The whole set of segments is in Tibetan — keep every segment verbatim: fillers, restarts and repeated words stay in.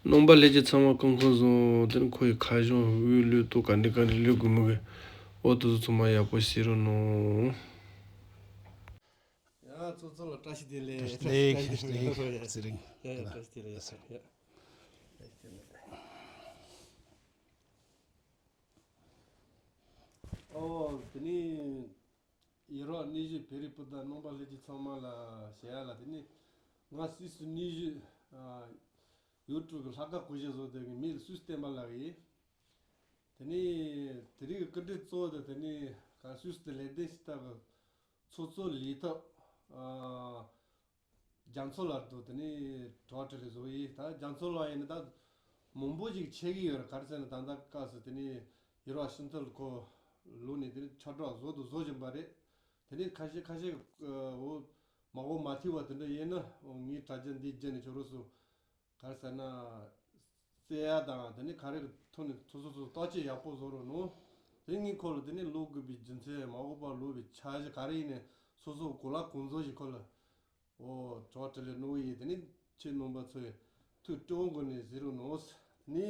རྣམ་པ་ལྷན་རྒྱས་ཚང་མ་སྐུ་ཁམས་བཟང་། དེ་ནི་ཁོ་ཡི་ཁ་གཞུང་དབུས་ལུས་ཏོ་ག་འདྲ་ག་འདྲ་ལུས་དགོས་མི་གི་འོ་དེ་ཚོ་ཚང་མ་ཡག་པོ་ཤེས་རོགས་གནང་། ཡ་ཚོ་ཚོ་ལ་བཀྲ་ཤིས་བདེ་ལེགས། བཀྲ་ཤིས་བདེ་ལེགས། བཀྲ་ཤིས་བདེ་ལེགས། ཚེ་རིང་། ཡ་བཀྲ་ཤིས་བདེ་ལེགས། ཡ་བཀྲ་ཤིས་བདེ་ལེགས། ཨོ་དེ་ནི་ཡེ་རོ་ནི་ཞི་བེ་རི་པུ་ད་རྣམ་པ་ལྷན་རྒྱས་ཚང་མ་ལ་ཞེ་ཡ་ལ། དེ་ནི་ང་སིས་སུ་ནི་ཞི་ཡུ་ཊུབ་གི་ལྷག་དཀར་གོ་ཞེས་བཟོ་དེ་གི་མི་སུས་བསྟན་པ་ལགས་ཡིན། དེ་ནི་དེ་རིང་གི་སྐུ་མགྲོན་གཙོ་བོ་དེ་དེ་ནི་ག་སུས་དེ་ལེགས་ལྡན་ཤི་ཏ་གི་ཚོགས་གཙོ་ལས་ཐོག་རྒྱ་མཚོ་ལགས་འདུག་དེ་ནི་དྲི་བ་དྲིས་ལན་བཟོ་ཡིན། ད་རྒྱ་མཚོ་ལགས་ཡིན་ན་ད་མང་པོ་ཞིག་ཆད་ཀྱི་ཡོད་རེད། ག་རེ་ཟེར་ན་ད་ལྟ་སྐབས་སུ་དེ་ནི་ཡུ་རོབ་ཤིང་ཐལ་ཁོ་ལོ་ནས་དེ་ནི་ཆ་འགྲོ་བཟོ་དུ་བཟོ་བཞིན་པ་རེད། དེ་ནི་ཁ་ཤས་ཁ་ཤས་འོ་མ་འོ་མ་ཐི་བ་དེ་འདྲ་ཡིན་ན་འོ་ངའི་དྲ་རྒྱ་འདི་བརྒྱུད་ནས་ཁྱོད་རོ་སུ་ག་རེ་ཟེར་ན། བཙལ་ཡ་དང་དེ་ནི་ག་རེ་གི་ཐོག་ནས་ཐུགས་སོ་སོ་བརྟག་དཔྱད་ཡག་པོ་བཟོ་རོགས་གནང་། དེ་ངས་ཁོ་ལ་དེ་ནི་ལོ་དགུ་པའི་རྒྱུ་མཚན་མ་འོངས་པར་ལོ་བའི་འཆར་གཞི་ག་རེ་ཡིན་ནས་སོ་སོ་གོ་ལ་གོང་བཟོ་ཞིག་ཁོ་ལ་འོ་དྲི་བ་དྲིས་ལན་གནང་ཡིན། དེ་ནི་ཁྱེད་རྣམ་པ་ཚོས་ཐུགས་སྤྲོ་བོ་སྒོ་ནས་གཟིགས་རོགས་གནང་། དེ་ནི་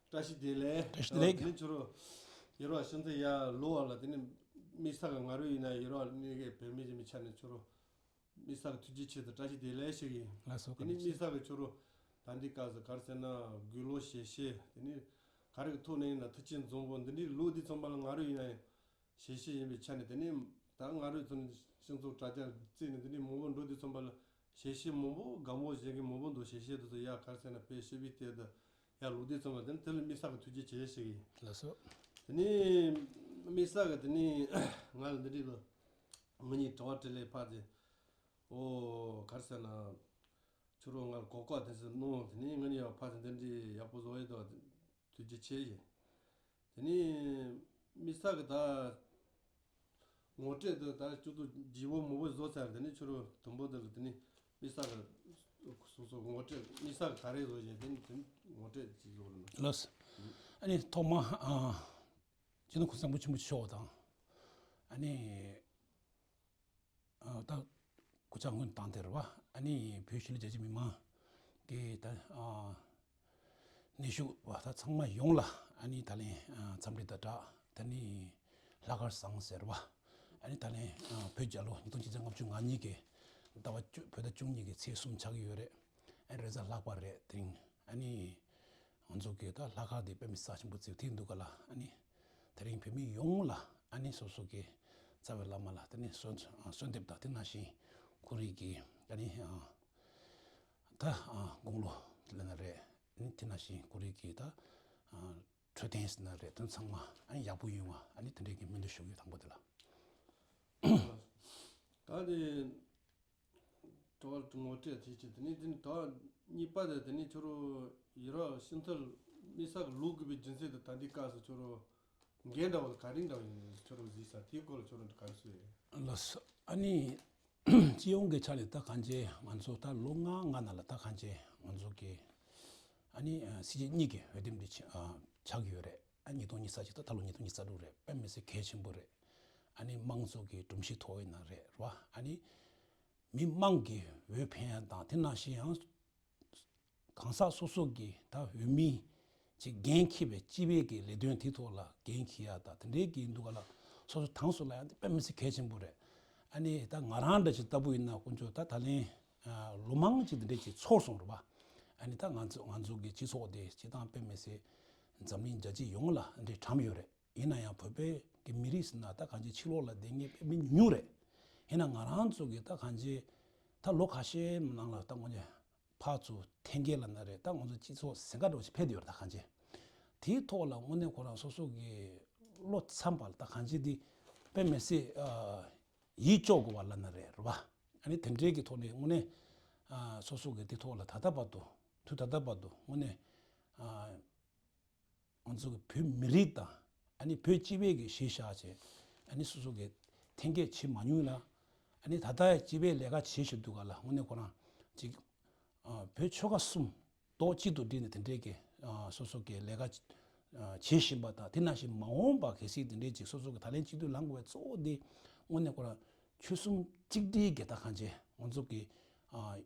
བཀྲ་ཤིས་བདེ་ལེགས། བཀྲ་ཤིས་བདེ་ལེགས། དེ་ནི་ཁྱོད་རོ་ཡེ་རོ་ཤིང་ཐལ་ཡ་ལོ་བ་ལ་དེ་ནི་དམིགས་བསལ་གི་ང་རོ་ཡིན་ན་ཡེ་རོ་ནི་གི་བོད་མི་ཞིག་མི་ཆ་ནས་ཁྱོད་རོ། དམིགས་བསལ་གྱི་ཐུགས་རྗེ་ཆེ་དང་བཀྲ་ཤིས་བདེ་ལེགས་ཞུ་གི་ཡིན། ལགས་སོ། དེ་ནི་བཀའ་དྲིན་ཆེ། དམིགས་བསལ་གྱི་ཁྱོད་རོ་ད་འདི་སྐབས་སུ་ག་རེ་ཟེར་ན་དགུང་ལོ་ཞེ་བཞི། དེ་ནི་ག་རེ་གི་ཐོག་ནས་ཡིན་ན་མཐུ་ཆེན་འཛོམས་པོ་འདི་འདྲའི་ལོ་འདི་ཚང་མ་ལ་ང་རོ་ཡིན་ན་ཡང་ཞེ་བཞི་ཡིན་པའི་ཆ་ནས། དེ་ནི་ད་ང་རོའི་ཚོ་ནི་སྤྱི་ཚོགས་དྲ་རྒྱ་བརྩིས་ནས་འདི་འདྲའི་མང་པོ་འགྲོ་འདི་ཚང་མ་ལ་ཞེ་བཞི་མང་པོ་དགའ་མོ་བྱེད་མཁན་མང་པོ་འདུག་ཞེ་བཞི་འདི་ཚོ་ཡ་ག་རེ་ཟེར་ན་དཔེ་ཞེ་བའི་དེ་ད་ཡ་ལོ་འདི་ཚང་མ་དེ་ནི་དེ་ལ་དམིགས་བསལ་གྱི་ཐུགས་རྗེ་ཆེ་ཞུ་གི་ཡིན། ལགས་སོ། དེ་ནི་དམིགས་བསལ་གྱི་དེ་ནི་ང་ལ་འདི་འདྲའི་ལོ་ངེད་གཉིས་དྲི་བ་དྲིས་ལན་ཕར་དེ། ཨོ་ག་རེ་ཟེར་ན། ཁྱོད་རང་ང་ལ་གོ་སྐབས་དེ་ཚོ་གནང་། དེ་ནས་ངེད་གཉིས་ཡང་ཕར་ཚུར་འདི་འདྲའི་ཡག་པོ་བཟོ་ཡི་དོ། ཐུགས་རྗེ་ཆེ་ཡིན། དེ་ནས་དམིགས་བསལ་གྱི་ད་ངོ་སྤྲོད་དུ་ད་ཅུ་ཏུ་ལྗིད་པོ་མང་པོ་བཟོ་ཚར། དེ་ནས་ཁྱོད་རང་དུམ་བུ་དེ་ལ་དེ་ནས་དམིགས་བསལ་གྱི་སོ་སོ་ངོ་སྤྲོད་དམིགས་བསལ་གྱི་ག་རེ་བཟོ་བཞིན་དེ་ནས་དེ་ནས་ངོ་སྤྲོད་ཅིག་བཟོ་རོགས་གནང་། ལགས་སོ། ཨ་ནི་ཐོག་མ་ཨ་སྤྱི་ནོར་གོང་ས་སྐྱབས་མགོན་ཆེན་པོ་མཆོག་དང་ཨ་ནི། ཨ་ད་སྐུ་ཕྱྭ་སྔོན་བཏང་དེ་རེད་བ། ཨ་ནི་བོད་ཤུལ་རྒྱལ་སྤྱི་མི་མང་གི་ད་ཨ་ནུས་ཤུགས་བ་ད་ཚང་མ་ཡོངས་ལ་ཨ་ནི་ད་ལན་ཨ་འཚམས་འདྲི་དང་སྦྲགས་ད་ནི་ལྷག་དཀར་བཟང་ཟེར་བ། ཨ་ནི་ད་ལན་ཨ་བོད་རྒྱལ་ལོ་ཉིས་སྟོང་ཆིག་བརྒྱ་ལྔ་བཅུ་ང་གཉིས་ཀྱི་ཟླ་བ་བཅུ་བོད་ཟླ་བཅུ་གཉིས་ཀྱི་ཚེས་གསུམ་ཆགས་ཀྱི་ཡོད་རེད། ཨ་ནི་རེས་གཟའ་ལྷག་པ་རེད་དེ་རིང་ཨ་ནི། ང་ཚོ་གི་ད་ལྷག་དཀར་དེ་དཔེ་མི་སྲིད་ཆེན་པོ་བརྩི་ཐིག་འདུག་ག་ལ། ཨ་ནི་དེ་རིང་བོད་མི་ཡོངས་ལ་ཨ་ནི་སོ་སོ་གི་རྩ་བའི་བླ་མ་ལ་དེ་ནི་གསོལ་གསོལ་འདེབས་དང་དེ་ནང་བཞིན་ཁོ་རང་གི་ཨ་ནི་ད་དགུང་ལོ་ལ་ན་རེད། ཨ་ནི་དེ་ནང་བཞིན་ཁོ་རང་གི་ད་འཕྲོད་བསྟེན་ཟེར་ན་རེད། དེ་ཚང་མ་ཨ་ནི་ཡག་པོ་ཡོང་བ་ཨ་ནི་དེ་འདྲའི་གི་སྨོན་འདུན་ཞུ་གི་དང་པོ་དེ་ལ། ད་དེ། དྲི་བ་ངོ་སྤྲོད་དེ་བྱས། དེ་ནས་དེ་ནས་དྲི་བ་གཉིས་པ་དེ་དེ་ནས་ཁྱོད་རང་ཡུ་རོབ་ཤིང་ཐལ་དམིགས་བསལ་གྱི་ལོ་དགུ་པའི་རྒྱུ་མཚན་དེ་ད་ལྟའི་སྐབས་སུ་ཁྱོད་རང་འགན་འདྲ་བ་ག་རེ་འདྲ་བ་ཡིན་ཁྱོད་རང་གཟིགས་ས་དེའི་སྐོར་ལ་ཁྱོད་རང་ག་རེ་གསུངས་ཡོད། ལགས་སོ། ཨ་ནི་སྤྱི་ཡོངས་ཀྱི་ཆ་ནས་ད་གང་ཅི་ང་ཚོ་ད་ལོ་ལྔ་ལྔ་ནང་ལ་ད་གང་ཅི་ང་ཚོ་གི་ཨ་ནི་སྲིད་སྤྱི་གཉིས་ཀྱི་འོས་འདེམས་དེ་ཆགས་ཀྱི་ཡོད་རེད། ཨ་ཉིས་སྟོང་ཉི་ཤུ་རྩ་གཅིག་ད་ད་ལོ་ཉིས་སྟོང་ཉི་ཤུ་རྩ་དྲུག་རེད། དཔེ་མི་སྲིད་གལ་ཆེན་པོ་རེད། ཨ་ནི་དམངས་གཙོ་གི་སྒྲོམ་གཞི་ཐོག་ཡིན་ན་རེད་རེད་བ། ཨ་ནི། མི་མང་གི་འོས་འཕེན་ཡ་དང་དེ་ནང་བཞིན་ཡང་གང་ཟག་སོ་སོ་གི་ད་འོས་མི་ཅིག་འགན་འཁྱེར་བའི་སྤྱི་པའི་གི་ལས་དོན་དེ་ཐོག་ལ་འགན་འཁྱེར་ཡ་ད་དེ་འདྲའི་གི་འདུག་ག་ལ། སོ་སོ་དང་སོ་ལ་ཡང་དཔེ་མི་སྲིད་གལ་ཆེན་པོ་རེད། ཨ་ནི་ད་ང་རང་འདྲ་ཅིག་ལྟ་བུ་ཡིན་ན་དཀོན་མཆོག་ད་ད་ལན་ལོ་མང་ཅིག་དེ་འདྲའི་ཅིག་ཚོར་སོང་རེད་བ། ཨ་ནི་ད་ང་ཚོ་ང་ཚོ་གི་སྤྱི་ཚོགས་དེ་སྤྱི་བཏང་དཔེ་མི་སྲིད་འཛམ་གླིང་རྒྱལ་སྤྱི་ཡོངས་ལ་འདྲའི་གྲམ་ཡོད་རེད། ཡིན་ན་ཡང་བོད་པའི་གི་མི་རིགས་ཟེར་ན་ད་གང་ཅི་ཕྱི་ལོགས་ལ་བསྡད་མཁན་དཔེ་མི་ཉུང་རེད། ཡིན་ན་ང་རང་ཚོ་གི་ད་གང་ཅི་ད་ལོ་ཁ་ཤས་ནང་ལ་ད་ངོ་ཉེ་ཕར་ཚུར་འཐེན་མཁན་ལབ་ན་རེད། ད་ང་ཚོ་སྤྱི་ཚོགས་ཟིང་ཁ་འདྲ་བོ་ཞིག་འཕེལ་བསྡད་ཡོད་རེད། ད་གང་ཅི་དེའི་ཐོག་ལ་དངོས་གནས་ཁོ་རང་སོ་སོ་གི་བློ་འཚམ་པ་ལ་ད་གང་ཅི་འདི་དཔེ་མི་སྲིད་ཡིད་སྐྱོ་དགོས་པ་ལབ་ན་རེད་རེད་བ། ཨ་ནི་དེ་འདྲའི་གི་ཐོག་ནས་དངོས་གནས་སོ་སོ་གི་དེ་ཐོག་ལ་ད་ལྟ་བར་དུ་དུས་ད་ལྟ་བར་དུ་དངོས་གནས། ང་ཚོ་གི་བོད་མི་རིགས་དང་ཨ་ནི་བོད་སྤྱི་པའི་གི་གཞིས་ཆགས་བྱས་ཨ་ནི་སོ་སོ་གི་འཐེན་འཁྱེར་བྱེད་མ་མྱོང་ལ། ཨ་ནི་ད་ལྟ་སྤྱི་པའི་ལས་ཀ་བྱེད་བཞིན་འདུག་ག་ལ། དངོས་གནས་ཁོ་རང་ཅིག་བོད་ཆོལ་ཁ་གསུམ་རྡོག་གཅིག་ཏུ་བསྒྲིལ་ནས་དེ་འདྲའི་གི་སོ་སོ་གི་ལས་ཀ་བྱེད་བཞིན་པ་དང་དེ་ནང་བཞིན་མ་འོངས་པ་གལ་སྲིད་དེ་འདྲའི་ཅིག་སོ་སོ་གི་ད་ལན་གཅིག་སྡུད་ལངས་དགོས་པའི་གཙོ་བོ་དེ་དངོས་གནས་ཁོ་རང་ཆོལ་གསུམ་གཅིག་སྒྲིལ་གི་ད་གང་བྱས་ང་ཚོ་གི་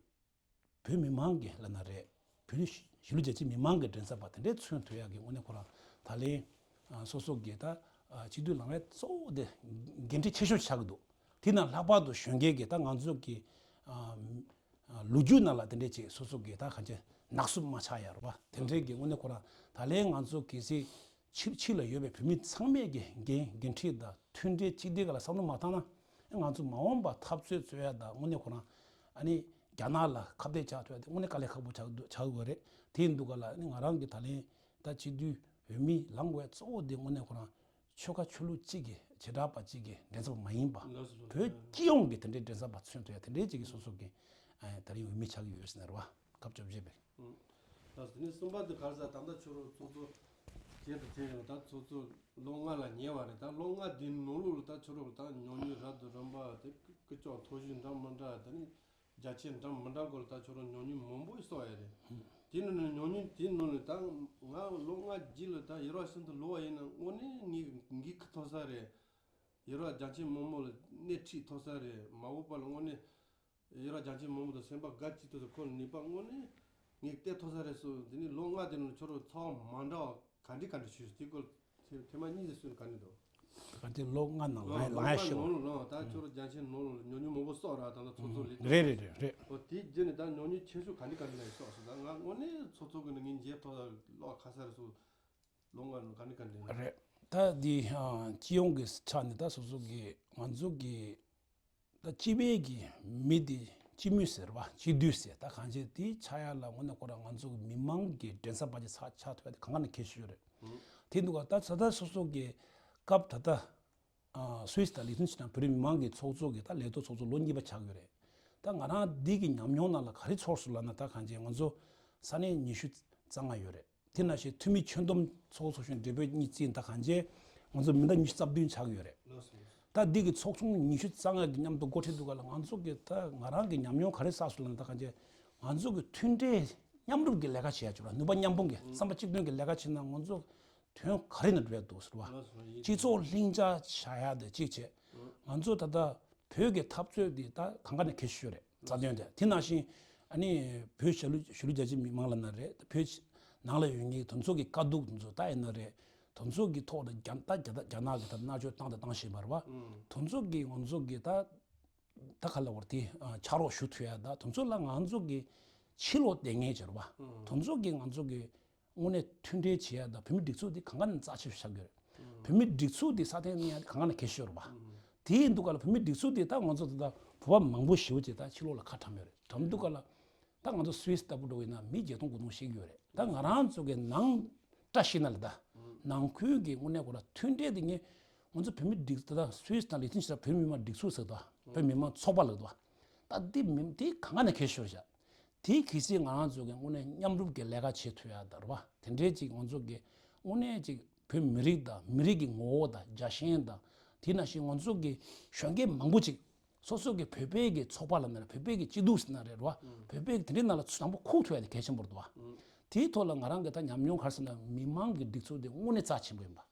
བོད་མི་མང་གི་ལབ་ན་རེད། བོད་རིགས་ གཞིས་ལུས་རྒྱ་ཆེའི་མི་མང་གི་མགྲིན་ཚབ་པ་དེ་འདྲའི་མཚོན་ཐུབ་ཡག་གི་དངོས་གནས་ཁོ་རང་ད་ལན་སོ་སོ་གི་ད་སྤྱི་འཐུས་ལངས་ཡས་གཙོ་བོ་དེ་འགན་འཁྲི་ཆེ་ཤོས་ཆགས་ཀྱི་འདུག་དེ་ན་ལྷག་པར་དུ་གཞོན་སྐྱེས་ཀྱི་ད་ང་ཚོ་གི་ལོ་རྒྱུས་ནང་ལ་དེ་འདྲས་ཅིག་སོ་སོ་གི་ད་གང་ཅི་ནག་སུབ་མ་ཆགས་ཡ་རེད་བ། དེ་འདྲས་ཀྱི་དངོས་གནས་ཁོ་རང་ད་ལན་ང་ཚོ་གལ་སྲིད་ཕྱི་ཕྱི་ལ་ཡོད་པའི་བོད་མི་ཚང་མས་ཀྱི་འགན་འགན་འཁྲི་དང་མཐུན་སྒྲིལ་གཅིག་སྒྲིལ་ག་ལ་བསམ་བློ་མ་བཏང་ན་ང་ཚོ་མ་འོངས་པ་འཐབ་རྩོད་རྩོད་ཡ་དང་དངོས་གནས་ཁོ་རང་ཨ་ནི་རྒྱ་ནག་ལ་ཁ་གཏད་བཅག་ཐུབ་ཡ་དེ་དངོས་གནས་དཀའ་ལས་ཁག་པོ་ཆགས་འདུག་ཆགས་དགོས་རེད། དེ་ཡིན་དུས་ག་ལ་ཨ་ནི་ང་རང་གི་ད་ལན་ད་སྤྱི་འཐུས་འོས་མི་ལངས་དགོས་ཡ་གཙོ་བོ་དེ་དངོས་གནས་ཁོ་རང་ཆོལ་ཁ་ཆོས་ལུགས་གཅིག་གི་བྱེ་བྲག་པ་གཅིག་གི་མགྲིན་ཚབ་མ་ཡིན་པ། ལགས་སོ། བོད་སྤྱི་ཡོངས་ཀྱི་དེ་འདྲའི་མགྲིན་ཚབ་པ་མཚོན་ཐུབ་ཡ་དེ་འདྲའི་གཅིག་གི་སོ་སོ་གི་ཨ་ད་རིང་འོས་མི་ཆགས་ཀྱི་ཡོད་ཟེར་ན་རེད་བ། སྐབས་བཅོ་བརྒྱད་པའི། ཨང་། ལགས་སོ། དེ་ནས་གསུམ་པ་དེ་ག་རེ་ཟེར། ད་ལྟ་ཁྱོད་རང་ཚོགས་གཙོ་བྱས་དང་བྱས་ཡོད། ད་ཚོགས་གཙོ་ལོ་ལྔ་ལ་ཉེ་བ་རེད། ད་ལོ་ལྔ་དེའི་ནང་ལོགས་ལ་ད་ཁྱོད་རང་ད་ཉམས་མྱོང་རབ་དང་རིམ་པ་དེ་སྐུ་ལྕོགས་མཐོ་ཤོས་འདྲ་མི་འདྲ་དེ་ནི། རྒྱ་ཆེ་འདྲ་མི་འདྲ་སྐོར་ལ་ད་ཁྱོད་རང་ཉམས་མྱོང་མང་པོ་ཞིག་བསགས་ཡོད་རེད། དེ་ནང་ནས་ཉམས་མྱོང་དེ་ནང་ནས་ད་ང་ལོ་ལྔ་རྗེས་ལ་ད་ཡུ་རོབ་ཤིན་ཏུ་ལོག་པ་ཡིན་ན་དངོས་གནས་ངས་འགན་ཁུར་ཐུབ་ས་རེད། ཡུ་རོབ་རྒྱ་ཆེ་མང་པོ་ལ་སྣེ་ཁྲིད་ཐུབ་ས་རེད། མ་འོངས་པ་ལ་དངོས་གནས་ཡུ་རོབ་རྒྱ་ཆེ་མང་པོ་དང་སེམས་པ་དགའ་སྐྱིད་ཐུབ་ས་ཁོ་ནུས་པ་དངོས་གནས་ངས་གཏད་ཐུབ་ས་རེད་གསུངས། དེ་ནས་ལོ་ལྔ་དེ་ནང་ཁྱོད་རང་ཚོགས་མ་འདྲ་བ་ག་འདྲ་ག་འདྲ་བྱུང་སོང་། དེ་སྐོར་ཐེ་ཐེངས་མ་གཉིས་ཙམ་གསུངས་ག་ནས་འདུག་ག་དེ་ལོ་ལྔ་ནང་ལངས་ལངས་ཡ་ཤོག་ལོ་ལྔ་ནང་ལོ་ད་ཁྱོད་རང་རྒྱ་ཆེ་ནང་ལོ་ཉོ་ཉོ་མང་པོ་གསོག་ར་ད་ལྟ་ཚོགས་གཙོ་ལས་རེད་རེད་རེད་རེད། ཨོ་དེའི་རྗེས་ནས་ད་ཉོ་ཉོ་ཆེ་ཤོས་ག་འདྲ་ག་འདྲ་ལ་གསོག་སོང་། ད་ང་དངོས་གནས་ཚོགས་གཙོ་གི་ནང་ངས་མཇལ་ཐོག་ལ་ལོག་ཁ་ས་རེད་སོང་། ལོ་ལྔ་ནང་ག་འདྲ་ག་འདྲ་རེད། ད་འདི་སྤྱི་ཡོངས་ཀྱི་ཆ་ནས་ད་སོ་སོ་གི་ང་ཚོ་གི་ད་སྤྱི་པའི་གི་མི་དེ་སྤྱི་མོས་ཟེར་བ་སྤྱི་འཐུས་ཟེར་ད་གང་བྱས་དེ་ཆགས་ཡ་ལ་དངོས་གནས་ཁོ་རང་ང་ཚོ་གི་མི་མང་གི་མགྲིན་ཚབ་པ་ཅིག་ཆགས་ཆགས་ཐུབ་ཡ་དེ་གང་ག་ནས་གལ་ཆེ་ཤོས་རེད། དེ་འདུག་ག་ད་ད་ལྟ་སོ་སོ་གི་སྐབས་ད་ལྟ་སུད་སི་དང་ལི་ཐུན་ཕྱིན་ན་བོད་རིགས་མི་མང་གི་ཚོགས་གཙོ་གི་ད་ལས་ཐོག་ཚོགས་གཙོ་ལོ་གཉིས་པ་ཆགས་ཡོད་རེད། ད་ང་རང་འདི་གི་ཉམས་མྱོང་ནང་ལ་ག་རེ་ཚོར་སོང་ལབ་ན་ད་གང་བྱས་ང་ཚོ་ས་གནས་ཉི་ཤུ་རྩ་ལྔ་ཡོད་རེད། དེ་ནང་བཞིན་འཐུས་མི་ཁྱོན་བསྡོམས་ཚོགས་གཙོ་གཞོན་འབྲེལ་པོས་གཉིས་བརྩིས་ད་གང་བྱས་ང་ཚོ་མི་ད་ཉི་ཤུ་རྩ་བདུན་ཆགས་ཡོད་རེད། ད་འདི་གི་ཚོགས་ཆུང་ཉི་ཤུ་རྩ་ལྔ་གི་མཉམ་དུ་འགོ་ཁྲིད་དུས་ག་ལ་ང་ཚོ་གི་ད་ང་རང་གི་ཉམས་མྱོང་ག་རེ་བསགས་སོང་ལབ་ན་ད་གང་བྱས་ང་ཚོ་གི་མཐུན་སྒྲིལ་མཉམ་རུབ་ཀྱི་ལས་ཀ་བྱེད་ཡ་བྱུང་ར་ནུས་པ་མཉམ་སྤུངས་ཀྱི་བསམ་པ་གཅིག་མཐུན་གྱི་ལས་ཀ་བྱེད་ན་ང་ཚོ་དོན་ག་རེ་ན་འགྲོ་ཡ་འདུག་ཟེར་བ། སྤྱི་ཚོགས་ལྷིང་འཇགས་བྱ་ཡ་དེ་གཅིག་བྱས། ང་ཚོ་ད་ལྟ་བོད་ཀྱི་འཐབ་རྩོད་འདི་ད་གང་ག་ནས་གལ་ཆེ་ཤོས་རེད་རྩ་དོན་དེ། དེ་ནང་བཞིན་ཨ་ནི་བོད་གཞིས་ལུས་གཞིས་ལུས་རྒྱ་ཆེ་མི་མང་ལ་ན་རེད། བོད་ནང་ལ་ཡོད་མཁན་དེ་ཚོ་གི་དཀའ་སྡུག་དེ་ཚོ་ད་ཡིན་ན་རེད། དེ་ཚོ་གི་ཐོག་ལ་རྒྱ་ད་རྒྱ་ད་རྒྱ་ནག་གི་ད་མནར་གཅོད་བཏང་དང་བཏང་བཞིན་པ་རེད་བ། དེ་ཚོ་གི་ང་ཚོ་གི་ད་ད་ག་ལ་བར་དེ་ཕྱག་རོགས་ཞུ་ཐུབ་ཡ་ད་དེ་ཚོ་ལ་ང་ཚོ་གི་ཕྱི་ལོགས་བསྡད་མཁན་ཅིག་རེད་བ། དེ་ཚོ་གི་ང་ཚོ་གི་དངོས་གནས་མཐུན་སྒྲིལ་བྱེད་ཡ་དང་བོད་མི་སྒྲིག་འཛུགས་འདི་གང་ག་ནས་རྩ་ཆེ་ཤོས་ཆགས་ཀྱི་ཡོད་རེད། བོད་མི་སྒྲིག་འཛུགས་འདི་སྲ་བརྟན་གནས་ཡ་འདི་གང་ག་ནས་གལ་ཆེ་ཤོས་རེད་པ། དེ་ཡིན་དུས་ག་ལ་བོད་མི་སྒྲིག་འཛུགས་འདི་ད་ང་ཚོ་ད་ལྟ་བོད་པ་མང་པོ་ཞེ་པོ་ཅིག་ད་ཕྱི་ལོགས་ལ་ཁ་བཀྲམ་ཡོད་རེད། བཀྲམ་དུས་ག་ལ་ད་ང་ཚོ་སུད་སི་ལྟ་བུ་འགྲོ་ཡིན་ན་མི་བརྒྱད་སྟོང་དགུ་སྟོང་ཞིག་ཡོད་རེད། ད་ང་རང་ཚོ་གི་ནང་བཀྲ་ཤིས་ན་ལ་ད་ནང་ཁུལ་གྱི་དངོས་གནས་ཁོ་ར་མཐུན་སྒྲིལ་འདི་ངས་ང་ཚོ་བོད་མི་སྒྲིག་ད་ལྟ་སུད་སི་དང་ལི་ཐིན་ཞིག་ལ་བོད་མི་མང་སྒྲིག་འཛུགས་ཟེར་ད་བོད་མི་མང་ཚོགས་པ་ལ་ད་ད་འདི་མི་འདི་གང་ག་ནས་གལ་ཆེ་ཤོས་བཞག་དེའི་གལ་སྲིད་ང་རང་ཚོ་གི་དངོས་གནས་མཉམ་རུབ་ཀྱི་ལས་ཀ་བྱེད་ཐུབ་ཡ་ད་རེད་བ། དེ་འདྲའི་ཅིག་ང་ཚོ་གི་དངོས་གནས་ཅིག་བོད་མི་རིགས་དང་མི་རིགས་ཀྱི་ངོ་བོ་དང་རྒྱལ་ཞེན་དང་དེ་ནང་བཞིན་ང་ཚོ་གི་གཞོན་སྐྱེས་མང་པོ་ཅིག་སོ་སོ་གི་བོད་པའི་གི་ཚོགས་པ་ལ་ན་རེད། བོད་པའི་གི་སྐྱིད་སྡུག་ཟེར་ན་རེད་བ། བོད་པའི་གི་དེ་འདྲའི་ནང་ལ་ཚུར་དང་པོ་ཁུག་ཐུབ་ཡ་དེ་གལ་ཆེན་པོ་རེད་བ། དེའི་ཐོག་ལ་ང་རང་གི་ད་ཉམས་མྱོང་ག་རེ་ཟེར་ན་མི་མང་གི་སྒྲིག་འཛུགས་དེ་དངོས་གནས་རྩ་ཆེན་པོ་ཡིན་པ།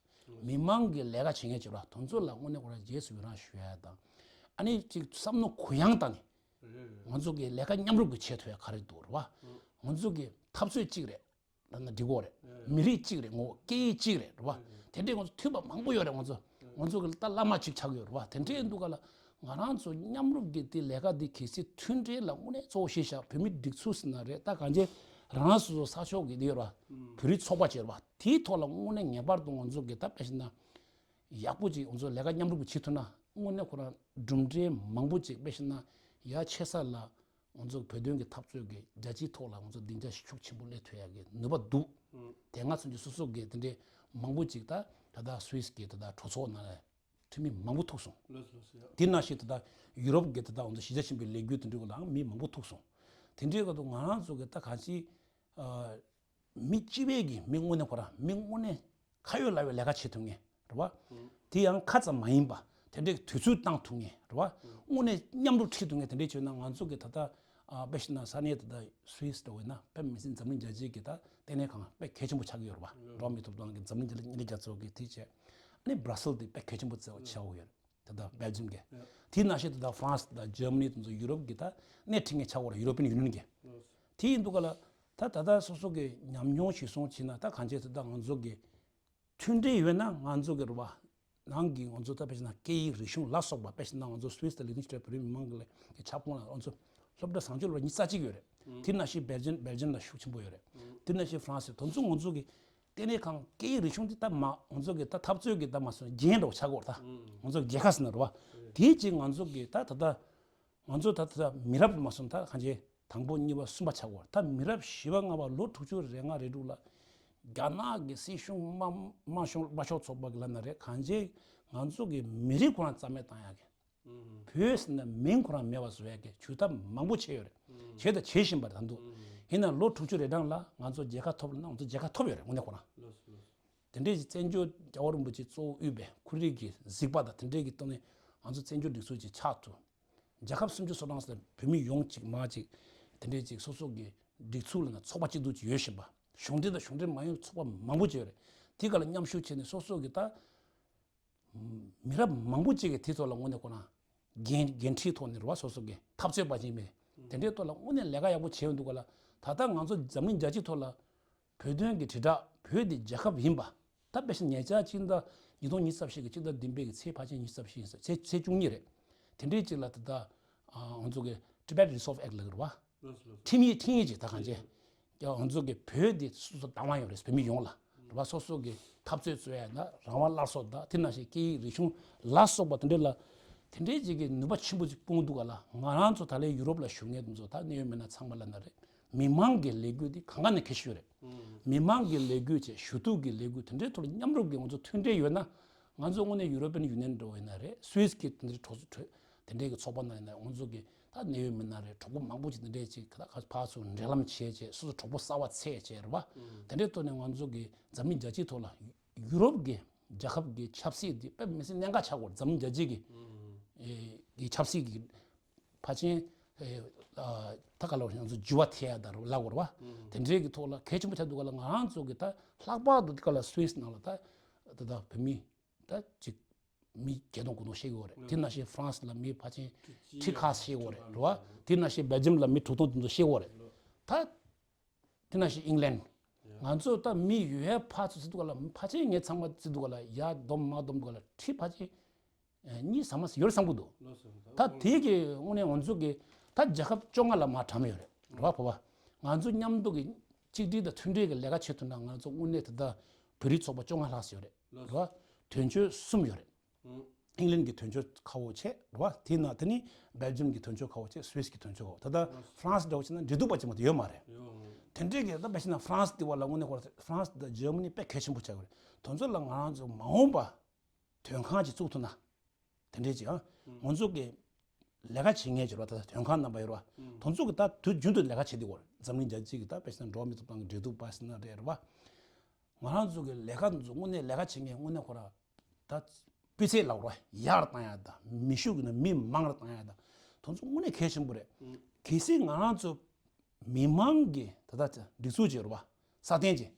མི་མང་གི་ལས་ཀ་བྱེད་མཁན་ཅིག་རེད་བ། དེ་ཚོ་ལ་དངོས་གནས་ཁོ་རང་རྗེས་སུ་ཡི་རང་ཞུ་ཡ་དང་། ཨ་ནི་ཅིག་བསམ་བློ་གུ་ཡངས་བཏང་ནས། རེད་རེད། ང་ཚོ་གི་ལས་ཀ་མཉམ་རུབ་ཀྱི་བྱེད་ཐུབ་ཡ་ག་རེ་འདུག་རེད་བ། ང་ཚོ་གི་འཐབ་རྩོད་གཅིག་རེད། ད་ན་འགྲིག་གོ་རེད། མི་རིགས་གཅིག་རེད། ངོ་བོ་སྐད་ཡིག་གཅིག་རེད་རེད་བ། དེ་འདྲའི་ང་ཚོ་མཐུན་པ་མང་པོ་ཡོད་རེད་ང་ཚོ། ང་ཚོ་གི་ད་བླ་མ་གཅིག་ཆགས་ཡོད་རེད་བ། དེ་འདྲའི་འདུག་ག་ལ་ང་རང་ཚོ་མཉམ་རུབ་ཀྱི་དེ་ལས་ཀ་འདི་གལ་སྲིད་མཐུན་སྒྲིལ་ལ་དངོས་གནས་གཙོ་བོ་གཞི་བཞག་བོད་མི་སྒྲིག་འཛུགས་ཟེར་ན་རེད། ད་གང་ཅི་རང་རང་སོ་སོ་ས་ཕྱོགས་ཀྱི་དེ་ཡོད་རེད་བ། བོད་རིགས་ཚོགས་པ་ཅིག་ཡོད་རེད་བ། དེའི་ཐོག་ལ་དངོས་གནས་ངེས་པར་དུ་ང་ཚོ་གི་ད་དཔེ་བཞག་ན། ཡག་པོ་ཅིག་ང་ཚོ་ལས་ཀ་མཉམ་རུབ་ཅིག་བྱེད་ཐུབ་ན་དངོས་གནས་ཁོ་རང་གྲུབ་འབྲས་མང་པོ་ཅིག་དཔེ་བཞག་ན་ཡ་ཆེ་ས་ལ་ང་ཚོ་བོད་དོན་གྱི་འཐབ་རྩོད་ཀྱི་རྒྱལ་སྤྱིའི་ཐོག་ལ་ང་ཚོ་སྡིངས་ཆ་ཤུགས་ཆེན་པོ་སླེབས་ཐུབ་ཡག་གི་ནུས་པ་འདུག་དེ་སྔ་ཚུན་གྱི་སོ་སོ་གི་དེ་འདྲའི་མང་པོ་ཅིག་ད་ད་ལྟ་སུད་སི་གི་ད་ལྟ་གྲོས་ཚོགས་ནང་ལ་འཐུས་མི་མང་པོ་ཐུག་སོང་། ལགས་སོ་ལགས་སོ་ཡ། དེ་ནང་བཞིན་ད་ལྟ་ཡུ་རོབ་ཀྱི་ད་ལྟ་ང་ཚོ་གཞིས་ཆགས་ཆེན་པོའི་ལས་འགུལ་དེ་འདྲའི་སྐོར་ལའང་མི་མང་པོ་ཐུག་སོང་། དེ་འདྲའི་སྐབས་དུ་ང་རང་ཚོ་གི་ད་གང་ཅི། མི་སྤྱི་པའི་གི་མི་དངོས་གནས་ཁོ་རང་མི་དངོས་གནས་ཁ་ཡོད་ལག་ཡོད་ལས་ཀ་བྱེད་ཐུབ་མཁན་རེད་བ། དེ་ཡང་ཁ་ཙམ་མ་ཡིན་པ་དེ་འདྲའི་དུས་ཚོད་བཏང་ཐུབ་མཁན་རེད་བ། དངོས་གནས་མཉམ་རུབ་ཁྲིད་ཐུབ་མཁན་དེ་འདྲའི་བྱུང་ན་ང་ཚོ་གི་ད་ལྟ་ཨ་དཔེ་བཞག་ན་ས་གནས་ད་ལྟ་སུད་སི་འདྲ་བོ་ཡིན་ན་དཔེ་མི་སྲིད་འཛམ་གླིང་རྒྱལ་སྤྱིའི་གི་ད་ལྟེ་གནས་ཁང་དཔེ་གལ་ཆེན་པོ་ཆགས་ཀྱི་ཡོད་རེད་བ། འགྲོ་བ་མིའི་ཐོབ་ཐང་གི་འཛམ་གླིང་རྒྱལ་ལ་ཉིན་རེ་རྒྱ་མཚོ་གི་དེ་བྱས་ཨ་ནི་སྦྲ་སེལ་དེ་དཔེ་གལ་ཆེན་པོ་ཆགས་ཡོད་རེད། ད་ལྟ་སྦེལ་ཇམ་གི། དེའི་ནང་བཞིན་ད་ལྟ་ཧྥ་རན་སི་དང་ཇར་མ་ནི་དེ་ཚོ་ཡུ་རོབ་གི་ད་སྣེ་ཁྲིད་མཁན་ཆགས་པ་རེད། ཡུ་རོ་པིན་ཡུ་ནི་ཡན་གི། དེ་ཡིན་དུས་ག་ལ་ ད་ད་ལྟ་སོ་སོ་གི་ཉམས་མྱོང་གཞིར་བཟུང་བྱས་ན་ད་གང་བྱས་ད་ལྟ་ང་ཚོ་གི་མཐུན་སྒྲིལ་ཡོད་ན་ང་ཚོ་གི་རུ་བ། ནང་གི་ང་ཚོ་ད་དཔེ་བཞག་ན་སྐད་ཡིག་རིག་གཞུང་ལ་སོགས་པ་དཔེ་བཞག་ན་ང་ཚོ་སུད་སི་དང་ལིག་ཏེན་སི་ཊེན་བོད་རིགས་མི་མང་གི་ལས་ཀྱི་ཁྱབ་ཁོངས་ལ་ང་ཚོ་སློབ་གྲྭ་བཟང་སྤྱོད་སློབ་གྲྭ་ཉི་ཤུ་རྩ་གཅིག་ཡོད་རེད། དེ་ནང་བཞིན་སྦེལ་ཇམ་སྦེལ་ཇམ་ལ་ཤུགས་ཆེན་པོ་ཡོད་རེད། དེ་ནང་བཞིན་ཧྥ་རན་སི་དེ་ཚོ་ང་ཚོ་གི་ལྟེ་གནས་ཁང་སྐད་ཡིག་རིག་གཞུང་དེ་ད་མ་ང་ཚོ་གི་ད་འཐབ་རྩོད་ཀྱི་ད་མ་སོང་རྒྱན་འདྲ་བོ་ཆགས་ཀྱི་ཡོད་རེད་ད། ང་ཚོ་རྒྱལ་ཁ་ཟེར་ན་རེད་བ། དེའི་ཅིག་ང་ཚོ་གི་ད་ད་ལྟ། ང་ཚོ་ད་ལྟ་མི་རབས་མ་སོང་ད་གང་ཅི་དང་པོ་གཉིས་པ་གསུམ་པ་ཆགས་ཀྱི་ཡོད་རེད། ད་མི་རབས་བཞི་པ་ལྔ་པ་ལོ་དྲུག་ཅུ་རེ་ལྔ་རེ་དྲུག་ལ་རྒྱ་ནག་གི་སྲིད་གཞུང་དམར་དམར་ཤོག་དམར་ཤོག་ཚོགས་པ་གི་ལབ་ན་རེད་གང་ཅི་ང་ཚོ་གི་མི་རིགས་ཁོ་རང་རྩ་མེད་བཏང་ཡག་གི། བོད་ཟེར་ན་མིང་ཁོ་རང་མེད་པ་བཟོ་ཡག་གི་ཇུས་གཏམ་མང་པོ་བྱས་ཡོད་རེད། བྱས་དང་བྱེད་བཞིན་པ་རེད་ད་འདུག་ཡིན་ན་ལོ་དྲུག་ཅུ་རེ་གྲངས་ལ་ང་ཚོ་རྒྱལ་ཁ་ཐོབ་ལབ་ན་ང་ཚོ་རྒྱལ་ཁ་ཐོབ་ཡོད་རེད་དངོས་གནས་ཁོ་རང་། དེ་འདྲའི་བཙན་བྱོལ་རྒྱལ་བ་རིན་པོ་ཆེ་གཙོ་བོ་དབུས་པའི་ཁོར་ཡུག་གི་གཟིགས་པ་དང་དེ་འདྲའི་གི་ཐོག་ནས་ང་ཚོ་བཙན་བྱོལ་སྒྲིག་འཛུགས་ཀྱི་ཕྱག་ཏུ། རྒྱལ་ཁབ་སུམ་ཅུ་སོ་གྲངས་སུ་བོད་མི་ཡོངས་གཅིག་མ་གཅིག་དེ་འདྲའི་གཅིག་སོ་སོ་གི་སྒྲིག་འཛུགས་ལ་ན་ཚོགས་པ་སྐྱིད་སྡུག་ཅིག་ཡོད་བཞིན་པ། གཞུང་འབྲེལ་དང་གཞུང་འབྲེལ་མ་ཡིན་ཚོགས་པ་མང་པོ་ཅིག་ཡོད་རེད། དེ་ག་ལ་མཉམ་ཞུགས་བྱས་ནས་སོ་སོ་གི་ད་མི་རབས་མང་པོ་ཅིག་གིས་དེ་ཚོ་ལ་དངོས་གནས་ཁོ་ན་འགན་འགན་འཁྲིའི་ཐོག་ནས་རེད་བ་སོ་སོ་གི་འཐབ་རྩོད་པ་ཅིག་མེད། དེ་འདྲའི་ཐོག་ལ་དངོས་གནས་ལས་ཀ་ཡག་པོ་བྱས་ཡོང་འདུག་ག་ལ་ད་ལྟ་ང་ཚོ་འཛམ་གླིང་རྒྱལ་སྤྱིའི་ཐོག་ལ། བོད་དོན་གྱི་དྲིལ་བསྒྲགས་བོད་འདི་རྒྱལ་ཁབ་ཡིན་པ། ད་དཔེ་ཆ་ཉེ་ཆར་ཕྱི་ཟླ་ཉིས་སྟོང་ཉི་ཤུ་རྩ་བཞི་གི་ཕྱི་ཟླ་བདུན་པའི་གི་ཚེས་ཕལ་ཆེར་ཉི་ཤུ་རྩ་བཞི་ཡིན་ས་ཚེས་ཚེས་བཅུ་གཉིས་རེད། དེ་འདྲའི་ཅིག་ལ་ད་ལྟ་ང་ཚོ་གི་Tibet Resolve Act ལབ་ཀྱི་རེད་བ། ཁྲིམས་ཡིག་ཁྲིམས་ཡིག་ཅིག་ད་གང་ཅི། ང་ཚོ་གི་བོད་འདི་སོ་སོ་བདག་དབང་ཡོད་རེད་བོད་མི་ཡོངས་ལ། རེད་བ་སོ་སོ་གི་འཐབ་རྩོད་རྩོད་ཡ་ན་རང་དབང་སླར་གསོ་དང་དེ་ནང་བཞིན་སྐད་ཡིག་རིག་གཞུང་ལ་སོགས་པ་དེ་འདྲའི་ལ། དེ་འདྲའི་ཅིག་གི་ནུས་པ་ཆེན་པོ་ཅིག་སྤུངས་འདུག་ག་ལ་ང་རང་ཚོ་ད་ལན་ཡུ་རོབ་ལ་བཞུགས་མཁན་དེ་ཚོ་ད་གནད་ཡོད་མི་སྣ་ཚང་མ་ལ་ན་རེད། མི་མང་གི་ལས་འགུལ་འདི་གང་ག་ནས་གལ་ཆེ་ཤོས་རེད། མི་མང་གི་ལས་འགུལ་བྱས་ཞུ་གཏུག་གི་ལས་འགུལ་དེ་འདྲའི་ཐོག་ལ་མཉམ་རུབ་ཀྱིས་ང་ཚོ་མཐུན་འབྲེལ་ཡོད་ན། ང་ཚོ་དངོས་གནས་ཡུ་རོ་པན་ཡུ་ནི་ཡན་འགྲོ་བ་ཡིན་ན་རེད་སུད་སི་གི་དེ་འདྲའི་གྲོས་ཚོགས་གྲོས་དེ་འདྲའི་གི་ཚོགས་པ་ནང་ཡིན་ན་ང་ཚོ་གི་ད་གནད་ཡོད་མི་སྣ་རེད་གྲོགས་པོ་མང་པོ་ཅིག་དེ་འདྲའི་ཅིག་ད་ཕར་ཚུར་འབྲེལ་ལམ་བྱས་བྱས་སོ་སོ་གྲོགས་པོ་གསར་པ་འཚོལ་བྱས་རེད་བ། དེ་འདྲའི་ཐོག་ནས་ང་ཚོ་གི་འཛམ་གླིང་རྒྱལ་སྤྱིའི་ཐོག་ལ་ཡུ་རོབ་གི་རྒྱལ་ཁབ་ཀྱི་ཆབ་སྲིད་འདི་དཔེ་མི་སྲིད་གནད་འགག་ཆགས་ཡོད་རེད། འཛམ་གླིང་རྒྱལ་སྤྱི་གི་ཨེ་གི་ཆབ་སྲིད་ཀྱི་ཕལ་ཆེར་ཨེ་ཨ་ད་ག་ལ་ང་ཚོ་འགྱུར་བ་ཐེབས་ཡ་ད་རུ་ལབ་དགོས་རེད་བ། དེ་འདྲའི་གི་ཐོག་ལ་གལ་ཆེན་པོ་ཆགས་འདུག་ག་ལ་ང་རང་ཚོ་གི་ད་ལྷག་པར་དུ་འདི་ག་ལ་སུད་སི་ནང་ལ་ད་ད་ད་བོད་མི་ད་ཅིག་མི་བརྒྱད་སྟོང་དགུ་སྟོང་ཤི་ཡོད་རེད། དེ་ནང་བཞིན་ཧྥ་རན་སི་ལ་མི་ཕལ་ཆེར་ཁྲི་ཁ་ཤི་ཡོད་རེད་རེད་བ། དེ་ནང་བཞིན་སྦེལ་ཇམ་ལ་མི་དྲུག་སྟོང་དེ་ཚོ་ཤི་ཡོད་རེད། ད། དེ་ནང་བཞིན་ཨིང་ལན། ང་ཚོ་ད་མི་ཡོད་ཡ་ཕར་ཚུར་ཟེར་འདུག་ག་ལ་ཕལ་ཆེར་ངས་ཚང་མ་ཟེར་འདུག་ག་ལ་ཡར་བསྡོམས་མར་བསྡོམས་འདུག་ག་ལ་ཁྲི་ཕལ་ཆེར་གཉིས་ཟ་མ་ཟེར་ཡོད་རེད་བསམ་གི་འདུག་ད་དེ་གི་དངོས་གནས་ང་ཚོ་གི་ད་རྒྱལ་ཁབ་བཅོ་ལྔ་ལ་མར་གྲམ་ཡོད་རེད་རེད་བ་བོད་པ། ང་ཚོ་མཉམ་དུ་གི་གཅིག་སྒྲིལ་དང་མཐུན་སྒྲིལ་གི་ལས་ཀ་བྱེད་ཐུབ་ན་ང་ཚོ་དངོས་གནས་ད་ལྟ་བོད་རིགས་ཚོགས་པ་བཅོ་ལྔ་ལྷག་ཙམ་ཡོད་རེད་རེད་བ། དོན་གཅོད་གསུམ་ཡོད་རེད། ཨིང་ལན་གྱི་དོན་གཅོད་ཁ་བོ་བྱས་རེད་བ། དེ་ན་དེ་ནི་སྦེལ་ཇམ་གྱི་དོན་གཅོད་ཁ་བོ་བྱས་སུད་སི་གི་དོན་གཅོད་ཁ་བོ་ད་ལྟ་ཧྥ་རན་སི་འདྲ་བོ་བྱས་ན་འབྲེལ་གཏུག་པ་ཅིག་མ་གཏོགས་ཡོད་མ་རེད། དེ་འདྲའི་གི་ད་དཔེ་བྱས་ན་ཧྥ་རན་སི་དེ་བ་ལ་དངོས་གནས་ཁོ་ར་ཧྥ་རན་སི་དང་ཇར་མ་ནི་དཔེ་གལ་ཆེན་པོ་ཆགས་ཀྱི་རེད། དེ་ཚོ་ལ་ང་རང་ཚོ་མ་འོངས་པ་དོན་ཁང་ཅིག་བཙུགས་ཐུབ་ན། དེ་འདྲའི་ཅིག་ཨ་ང་ཚོ་གི་ལས་ཀ་བྱེད་མཁན་ཅིག་རེད་བ། ད་དོན་ཁང་རྣམ་པ་ཡོད་རེད་བ། དེ་ཚོ་གི་ད་དུས་རྒྱུན་དུ་ལས་ཀ་བྱེད་བསྡད་ཡོད་རེད། འཛམ་གླིང་རྒྱལ་སྤྱི་གི་ད་དཔེ་བྱས་ན་འགྲོ་བ་མིའི་ཐོབ་ཐང་གི་འབྲེལ་གཏུག་པ་ཟེར་ན་རེད་རེད་བ། ང་རང་ཚོ་གི་ལས་ཀ་འདི་ཚོ་དངོས་གནས་ལས་ཀ་བྱེད་མཁན་དངོས་གནས་ཁོ་ར་ད་སྤུས་ཚད་ལ་རོ་ཡག་རུ་བཏང་ཡ་ད་མི་ཤུགས་ཀྱི་ནང་མི་མང་རུ་བཏང་ཡ་ད་དེ་ཚོ་དངོས་གནས་གལ་ཆེན་པོ་རེད། གལ་སྲིད་ང་རང་ཚོ་མི་མང་གི་ད་ལྟ་སྒྲིག་འཛུགས་ཅིག་རེད་བ། སྲ་བརྟན་ཅིག་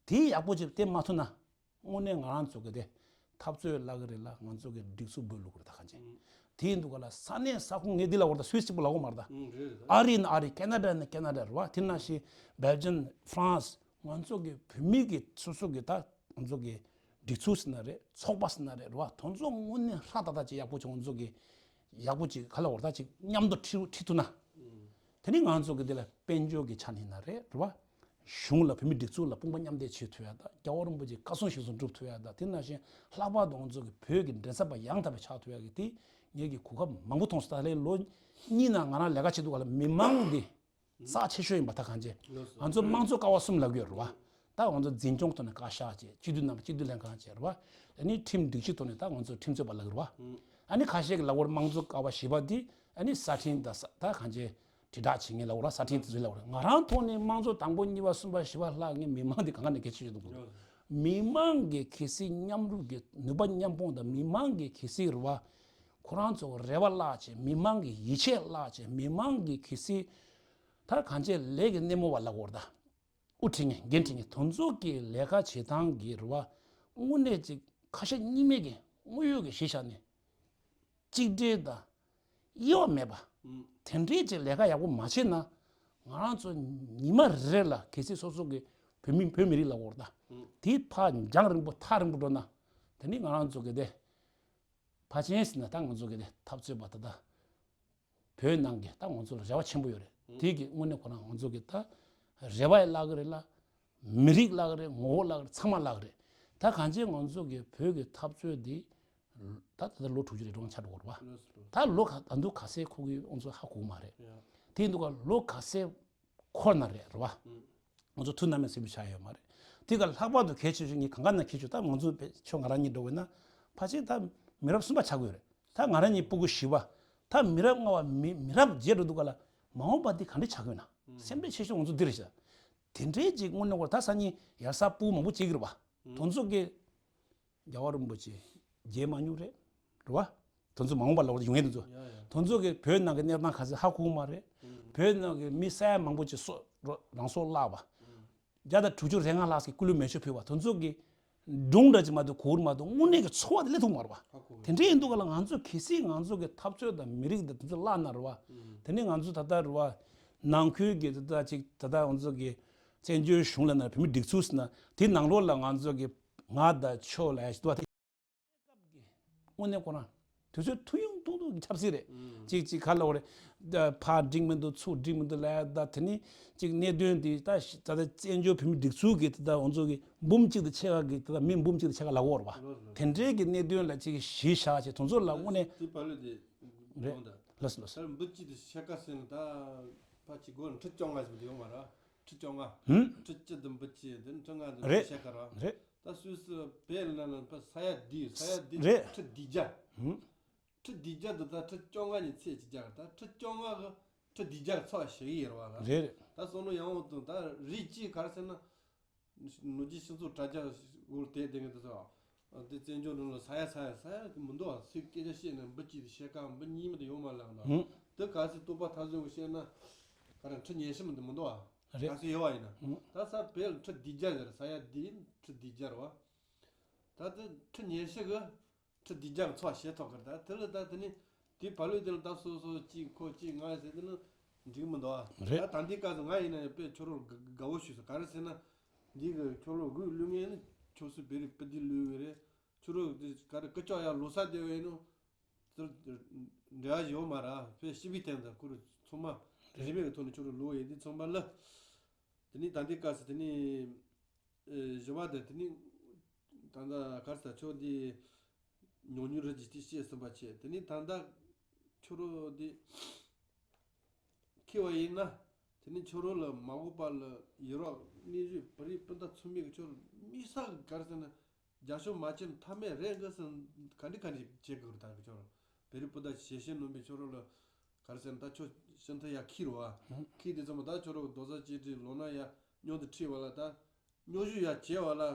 དེ་ཡག་པོ་ཅིག་བསྟེན་མ་ཐུབ་ན་དངོས་གནས་ང་རང་ཚོ་གི་དེ་འཐབ་རྩོད་ལབ་ཀྱི་རེད་ལ་ང་ཚོ་གི་སྒྲིག་འཛུགས་འབོད་ལུགས་རེད་ད་གང་ཅི། དེ་ཡིན་དུས་ག་ལ་ས་གནས་ས་ཁོངས་ངས་འདི་ལ་བར་ད་སུད་སི་གཅིག་པུ་ལ་འོ་མ་རེད་ད། ཨ་རི་ཡིན་ན་ཨ་རི་ཁེ་ན་ཌ་ཡིན་ན་ཁེ་ན་ཌ་རེད་བ། དེ་ནང་བཞིན་སྦེལ་ཇམ་ཧྥ་རན་སི། ང་ཚོ་གི་བོད་མི་གི་སོ་སོ་གི་ད་ང་ཚོ་གི་སྒྲིག་འཛུགས་ཟེར་ན་རེད་ཚོགས་པ་ཟེར་ན་རེད་རེད་བ། དེ་ཚོ་དངོས་གནས་ཧྲ་ཏག་ཏག་ཅིག་ཡག་པོ་ཅིག་ང་ཚོ་གི་ཡག་པོ་ཅིག་ག་ལ་བར་ད་ཅིག་མཉམ་དུ་ཁྲིད་ཁྲིད་ཐུབ་ན། དེ་ནི་ང་ཚོ་གི་འདི་ལ་དཔལ་འབྱོར་གི་ཆ་ནས་ཡིན་ན་རེད་རེད་བ། གཞུང་ལ་བོད་མི་སྒྲིག་འཛུགས་ལ་དཔུང་པ་མཉམ་འདེགས་བྱེད་ཐུབ་ཡ་ད་རྒྱལ་བ་རིན་པོ་ཆེའི་བཀའ་གསུང་གཞིར་བཟུང་སྒྲུབ་ཐུབ་ཡ་ད་དེ་ནང་བཞིན་ལྷག་པར་དུ་ང་ཚོ་གི་བོད་ཀྱི་མགྲིན་ཚབ་པ་ཡང་དག་པའི་ཆགས་ཐུབ་ཡ་གི་དེ་ངེད་ཀྱི་གོ་སྐབས་མང་པོ་མཐོང་སོང་། ད་ལན་ལོ་གཉིས་ནང་ང་རང་ལས་ཀ་བྱེད་དུས་ག་ལ་མི་མང་འདི་རྩ་ཆེ་ཤོས་ཡིན་པ་ད་གང་བྱས། ང་ཚོ་དམངས་གཙོ་ཀ་བ་གསུམ་ལབ་ཀྱི་ཡོད་རེད་བ། ད་ང་ཚོ་འཛིན་སྐྱོང་ཐོག་ནས་བཀའ་ཤག་བྱས་སྤྱི་འཐུས་རྣམ་པ་སྤྱི་འཐུས་ལྷན་ཁང་བྱས་རེད་བ། ཨ་ནི་ཁྲིམས་སྒྲིག་གཞི་ཐོག་ནས་ད་ང་ཚོ་ཁྲིམས་རྩོད་པ་ལབ་ཀྱི་རེད་བ། ཨ་ནི་ཁ་ཤས་ཀྱི་ལབ་ཀྱི་ཡོད་རེད་དམངས་གཙོ་ཀ་བ་བཞི་པ་འདི་ཨ་ནི་གསར་འཕྲིན་ད་ས་ད་གང་བྱས་དྲིལ་བསྒྲགས་བྱེད་མཁན་ལབ་ཀྱི་རེད་བ། གསར་འཕྲིན་དེ་ཚོ་ལབ་ཀྱི་རེད། ང་རང་ཐོག་ནས་དམངས་གཙོ་དང་པོ་གཉིས་པ་གསུམ་པ་བཞི་པ་ལྷག་ངས་མི་མང་འདི་གང་ག་ནས་གལ་ཆེ་ཤོས་འདུག་མི་མང་གི་གལ་སྲིད་མཉམ་རུབ་ཀྱི་ནུས་པ་མཉམ་སྤུངས་དང་མི་མང་གི་གལ་སྲིད་རེད་བ། ཁོ་རང་ཚོ་རེ་བ་བརླག་བྱས་མི་མང་གི་ཡིད་ཆེས་བརླག་བྱས་མི་མང་གི་གལ་སྲིད་ད་གང་བྱས་ལས་ཀྱི་སྣེ་མོ་བ་ལབ་ཀྱི་ཡོད་རེད་ད། དབུ་ཁྲིད་མཁན་འགན་འཁྲི་མཁན་དེ་ཚོ་གི་ལས་ཀ་བྱེད་སྟངས་ཀྱི་རེད་བ། དངོས་གནས་ཅིག་ཁ་ཞེ་གཉིས་མེད་ཀྱི་དངོས་ཡོད་ཀྱི་གཞི་བཞག་ནས་གཅིག་སྒྲིལ་དང་དབྱེ་བ་མེད་པ། དེ་འདྲའི་ཅིག་ལས་ཀ་ཡག་པོ་མ་བྱས་ན་ ང་རང་ཚོ་ཉི་མ་རེ་ལ་གལ་སྲིད་སོ་སོ་གི་བོད་མི་བོད་མི་རིགས་ལ་འོར་ད། དེའི་ཕར་འཇང་རིང་པོ་ཐག་རིང་པོ་འགྲོ་ན། དེ་ནི་ང་རང་ཚོ་གི་དེ་ཕ་ཆེན་ཟེར་ན་ད་ང་ཚོ་གི་དེ་འཐབ་རྩོད་པ་ད་ད། བོད་ནང་གི་ད་ང་ཚོ་ལ་རེ་བ་ཆེན་པོ་ཡོད་རེད། དེ་གི་དངོས་གནས་ཁོ་རང་ང་ཚོ་གི་ད་རེ་བ་ཡི་བརླག་གི་རེད་ལ། མི་རིགས་བརླག་གི་རེད། ངོ་བོ་བརླག་གི་རེད། ཚང་མ་བརླག་གི་རེད། ད་གང་ཅི་ང་ཚོ་གི་བོད་ཀྱི་འཐབ་རྩོད་འདི་ད་ད་ལྟ་ལོ་དྲུག་ཅུ་རེ་གྲངས་ཆགས་འགྲོ་གི་རེད་བ། ད་ལོ་ག་ད་དུང་ག་ཚད་འཁོར་གི་ང་ཚོ་ཧ་གོ་གི་མ་རེད། དེ་ཡིན་དུས་ག་ལོ་ག་ཚད་འཁོར་ན་རེད་རེད་བ། ང་ཚོ་ཐུགས་རྣམ་སྨིན་ཟེར་བའི་ཆ་ཡོད་མ་རེད། དེ་ག་ལྷག་པར་དུ་གལ་ཆེ་ཤོས་ངས་གང་ག་ན་ཁྱེད་ཆོ་ད་ང་ཚོ་བེ་ཆོ་ང་རང་གཉིས་འགྲོ་བས་ན་ཕལ་ཆེར་ད་མི་རབས་གསུམ་པ་ཆགས་ཀྱི་ཡོད་རེད། ད་ང་རང་གཉིས་སྤུ་གུ་བཞི་པ། ད་མི་རབས་ལྔ་པ་མི་མི་རབས་བརྒྱད་འགྲོ་དུས་ག་ལ་མ་འོངས་པ་འདི་ག་འདྲ་ཆགས་ཀྱི་ཡོད་ན་སེམས་ཁྲལ་ཆེ་ཤོས་ང་ཚོ་འདི་རེད་ཤག་དེ་འདྲའི་ཅིག་དངོས་གནས་ཁོ་ད་སང་ཉིན་ཡར་ས་སྤུ་གུ་མང་པོ་སྐྱེ་གི་རེད་བ། དེ་ཚོ་གི་རྒྱལ་བ་རིན་པོ་ཆེ་མཇལ་མ་མྱོང་རེད། རེད་བ། དེ་ཚོ་མ་འོངས་པ་ལ་ཡོང་ཡས་དེ་ཚོ། ཡ་ཡ། དེ་ཚོ་གི་བོད་ནང་གི་གནས་སྟངས་ག་ཚོད་ཧ་གོ་གི་མ་རེད། ཨུམ། བོད་ནང་གི་མི་ས་ཡ་མང་པོ་ཅིག་སྲོག་རང་སྲོག་བླངས་པ། ཨུམ། བརྒྱ་དང་དྲུག་ཅུ་རེ་ལྔ་ལྷག་ཅིག་སྐུ་ལུས་མེ་མཆོད་ཕུལ་བ་དེ་ཚོ་གི་སྒྲུང་འདྲ་ཅིག་མ་གཏོགས་གོ་གི་མ་གཏོགས་དངོས་གནས་ཀྱི་ཚོར་བ་དེ་སླེབས་ཐུབ་མ་རེད་བ། ཧ་གོ་གི། དེ་འདྲ་ཡིན་དུས་ག་ལ་ང་ཚོ་གལ་སྲིད་ང་ཚོ་གི་འཐབ་རྩོད་དང་མི་རིགས་དང་དེ་ཚོ་བརླག་ན་རེད་བ། ཨུམ། དེ་ནི་ང་ཚོ་ད་ལྟ་རེད་བ། ནང་ཁུལ་གྱི་ད་ལྟ་ཅིག་ད་ལྟ་ང་ཚོ་གི་བཙན་བྱོལ་གཞུང་ལ་ན་བོད་མི་སྒྲིག་འཛུགས་ཟེར་ན་དེ་ནང་ལོགས་ལ་ང་ཚོ་གི་ང་དང་ཁྱོད་ལ་ཡ་ཞིག་འདུག་བ། དེ་སྐབས་ཀྱི་དངོས་གནས་ཁོ་རང་དུས་ཚོད་ཐུང་ཐུང་ཐུང་ཐུང་གི་ཆབ་སྲིད་རེད། ཨུམ། ཅིག་ཅིག་ག་ལ་འོ་རེད། ད་ཕར་འགྲིག་མི་འདུག་ཚུར་འགྲིག་མི་འདུག་ལ་ཡ་ད་དེ་ནི་ཅིག་གནད་དོན་དེ་ད་ད་ལྟ་བཙན་བྱོལ་བོད་མི་སྒྲིག་འཛུགས་ཀྱི་ད་ལྟ་ང་ཚོ་གི་འབུམ་གཅིག་དང་ཕྱེད་ཀ་གི་ད་ལྟ་མི་འབུམ་གཅིག་དང་ཕྱེད་ཀ་ལ་འོ་རེད་བ། ལོས་ལོས། དེ་འདྲའི་གི་གནད་དོན་ལ་ཅིག་གཞི་བཞག་བྱས་དེ་ཚོ་ལ་དངོས་གནས་དེ་བ་ལོས་དེ་རེད། ལོས་ལོས། ད་འབུམ་གཅིག་དང་ཕྱེད་ཀ་ཟེར་ན་ད་ཕ་གཅིག་སྒོར་ཁྲི་བཅོ་ལྔ་ཟེར་བ་དེ་ཡོད་མ་རེད། ཁྲི་བཅོ་ལྔ། ཧུམ། ཁྲི་གཅིག་དང་འབུམ་གཅིག་དེ་ཁྲི་ལྔ་དང་རེད། ཕྱེད་ཀ་རེད། རེད། ད་སུད་སི་བལ་ལ་ན་ཕ་ས་ཡ་བདུན། ས་ཡ་བདུན་རེད། ཁྲི་བདུན་བརྒྱ། ཧུམ། ཁྲི་བདུན་བརྒྱ་དེ་ད་ཁྲི་བཅོ་ལྔ་ནས་ཚད་ཅིག་རྒྱག་ད་ཁྲི་བཅོ་ལྔ་གི་ཁྲི་བདུན་བརྒྱ་གི་ཚོགས་ཞིག་ཡིན་རེད་བ་ལ། རེད་རེད། ད་བསམ་བློ་ཡང་འོང་དང་ད་རིགས་གཅིག་ག་རེ་ཟེར་ན། ནུབ་རྒྱུད་སྤྱི་ཚོགས་དྲ་རྒྱ་འོག་དེ་དེ་ངས་དེ་ཚོ་དེ་བཙན་བྱོལ་ནང་ལ་ས་ཡ་ས་ཡ་ས་ཡ་མི་འདུག་ཨ། སུས་སྐད་ཆ་བཤད་ན་འབུམ་གཅིག་དང་ཕྱེད་ཀ་འབུམ་གཉིས་མ་གཏོགས་ཡོད་མ་ལགས་ན། ཧུམ། དེ་གལ་སྲིད་རྟོགས་པ་མཐའ་གསུམ་གྱིས་བཤད་ན་ག་རེ་ཁྲི་ཉི་ཤུ་མ་གཏོགས་མི་འདུག་ཨ། རེད། གལ་སྲིད་ཡོད་པ་ཡིན་ན། ཧུམ། ད་ས་བལ་ཁྲི་བདུན་བརྒྱ་ཟེར། ས་ཡ་བདུན་ཁྲི་བདུན་བརྒྱ་རེད་བ། ད་དེ་ཁྲི་ཉི་ཤུ་གི་ཁྲི་བདུན་བརྒྱ་གི་ཚོགས་བྱེད་ཐུབ་ཀྱི་རེད། ད་དེ་ལ་ད་དེ་ནི་དེའི་བ་ལོས་དེ་ལ་ད་སོ་སོ་གཅིག་ཁོ་གཅིག་ང་ཟེར་དེ་ནི་འགྲིག་མི་འདུག་ཨ། རེད། ད་ད་འདི་སྐབས་སུ་ང་ཡིན་ན་ཡང་དཔེ་ཁྱོད་རང་དགའ་དགའ་བོ་ཞུས་སོང་། ག་རེ་ཟེར་ན། འདི་གི་ཁྱོད་རང་དགུ་བླུག་མཁན་ནི་ཁྱོད་ཚོ་བོད་རིགས་སྤུན་ཟླ་བླུག་གི་རེད། ཁྱོད་རང་དེ་ག་རེ་སྐུ་ཅག་ཡར་ལོ་གསར་དེ་བས་ནོ། དེར་འབྲེལ་བ་ཡོད་མ་རེད། དཔེ་ཞི་བའི་སྟེང་དུ་ཁོ་རང་ཚང་མ་རེད། རིས་མེད་ཀྱི་ཐོག་ནས་ཁྱོད་རང་ལོ་ཡིན་དུས་ཚང་མ་ལ། དེ་ནི་ད་འདི་སྐབས་སུ་དེ་ནི། ཨེ། བཞི་པ་དེ་དེ་ནི། ད་ལྟ་གར་ས་ཁྱོད་འདི་ཉུང་ཉུང་རེད་ཅེས་དེ་བཤད་ཟིན་པ་བྱས། དེ་ནི་ད་ལྟ་ཁྱོད་རང་འདི་ཁེ་བ་ཡིན་ན། དེ་ནི་ཁྱོད་རང་ལ་མ་འོངས་པ་ལ་ཡུ་རོབ་གནས་ཡུལ་བོད་རིགས་སྤུན་ཟླ་ཚང་མས་ཁྱོད་རང་དམིགས་བསལ་གར་ཟེར་ན་རྒྱབ་སྐྱོར་མ་བྱས་ན་ཐབས་མེད་རེད་འགའ་ཟེར། ག་འདྲ་ག་འདྲ་བྱེད་དགོས་རེད། ད་ཁྱོད་རང་བོད་རིགས་སྤུན་ཟླ་ཞལ་བཞེས་གནང་བའི་ཁྱོད་རང་ལ་གར་ཟེར་ན་ད་ཁྱོད་ཤིན་ཐུ་ཡར་འཁྱེར་བ། ཧུམ། འཁྱེར་དུས་ཙམ་པ་ད་ཁྱོད་རང་རྡོག་རྩ་གཅིག་སྒྲིལ་ལོ་ན་ཡར་མཉམ་དུ་ཁྲིད་པ་ལ་ད། སྙོབ་བསྡུས་ཡར་བྱས་པ་ལ།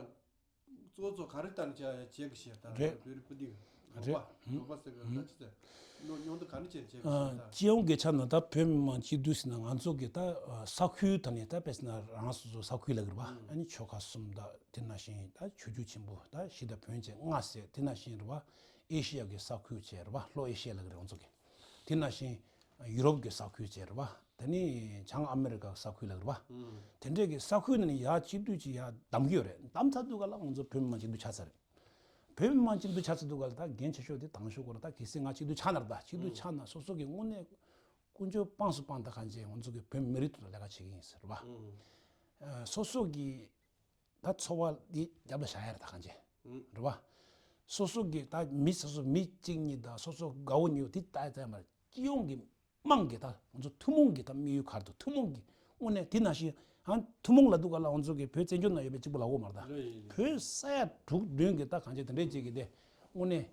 གཙོ་གཙོ་ག་རེ་ལྟར་བྱས་ཡར་བྱེད་དགོས་ཤེས་ད། རེད། བོད་རིགས་སྤུན་ཟླ་རེད། རོགས་པ་རོགས་པ་ཟེར་གི་ད་ཅི་ཟེར། སྙོབ་སྙོབ་བསྡུས་ག་འདྲ་བྱས་བྱེད་དགོས་ཤེས་ད། སྤྱི་ཡོངས་ཀྱི་ཆ་ནས་ད་བོད་མི་མང་སྤྱི་འཐུས་ཟེར་ན་ང་ཚོ་གི་ད་ས་ཁུལ་དང་ནི་ད་དཔེ་ཟེར་ན་རང་སོ་སོ་ས་ཁུལ་ལ་གི་རེད་བ། ཨ་ནི་ཆོལ་ཁ་གསུམ་ད་དེ་ནང་བཞིན་ད་ཆོས་བརྒྱུད་ཆེན་པོ་ད་གཞིས་དང་བོན་བཅས་ལྔ་ཟེར་དེ་ནང་བཞིན་རེད་བ། ཨེ་ཤི་ཡ་གི་ས་ཁུལ་བཅས་རེད་བ། ལྷོ་ཨེ་ཤི་ཡ་ལ་གི་རེད་ང་ཚོ་གི། དེ་ནང་བཞིན་ཡུ་རོབ་ཀྱི་ས་ཁུལ་བཅས་རེད་བ། དེ་ནི་བྱང་ཨ་མེ་རི་ཀ་ས་ཁུལ་ལ་རེད་བ། ཨང་། དེ་འདྲས་ཀྱི་ས་ཁུལ་ནང་ནས་ཡར་སྤྱི་འཐུས་ཀྱི་ཡར་བདམས་ཀྱི་ཡོད་རེད། བདམས་ཚར་དུས་ག་ལ་ང་ཚོ་བོད་མི་མང་སྤྱི་འཐུས་ཆགས་ཚར་རེད། བོད་མི་མང་སྤྱི་འཐུས་ཆགས་ཚར་དུས་ག་ལ་ད་འགན་ཆེ་ཤོས་དེ་དང་ཤོས་སྐོར་ད་གལ་སྲིད་ང་སྤྱི་འཐུས་ཆགས་ན་རེད། ད་སྤྱི་འཐུས་ཨང་། ཆགས་ན་སོ་སོ་གི་དངོས་གནས་ཀུན་སྤྱོད་སྤངས་སུ་སྤངས་ད་གང་བྱས་ང་ཚོ་གི་བོད་མི་རིགས་ཐོག་ལ་ལས་ཀ་བྱེད་ཀྱི་ཡིན་ཟེར་རེད་བ། ཨང་། ཨ། སོ་སོ་གི་ད་འཚོ་བ་འདི་རྒྱབ་ལ་བཞག་ཡ་རེད་ད་གང་བྱས། ཨང་། རེད་བ། སོ་སོ་གི་ད་མི་སོ་སོ་མི་གཅིག་གཉིས་དང་སོ་སོ་དགའ་བོ་ཉེ་བོ་དེ་ལྟ་ཡ་ཙམ་མ་རེད། སྤྱི་ཡོངས་ཀྱི་དམངས་ཀྱི་ད་ང་ཚོ་ཐུན་མོང་གི་ད་དམིགས་ཡུལ་ག་རེ་འདུག་ཐུན་མོང་གི་དངོས་གནས་དེ་ནང་བཞིན་ཨང་ཐུན་མོང་ལབ་དུས་ག་ལ་ང་ཚོ་གི་བོད་བཙན་བྱོལ་ནང་ཡོད་པའི་གཅིག་པུ་ལབ་དགོས་མ་རེད་ད། རེད་ཡིན། བོད་ས་ཡ་དྲུག་བདུན་གྱི་ད་གང་བྱས་དེ་འདྲས་ཅིག་གི་དེ་དངོས་གནས་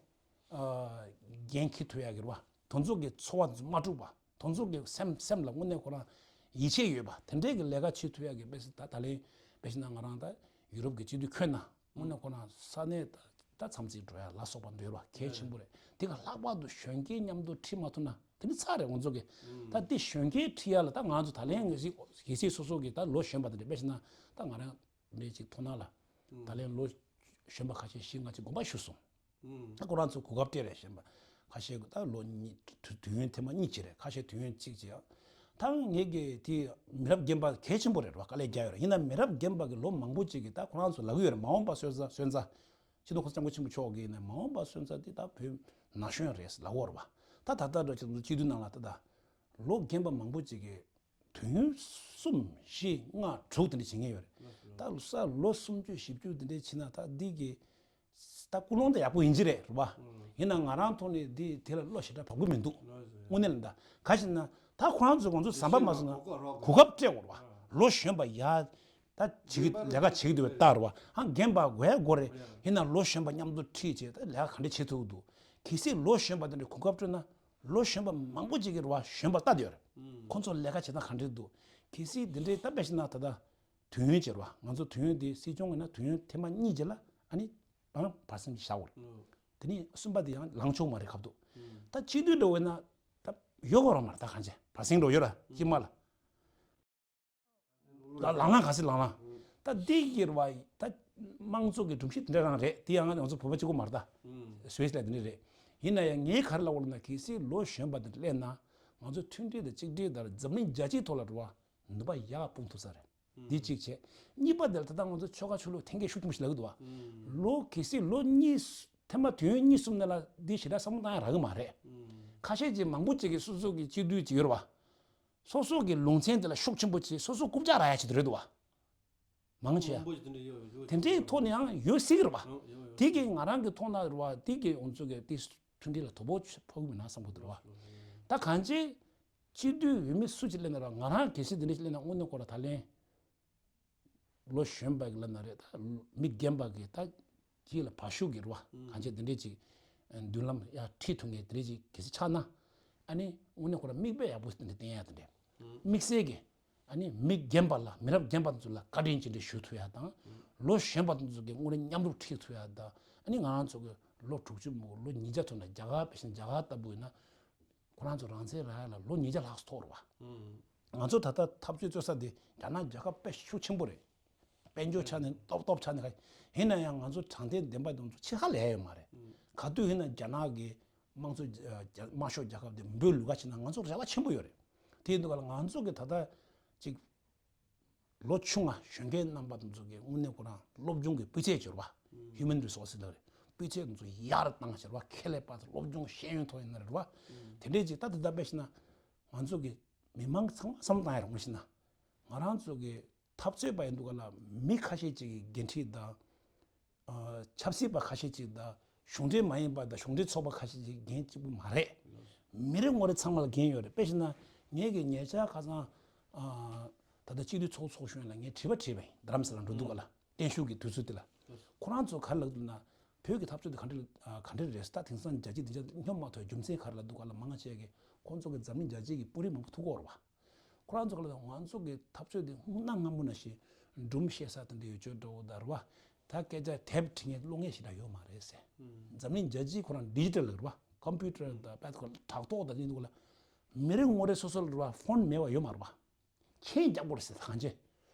ཨ་འགན་འཁྱེར་ཐུབ་ཡ་གི་རེད་བ། དེ་ཚོ་གི་འཚོ་བ་མ་དཀྲུགས་པ། དེ་ཚོ་གི་སེམས་སེམས་ལ་དངོས་གནས་ཁོ་རང་ཡིད་ཆེས་ཡོད་པ་དེ་འདྲའི་གི་ལས་ཀ་བྱེད་ཐུབ་ཡ་གི་དཔེ་ད་ད་ལན་དཔེ་བྱས་ན་ང་རང་ད་ཡུ་རོབ་གི་སྤྱི་འཐུས་འཁོད་ན་དངོས་གནས་ཁོ་རང་ས་གནས་ད་ད་འཚམས་གཟིགས་འགྲོ་ཡ་ལ་སོགས་པ་འདོད་པ་གལ་ཆེན་པོ་རེད། དེ་ག་ལྷག་པར་དུ་གཞོན་སྐྱེས་མཉམ་དུ་ཁྲིད་མ་ཐུབ་ན་དེ་ནི་ཚར་རེད་ང་ཚོ་གི། ད་དེ་གཞོན་སྐྱེས་ཁྲིད་ཡ་ལ་ད་ང་ཚོ་ད་ལན་ངེས་སྲིད་གལ་སྲིད་སོ་སོ་གི་ད་ལོ་གཞོན་པ་དེ་འདྲ་དཔེ་བྱས་ན་ད་ང་རང་འདྲའི་ཅིག་མཐོང་སྣང་ལ་ད་ལན་ལོ་གཞོན་པ་ཁ་ཤས་ཤིག་ང་ཚོས་དགོངས་པ་ཞུས་སོང་། ཨང་། ད་ཁོ་རང་ཚོ་གོ་སྐབས་སྤྲད་རེད་གཞན་པ། ཁ་ཤས་ད་ལོ་གཉིས་དུས་དུས་ཡུན་ཐེངས་མ་གཉིས་ཅིག་རེད། ཁ་ཤས་དུས་ཡུན་གཅིག་ཅིག་ཡང་ ད་ངས་ཀྱི་དེ་མི་རབས་རྒན་པ་གལ་ཆེན་པོ་རེད་བ། དཀའ་ལས་རྒྱག་ཡོད་རེད། ཡིན་ན་མི་རབས་རྒན་པ་གི་ལོ་མང་པོ་ཅིག་གི་ད་ཁོ་རང་ཚོ་ལབ་ཀྱི་ཡོད་རེད། མ་འོངས་པ་སོན་རྩ་སོན་རྩ་ཕྱི་དྲོ་ཁོ་སྐྱབས་མགོན་ཆེན་པོ་མཆོག་གིས་ནས་མ་འོངས་པ་སོན་རྩ་དེ་ད་བོད་ན་གཞོན་རེད་ལབ་ཀྱི་ཡོད་རེད་བ། ད་ད་ལྟ་འདྲ་ཅིག་སྤྱི་འཐུས་ནང་ལ་ད་ད་ལོ་རྒན་པ་མང་པོ་ཅིག་གི་དུས་ཡུན་གསུམ་བཞི་ལྔ་དྲུག་དེ་འདྲ་བྱེད་མཁན་ཡོད་རེད། ད་ས་ལོ་སུམ་ཅུ་བཞི་བཅུ་དེ་འདྲ་ཕྱིན་ན་ད་འདི་གི་ད་ཀུན་སློང་དེ་ཡག་པོ་ཡིན་གྱི་རེད་རེད་བ། ཡིན་ན་ང་རང་ཐོག་ནས་འདི་དེ་ལ་བློ་ཞེ་དྲག་བབས་ཀྱི་མི་འདུག་དངོས་གནས་ལ་ད་ག་ཞིག་ན་ད་ཁོ་རང་ཚོས་ང་ཚོ་ཟམ་པ་མ་བཟུང་ན་གོ་སྐབས་སྤྲད་དགོས་རེད་བ། ལོ་གཞོན་པ་ཡ་ད་བྱེད་ཀྱི་ལས་ཀ་བྱེད་ཀྱི་འདུག་བས་ལྟ་རེད་བ། ཨ་རྒན་པ་དགོས་ཡ་དགོས་རེད། ཡིན་ན་ལོ་གཞོན་པ་མཉམ་དུ་ཁྲིད་བྱས་ད་ལས་ཀ་ག་འདྲ་བྱེད་ཐུབ་འདུག་གལ་སྲིད་ལོ་གཞོན་པ་དེ་འདྲ་གོ་སྐབས་སྤྲད་ན། ལོ་གཞོན་པ་མང་པོ་ཅིག་གིས་རེད་བ་གཞོན་པ་ལྟ་དེ་ཡོད་རེད། ཁོ་ཚོ་ལས་ཀ་བྱེད་སྟངས་ག་འདྲ་འདུག་གལ་སྲིད་འདི་འདྲའི་ད་དཔེ་བཞག་ན་ད་ལྟ་དུས་ཡུན་བྱེད་རེད་བ། ང་ཚོ་དུས་ཡུན་འདི་སྲིད་སྐྱོང་ཡིན་ན་དུས་ཡུན་ཐེངས་མ་གཉིས་རྗེས་ལ་ཨ་ནི་ཨང་བར་སེང་བཞག་དགོས་རེད། དེ་ནས་གསུམ་པ་དེ་ཡང་ལངས་ཆོག་མ་རེད་ཁ་ཐུག་ད་སྤྱི་འཐུས་འགྲོ་བས་ན་ད་ཡོད་དགོས་རེད་མ་རེད། ད་གང་བྱས་བར་སེང་འགྲོ་ཡོད་ར་དཀྱིལ་མ་ལ། ལ་ལང་ལང་ག་སེ་ལང་ལང་། ད་འདི་གི་རེད་བ། ད་དམངས་གཙོ་གི་སྒྲོམ་གཞི་དེ་འདྲ་རང་རེད། དེ་ཡང་ང་ཚོ་བོད་པ་གཅིག་པོ་མ་རེད་ད། སུད་སི་ལ་དེ་འདྲ་རེད། ཡིན་ན་ཡང་ངས་ག་རེ་ལབ་དགོས་ལབ་ན་གལ་སྲིད་ལོ་གཞོན་པ་དེ་སླེབས་ན་ང་ཚོ་མཐུན་སྒྲིལ་དང་གཅིག་སྒྲིལ་དང་འཛམ་གླིང་རྒྱལ་སྤྱིའི་ཐོག་ལ་རེད་བ་ནུས་པ་ཡག་སྤུངས་ཐུབ་ས་རེད། འདི་གཅིག་བྱས། གཉིས་པ་དེ་ལ་ད་ལྟ་ང་ཚོ་ཆོལ་ཁ་ཆོས་ལུགས་འཐེན་འཁྱེར་ཤུགས་ཆེན་པོ་ཞིག་ལབ་ཀྱི་འདུག་བ། ལོ་གལ་སྲིད་ལོ་གཉིས་ཐེངས་མ་དུས་ཡུན་གཉིས་གསུམ་ནང་ལ་འདི་ཞེ་དྲག་བསམ་བློ་བཏང་ཡ་རག་གི་མ་རེད། ཁ་ཤས་ཀྱིས་མང་པོ་ཅིག་གིས་སོ་སོ་གི་སྤྱི་འཐུས་ཅིག་ཡོད་རེད་བ། སོ་སོ་གི་ལུང་ཚན་དེ་ལ་ཤུགས་ཆེན་པོ་བྱས་སོ་སོ་རྐུབ་བཀྱག་རག་ཡ་ཆེད་དུ་རེད་འདུག་བ། མང་ཆེ་བ། མང་པོ་ཞིག་དེ་འདྲ་ཡོད་ཡོད་དེ་འདྲའི་ཐོག་ནས་ཡང་ཡོད་སྲིད་ཀྱི་རེད་བ། ཡོད་ཡོད་ཡོད། དེ་གིས་ང་རང་གི་ཐོག་ན་རེད་བ་དེ་གི་ང་ཚོ་གི་དེ་མཐུན་སྒྲིལ་ལ་དོ་ཕོག་ཕོག་གི་མིན་ན་བསམ་གྱི་འདུག་རེད་བ། ད་གང་ཅི་སྤྱི་འཐུས་འོས་མི་སུ་ཅིག་སླེབས་ན་རེད་བ། ང་རང་གལ་སྲིད་དེ་འདྲ་ཞིག་སླེབས་ན་དངོས་གནས་ཁོ་ར་ད་ལན། ལོ་གཞོན་པ་གི་ལབ་ན་རེད་ད། མི་རྒན་པ་གི་ད་སྐྱིད་ལ་བ་ཤུགས་ཀྱི་རེད་བ། གང་བྱས་དེ་འདྲས་ཅིག་མདུན་ལམ་ཡར་ཁྲིད་ཐུབ་མཁན་དེ་འདྲས་ཅིག་གལ་སྲིད་ཆགས་ན། ཨ་ནི་དངོས་གནས་ཁོ་ར་མིག་དཔེ་ཡག་པོ་དེ་འདྲས་བསྟན་ཡ་དེ་འདྲས། དམིགས་བསལ་གྱི་ཨ་ནི་མི་རྒན་པ་ལ་མི་རབས་རྒན་པ་ཚོ་ལ་བཀའ་དྲིན་ཅི་འདྲས་ཞུ་ཐུབ་ཡ་དང་། ལོ་གཞོན་པ་ཚོ་གི་དངོས་གནས་མཉམ་རུབ་ཁྲིད་ཐུབ་ཡ་དང་། ཨ་ནི་ང་རང་ཚོ་གི་ལོ་དྲུག་ཅུ་མོ་ལོ་ཉིས་བརྒྱ་ཐོན་ན་རྒྱ་གར་དཔེ་བཞིན་རྒྱ་གར་ལྟ་བུ་ཡིན་ན། ཁོ་རང་ཚོ་རང་བཙན་རག་ཡ་ལ་ལོ་ཉིས་བརྒྱ་ལྷག་ཙམ་ཐོག་རེད་བ། ང་ཚོ་ད་ལྟ་འཐབ་རྩོད་རྩོད་ས་དེ་རྒྱ་ནག་རྒྱལ་ཁབ་དཔེ་ཤུགས་ཆེན་པོ་རེད། དཔལ་འབྱོར་ཆ་ནས་སྟོབས་སྟོབས་ཆ་ནས་ག་ཡིན་ན་ཡང་ང་ཚོ་དྲང་བདེན་བདེན་པ་དེ་ང་ཚོ་ཕྱི་ཁ་ལ་ཡ་ཡོད་མ་རེད། ག་དུས་ཡིན་ན་རྒྱ་ནག་གི་དམངས་གཙོ་རྒྱ་དམར་ཤོག་རྒྱལ་ཁབ་དེ་འབོད་ལུག་ག་བྱེད་ན་ང་ཚོ་རེ་བ་ཆེན་པོ་ཡོད་རེད། དེ་ཡིན་དུས་ག་ལ་ང་ཚོ་གི་ད་ལྟ་ཅིག་ལོ་ཆུང་བ་གཞོན་སྐྱེས་རྣམ་པ་དེ་ཚོ་གིས་དངོས་གནས་ཁོ་རང་སློབ་སྦྱོང་གི་སྤུས་ཚད་སྦྱོར་བ། Human Resources ལ་རེད། སྤུས་ཚད་དེ་ཚོ་ཡར་བཏང་སྦྱོར་བ་ཁེ་ལས་པ་ཚོ་སློབ་སྦྱོང་ཤེས་ཡོན་ཐོག་ཡིན་ན་རེད་བ། དེ་འདྲས་ཅིག་ད་དེ་ལྟ་དཔེ་བཞག་ན་ང་ཚོ་གི་མི་མང་ཚང་མ་བསམ་བློ་བཏང་ཡ་རེད། དངོས་བཤད་ན་ང་རང་ཚོ་གི་འཐབ་རྩོད་པ་ཡིན་དུས་ག་ལ་མི་ཁ་ཤས་ཅིག་གི་འགན་འཁྲི་དང་། ཆབ་སྲིད་པ་ཁ་ཤས་ཅིག་དང་གཞུང་འབྲེལ་མ་ཡིན་པ་དང་གཞུང་འབྲེལ་ཚོགས་པ་ཁ་ཤས་ཅིག་འགན་གཅིག་པུ་མ་རེད། མི་རེ་ངོ་རེ་ཚང་མ་ལ་འགན་ཡོད་རེད། དཔེ་བཞག་ན་ངེད་ཀྱི་ཉེ་ཆར་ཁ་སང་ད་ལྟ་སྤྱི་འཐུས་ཚོགས་གཙོ་གཞོན་ལ་ངས་དྲི་བ་དྲིས་པ་ཡིན། རྡ་རམ་ས་ལ་འགྲོ་དུས་ག་ལ་བརྟན་བཞུགས་ཀྱི་དུས་ཚོད་དེ་ལ་ཁོ་རང་ཚོ་ག་རེ་ལབ་འདུག་ན་བོད་ཀྱི་འཐབ་རྩོད་དེ་ག་འདྲ་ག་འདྲ་རེད་ཟེར། ད་དེང་སང་རྒྱལ་སྤྱི་དེ་འདྲ་སྙོབ་མ་ཐུབ་རྒྱུ་མཚན་ག་རེ་ལབ་འདུག་ག་ལ་མང་ཆེ་གི་ཁོང་ཚོ་གི་འཛམ་གླིང་རྒྱལ་སྤྱི་གི་དཔོན་རིགས་མང་པོ་ཐུག་གི་ཡོད་རེད་བ། ཁོ་རང་ཚོ་ག་ལ་ང་ཚོ་གི་འཐབ་རྩོད་འདི་སྔོན་ན་སྔ་མོ་ནང་བཞིན་སྒྲུང་བཤད་ས་དེ་འདྲ་ཡོད་ཆོག་འདྲ་བོ་ད་རེད་བ། ད་སྐད་ཆ་དེབ་བྲིས་མཁན་ཀློག་མཁན་ཞེ་དྲག་ཡོད་མ་རེད་ཟེར། འཛམ་གླིང་རྒྱལ་སྤྱིའི་ཁོ་རང་ཌི་ཇི་ཊལ་རེད་བ། ཀམ་པུ་ཊར་དང་དཔེ་ཁོ་དྲ་ཐོག་དང་དེ་འདུག་ལ། མི་རེ་ངོ་རེ་སོ་སོ་ལ་རེད་བ་ཕོན་མེད་པ་ཡོད་མ་རེད་བ། མཁྱེན་རྒྱག་དགོས་རེད་ཟེར། གང་བྱས།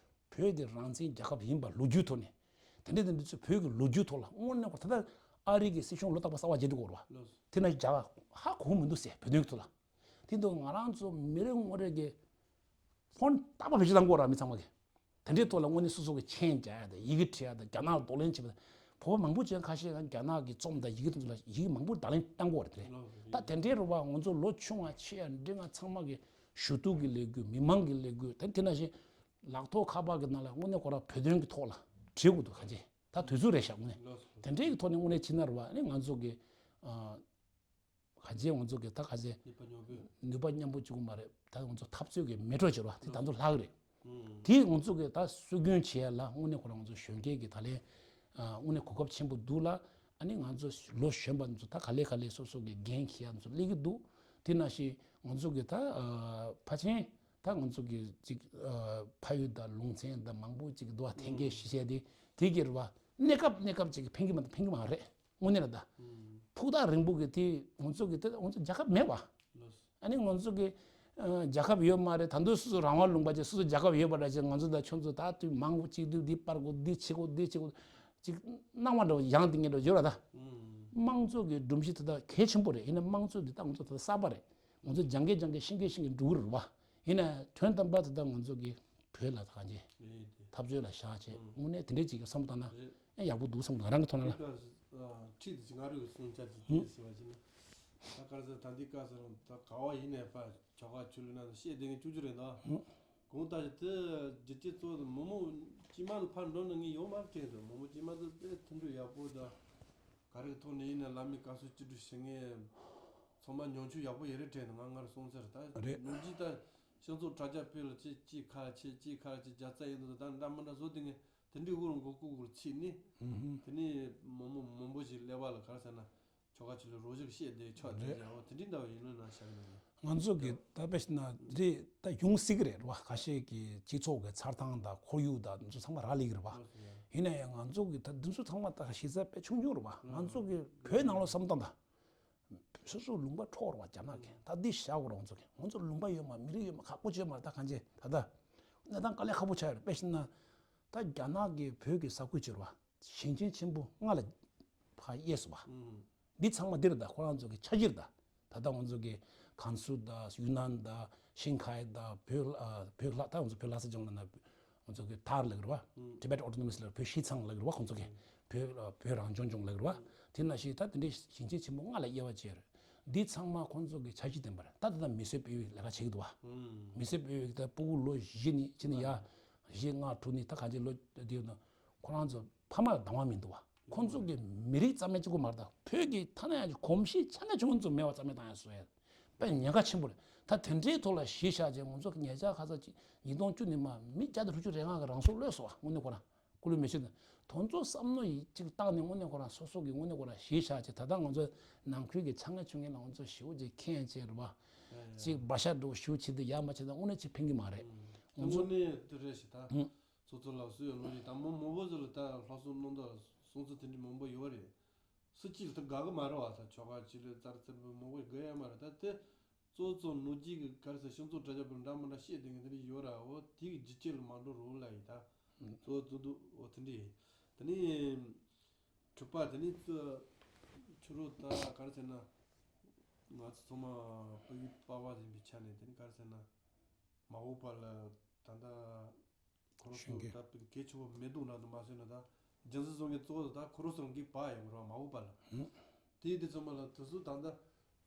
བོད་དེ་རང་བཙན་རྒྱལ་ཁབ་ཡིན་པ་ལོ་རྒྱུས་ཐོག་ནས། དེ་འདྲ་དེ་འདྲ་ཚོས་བོད་ཀྱི་ལོ་རྒྱུས་ཐོག་ལ་དངོས་གནས་ཁོ་ད་ལྟ་ཨ་རི་གི་སྲིད་གཞུང་ལོ་རྟག་པར་གསར་པ་བརྗེ་འགྲོ་གི་ཡོད་རེད་བ། དེ་ན་རྒྱ་གར་ཧ་གོ་གི་མི་འདུག་ཟེར། བོད་དོན་གྱི་ཐོག་ལ། དེ་འདུག་ང་རང་ཚོ་མི་རེ་ངོ་རེ་གི་ཕོན་རྟག་པར་བེད་སྤྱོད་གཏང་དགོས་ར། མི་ཚང་མ་གི་དེ་འདྲའི་ཐོག་ལ་དངོས་གནས་སོ་སོ་གི་མཆན་རྒྱག་ཡ་དང་ཡི་གེ་བྲིས་ཡ་དང་རྒྱ་ནག་ལ་གདོང་ལེན་བྱེད་པ་དང་། བོད་པ་མང་པོ་ཅིག་ཁ་ཤས་ཡང་རྒྱ་ནག་གི་རྩོམ་དང་ཡི་གེ་དེ་ཚོ་ལ་ཡི་གེ་མང་པོ་བརྡ་ལན་བཏང་དགོས་རེད་དེ། ད་དེ་འདྲའི་རུ་བ་ང་ཚོ་ལོ་ཆུང་བ་ཆེ་ཡ་འདྲི་ང་ཚང་མ་གི་ཞུ་གཏུག་གི་ལས་འགུལ། མི་མང་གི་ལས་འགུལ། དེ་དེ་ནང་བཞིན་ལག་ཐོག་ཁ་པར་གི་ནང་ལ་དངོས་གནས་ཁོ་རང་བོད་དོན་གི་ཐོག་ལ་བྲིས་དགོས་འདུག་ག་ཅེ། ད་དུས་ཚོད་རེད་ཤག་དངོས་གནས། དེ་འདྲའི་གི་ཐོག་ནས་དངོས་གནས་ཕྱིན་ན་རུ་བ་ཨ་ནི་ང་ཚོ་གི་ཨ། ག་ཅེ་ང་ཚོ་གི་ད་ག་ཅེ་ནུས་པ་མཉམ་པོ་ནུས་པ་མཉམ་པོ་གཅིག་པུ་མ་རེད། ད་ང་ཚོ་འཐབ་རྩོད་ཀྱི་མེ་ཏོག་ཅིག་རེད་བ། དེ་ད་དུང་ལྷག་རེད། དེ་ང་ཚོ་གི་ད་སྲོལ་རྒྱུན་བྱེད་ཡ་ལ་དངོས་གནས་ཁོ་རང་ང་ཚོ་གཞོན་སྐྱེས་ཀྱི་ད་ལན་དངོས་གནས་གོ་སྐབས་ཆེན་པོ་འདུག་ལ། ཨ་ནི་ང་ཚོ་ལོ་གཞོན་པ་ཚོ་ད་ག་ལེ་ག་ལེ་སོ་སོ་གི་འགན་འཁྱེར་ཡ་ཚོ་སླེབས་ཀྱི་འདུག་དེ་ནང་བཞིན་ང་ཚོ་གི་ད་ཕལ་ཆེར་ད་ང་ཚོ་གི་ཅིག་ཕ་ཡུལ་དང་ལུང་ཚན་དང་མང་པོ་ཅིག་འདུག་བ། འཐེན་འཁྱེར་ཞུ་བྱས་དེ་དེ་གི་རེད་བ། གནས་སྐབས་གནས་སྐབས་ཅིག་གི་ཕན་གི་མ་ཕན་གི་མ་རེད། དངོས་གནས་ལ་ད། ཕུགས་ཐག་རིང་པོ་གི་དེ་ང་ཚོ་གི་དེ་ང་ཚོ་རྒྱལ་ཁབ་མེད་པ། ཨ་ནི་ང་ཚོ་གི་རྒྱལ་ཁབ་ཡོད་མ་རེད། ད་དུང་སོ་སོ་རང་དབང་ལུང་པ་ཅིག་སོ་སོ་རྒྱལ་ཁབ་ཡོད་པ་འདྲ་ཅིག་ང་ཚོ་ད་ཁྱོད་ཚོ་ད་དུས་མང་པོ་གཅིག་སྡུད་འདི་སྤར་དགོས། འདི་བྱེད་དགོས། འདི་བྱེད་དགོས། ཅིག་སྣང་བ་འདྲ་བོ་ཡང་དེ་ངེད་འདྲ་ཡོད་ར་ད། དམངས་གཙོ་གི་སྒྲོམ་གཞི་དེ་ད་གལ་ཆེན་པོ་རེད། ཡིན་ན་དམངས་གཙོ་འདི་ད་ང་ཚོ་ད་གསར་པ་རེད། ང་ཚོ་སྦྱང་གི་སྦྱང་གི་ཤེས་གི་ཤེས་གི་འགྲོ་གི་རེད་བ། ཡིན་ན་དོན་དམ་པ་དེ་དག་ང་ཚོ་གི་བོད་ལ་ད་གང་ཅི་རེད་དེ། འཐབ་རྩོད་ལ་བཞག་བྱས་ཨང་། དངོས་གནས་དེ་འདྲས་ཅིག་གི་བསམ་བློ་བཏང་ན་རེད། ཨེ་ཡག་པོ་འདུག་བསམ་འདུག་རང་གི་ཐོག་ནས་ལ། ཁྲིད་དེ་ང་རང་གི་སྲུང་བྱ་ཅིག་ཨང་། དེ་ཟེར་བ་ཅིག་ན། ད་ག་རེ་ཟེར་ད་འདི་བཀའ་ཟེར་རུང་ད་ག་བ་ཡིན་ནས་ཕ་ཁྱོ་ག་ཆུ་ལུད་ན་བཤད་བསྡད་མཁན་བཅུ་བཅུ་རེད་ད། ཨང་། གང་ལྟར་དེ་རྒྱུ་རྐྱེན་གཙོ་བོ་དེ་མི་མང་དཀྱུས་མ་ལ་ཕར་འགྲོ་ན་ངས་ཡོང་མ་དྲན་འདུག་མི་མང་དཀྱུས་མ་དེ་དཔེ་མཐུན་སྒྲིལ་ཡག་པོ་དང་ག་རེ་གི་ཐོག་ནས་ཡིན་ན་བླ་མའི་བཀའ་སྲོལ་བཅུ་དྲུག་བྱེད་མཁན་ཚང་མ་ཉམ་ཆུང་ཡག་པོ་ཡོད་རེད་དྲན་འདུག་ང་སྔར་སོང་ཚར་ད་རེད། ནོར་གྱིས་ད་སྤྱི་ཚོགས་དྲ་རྒྱ་ཕུད་ལ་ཅིག་ཅིག་ཁ་ཕྱེ་ཅིག་ཁ་ཕྱེ་རྒྱ་རྩ་ཡིན་འདུག་ད་འདྲ་མི་འདྲ་བཟོ་དེ་ངས་དེ་འདྲའི་དབུ་རུ་མགོ་སྐུ་སྐུ་ལ་ཚིག་ནི་ཨུ་ཧུ། དེ་ནས་མི་མང་མང་པོ་ཞིག་ཀླད་པ་ལ་ག་རེ་ཟེར་ན། ཁྱོ་ག་ཅིག་ལ་རོ་ཞིག་བཤད་དེ་ཆོག་དེ་རེད། ཀྱང་འོ་དེ་འདྲའི་འདྲ་བ་ཡིན་ན་ན་ཤག་ནི། ང་ཚོ་གི་ད་དཔེ་བཞག་ན་རེད་ད་ཡོང་སྲིད་གི་རེད་རེད་བ། ཁ་ཤས་ཀྱི་སྤྱི་ཚོགས་ཀྱི་འཆར་སྟངས་དང་ཁོར་ཡུག་དང་འདི་ཚོ་ཚང་མ་རག་ལས་གི་རེད་བ། ཡིན་ན་ཡང་ང་ཚོ་གི་ད་འདི་ཚོ་ཚང་མ་ད་གཞི་རྩ་དཔེ་ཆུང་ཆུང་རེད་བ། ང་ཚོ་གི་བོད་ནང་ལོགས་བསམ་སྟངས་དང་། སོ་སོ་ལུང་པ་འཕྲོག་རེད་བ་རྒྱ་ནག་གི་ད་འདི་བཞག་དགོས་རེད་ང་ཚོ་གི། ང་ཚོ་ལུང་པ་ཡོད་མ་མི་རིགས་ཡོད་མ་ཁག་པོ་ཅིག་ཡོད་མ་རེད་ད་གང་ཅི་ད་ད། གནས་སྟངས་དཀའ་ལས་ཁག་པོ་ཆགས་ཡོད་རེད། དཔེ་བཞག་ན་ད་རྒྱ་ནག་གི་བོད་ཀྱི་ས་ཁུལ་ཅིག་རེད་བ། ཞིང་ཆེན་ཆེན་པོ་ལྔ་ལ་ཕར་དབྱེ་སོང་བ། འདི་ཚང་མ་འདིར་ད་ཁོ་རང་ཚོ་གི་ཆ་གཞིར་ད། ད་ལྟ་ང་ཚོ་གི་ཀན་སུའུ་ད་ཡུན་ནན་ད་ཤིན་ཁའེ་ད་བོད་ལ་བོད་ལྷ་ད་ང་ཚོ་བོད་ལྷ་ས་ལྗོངས་ལ་ན་ང་ཚོ་གི་ཐར་ལབ་ཀྱི་རེད་བ། Tibet Autonomous ལབ་བོད་ཤིས་ཚང་ལབ་ཀྱི་རེད་བ། ཁོང་ཚོ་གི་བོད་བོད་རང་སྐྱོང་ལྗོངས་ལབ་ཀྱི་རེད་བ། དེ་ནང་བཞིན་ད་དེ་འདྲའི་ཞིང་ཆེན་ཆེན་པོ་ལྔ་ལ་དབྱེ་བ་ཕྱེ་རེད། འདི་ཚང་མ་ཁོང་ཚོ་གི་ཆ་གཞི་ལྡན་པ་རེད། ད་ད་ལྟ་མི་སེར་སྤེལ་བའི་ལས་ཀ་བྱེད་ཀྱི་འདུག་བ། མི་སེར་སྤེལ་བའི་ད་ཕྲུ་གུ་ལོ་བཞི་ནས་ཕྱིན་ནས་ཡར་བཞི་ལྔ་དྲུག་ནས་ད་གང་ཅི་ལོ་དེ་ཡོད་ན་ཁོ་རང་ཚོ་ཕ་མ་ལ་སྡང་བ་མི་འདུག་བ། ཁོང་ཚོ་གི་མི་རིགས་རྩ་མེད་བྱེད་དགོས་མ་རེད། ད་བོད་ཀྱི་ཐ་ན་ཡང་གི་གོམས་གཤིས་ཆ་ན་ཆུང་ཚོ་མེད་པ་རྩ་མེད་བཏང་ཡ་བཟོ་ཡ་དཔེ་ཉེན་ཁ་ཆེན་པོ་རེད། ད་དེ་འདྲའི་ཐོག་ལ་གཞི་བཞག་བྱས་ང་ཚོ་གི་ཉེ་ཆར་ཁ་ས་ཅིག་ཉིས་སྟོང་བཅུ་ནས་མར་མི་བརྒྱ་དང་དྲུག་ཅུ་རེ་ལྔ་གི་རང་སྲོག་བློས་སོང་བ། དངོས་གནས་ཁོ་རང་ཀུ་ལུ་མེ་ཆུ་དང་དེ་ཚོ་བསམ་བློ་ཡིས་ཅིག་བཏང་ནས་དངོས་གནས་ཁོ་རང་སོ་སོ་གི་དངོས་གནས་ཁོ་རང་གཞི་བཞག་བྱས་ད་ལྟ་ང་ཚོ་ནང་ཁུལ་གྱི་ཆ་ངན་ཆུང་ངན་ལ་ང་ཚོ་ཞེ་པོ་ཅིག་མཁྱེན་བྱས་རེད་བ། ཅིག་བག་ཆགས་འགྲོ་ཞེ་པོ་བྱེད་དུ་ཡ་མ་བྱེད་ད་དངོས་གནས་ཅིག་ཕན་གི་མ་རེད། ང་ཚོ་དངོས་གནས་དེ་རེད་ཞེ་ད། ཚོ་ཚོ་ལགས་སུ་ཡོད་ལོ་ནི་དང་མོ་མོ་བོ་ཚོ་ལ་ད་ལྷག་བསམ་རྣམ་དག་སོང་ཚོ་དེ་འདྲ་མང་པོ་ཡོད་རེད། སུ་གཅིག་ལ་ད་དགའ་གི་མ་རེད་བ། ད་ཆོ་ག་ཅིག་ལ་ཙར་ཙར་མོ་མོ་བོ་དགའ་ཡ་མ་རེད། ད་དེ་གཙོ་གཙོ་ནོར་གྱི་གི་ག་རེ་ཟེར་སྤྱི་ཚོགས་དྲ་རྒྱ་པར་འདྲ་མི་འདྲ་བཤད་དེ་ངས་དེ་འདྲ་ཡོད་ར། འོ་དེ་གི་རྒྱུ་རྐྱེན་ལ་མ་འགྲོ་རོགས་ལ་ཡིན་ད། གཙོ་གཙོ་འདུག་འོ་དེ་འདྲ་ཡིན། དེ་ནི་གྲུབ་པ་དེ་ནི་ཁྱོད་རོ་ད་ག་རེ་ཟེར་ན། ང་ཚོ་ཚང་མ་ཕ་ཡུལ་པ་བ་ཡིན་པའི་ཆ་ནས་དེ་ནི་ག་རེ་ཟེར་ན། མ་འོངས་པ་ལ་ད་ལྟ་ཁོ་རང་ཚོ་ད་གལ་ཆེ་བོ་མེད་འདུག་ན་དུ་མ་བཟོས་ན་ད་རྒྱུན་སྲིད་བཟོ་མཁན་གཙོ་བོ་ད་ཁོ་རང་ཚོ་རང་གིས་པ་ཡོང་ར་མ་འོངས་པ་ལ། དེ་དེ་ཚང་མ་ལ་དུས་སུ་ད་ལྟ་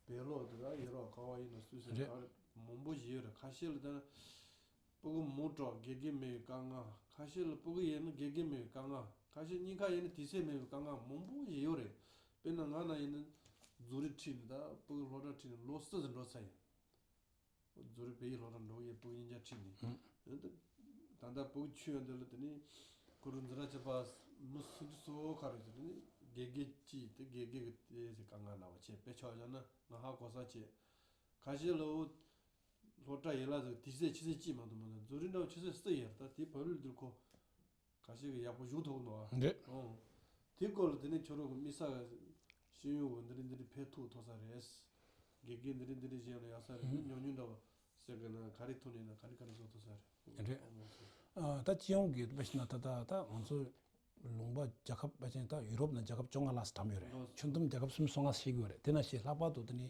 བེ་ལོག་དེ་ད་ཡེ་རོགས་ག་བ་ཡིན་ན་སུས་ཟེར་རེད། ག་རེ་མང་པོ་ཞིག་ཡོད་རེད། ཁ་ཤས་ལ་ད་ཕྲུ་གུ་མང་དྲགས་དགེ་རྒན་མེད་པའི་དཀའ་ངལ། ཁ་ཤས་ལ་ཕྲུ་གུ་ཡོད་ན་དགེ་རྒན་མེད་པའི་དཀའ་ངལ། ཁ་ཤས་གཉིས་ཀ་ཡོད་ན་དུས་ཚོད་མེད་པའི་དཀའ་ངལ་མང་པོ་ཞིག་ཡོད་རེད། དཔེར་ན་ང་ན་ཡིན་ན་རྫོང་རིམ་ཁྲིད་ནས་ད་ཕྲུ་གུ་སློབ་གྲྭ་ཁྲིད་ནས་ལོ་གསུམ་ཙམ་འགྲོ་ཚར་ཡིན། རྫོང་རིམ་བོད་ཡིག་སློབ་གྲྭ་འགྲོ་ཡས་ཕྲུ་གུ་གཉིས་ཆ་ཁྲིད་ནས། ཨ་ད་ད་ལྟ་ཕྲུ་གུ་ཆུང་ཡང་འདི་ལ་དེ་ནས་ཁོ་རང་འཛིན་གྲྭ་བཅུ་པ་མི་སུ་འདྲ་སོ་ག་རེ་ཟེར་དེ་ནས་དགེ་རྒན་གཅིག་དེ་དགེ་རྒན་གྱི་དེ་ཟེར་དཀའ་ངལ་ན་བ་བྱས་དཔེ་ཆ་བཞག་ན་ང་ཧ་གོ་ས་བྱས། ཁ་ཤས་ལ་འོ་སློབ་གྲྭ་ཡིན་ལ་ཟེར་དུས་ཚོད་ཆུ་ཚོད་གཅིག་མ་གཏོགས་མ་གཏོགས་རྫོང་རིམ་འདྲ་བོ་ཆུ་ཚོད་གསུམ་ཡོད་རེད། ད་དེ་བོད་ལུགས་འདིར་ཁོ། ཁ་ཤས་ཀྱིས་ཡག་པོ་བཞུགས་ཐུབ་ནོ། རེད། ཨོ། དེ་སྐོར་ལ་དེ་ནས་ཁྱོད་རང་གི་དམིགས་བསལ་ཤེས་ཡོན་འོ་འདི་འདྲ་འདི་འདྲ་ཕན་ཐོགས་ཐུབ་ས་རེད། དགེ་རྒན་འདི་འདྲ་འདི་འདྲ་བྱས་ན་ཡག་ས་རེད། ཨུ། ཉམས་མྱོང་འདྲ་བ་ཟེར་གི་ན་ག་རེ་ཐུག་ནས་ན་ག་རེ་ག་རེ་བཟོ་ཐུབ་ས་རེད། རེད། ཨོ། ཨ་ད་སྤྱི་ཡོངས་ཀྱི་དཔེ་བཞག་ན་ད་ད་ད་ང་ཚོ་ལུང་པ་རྒྱལ་ཁབ་ཕལ་ཆེར་ད་ཡུ་རོབ་ནང་རྒྱལ་ཁབ་བཅོ་ལྔ་ལྷག་ཙམ་བགྲམས་ཡོད་རེད། ཨོ། ཆུང་དུམ་རྒྱལ་ཁབ་སུམ་ཅུ་སོ་ལྔ་ཞིག་ཡོད་རེད། དེ་ནང་བཞིན་ལྷག་པར་དུ་དེ་ནི།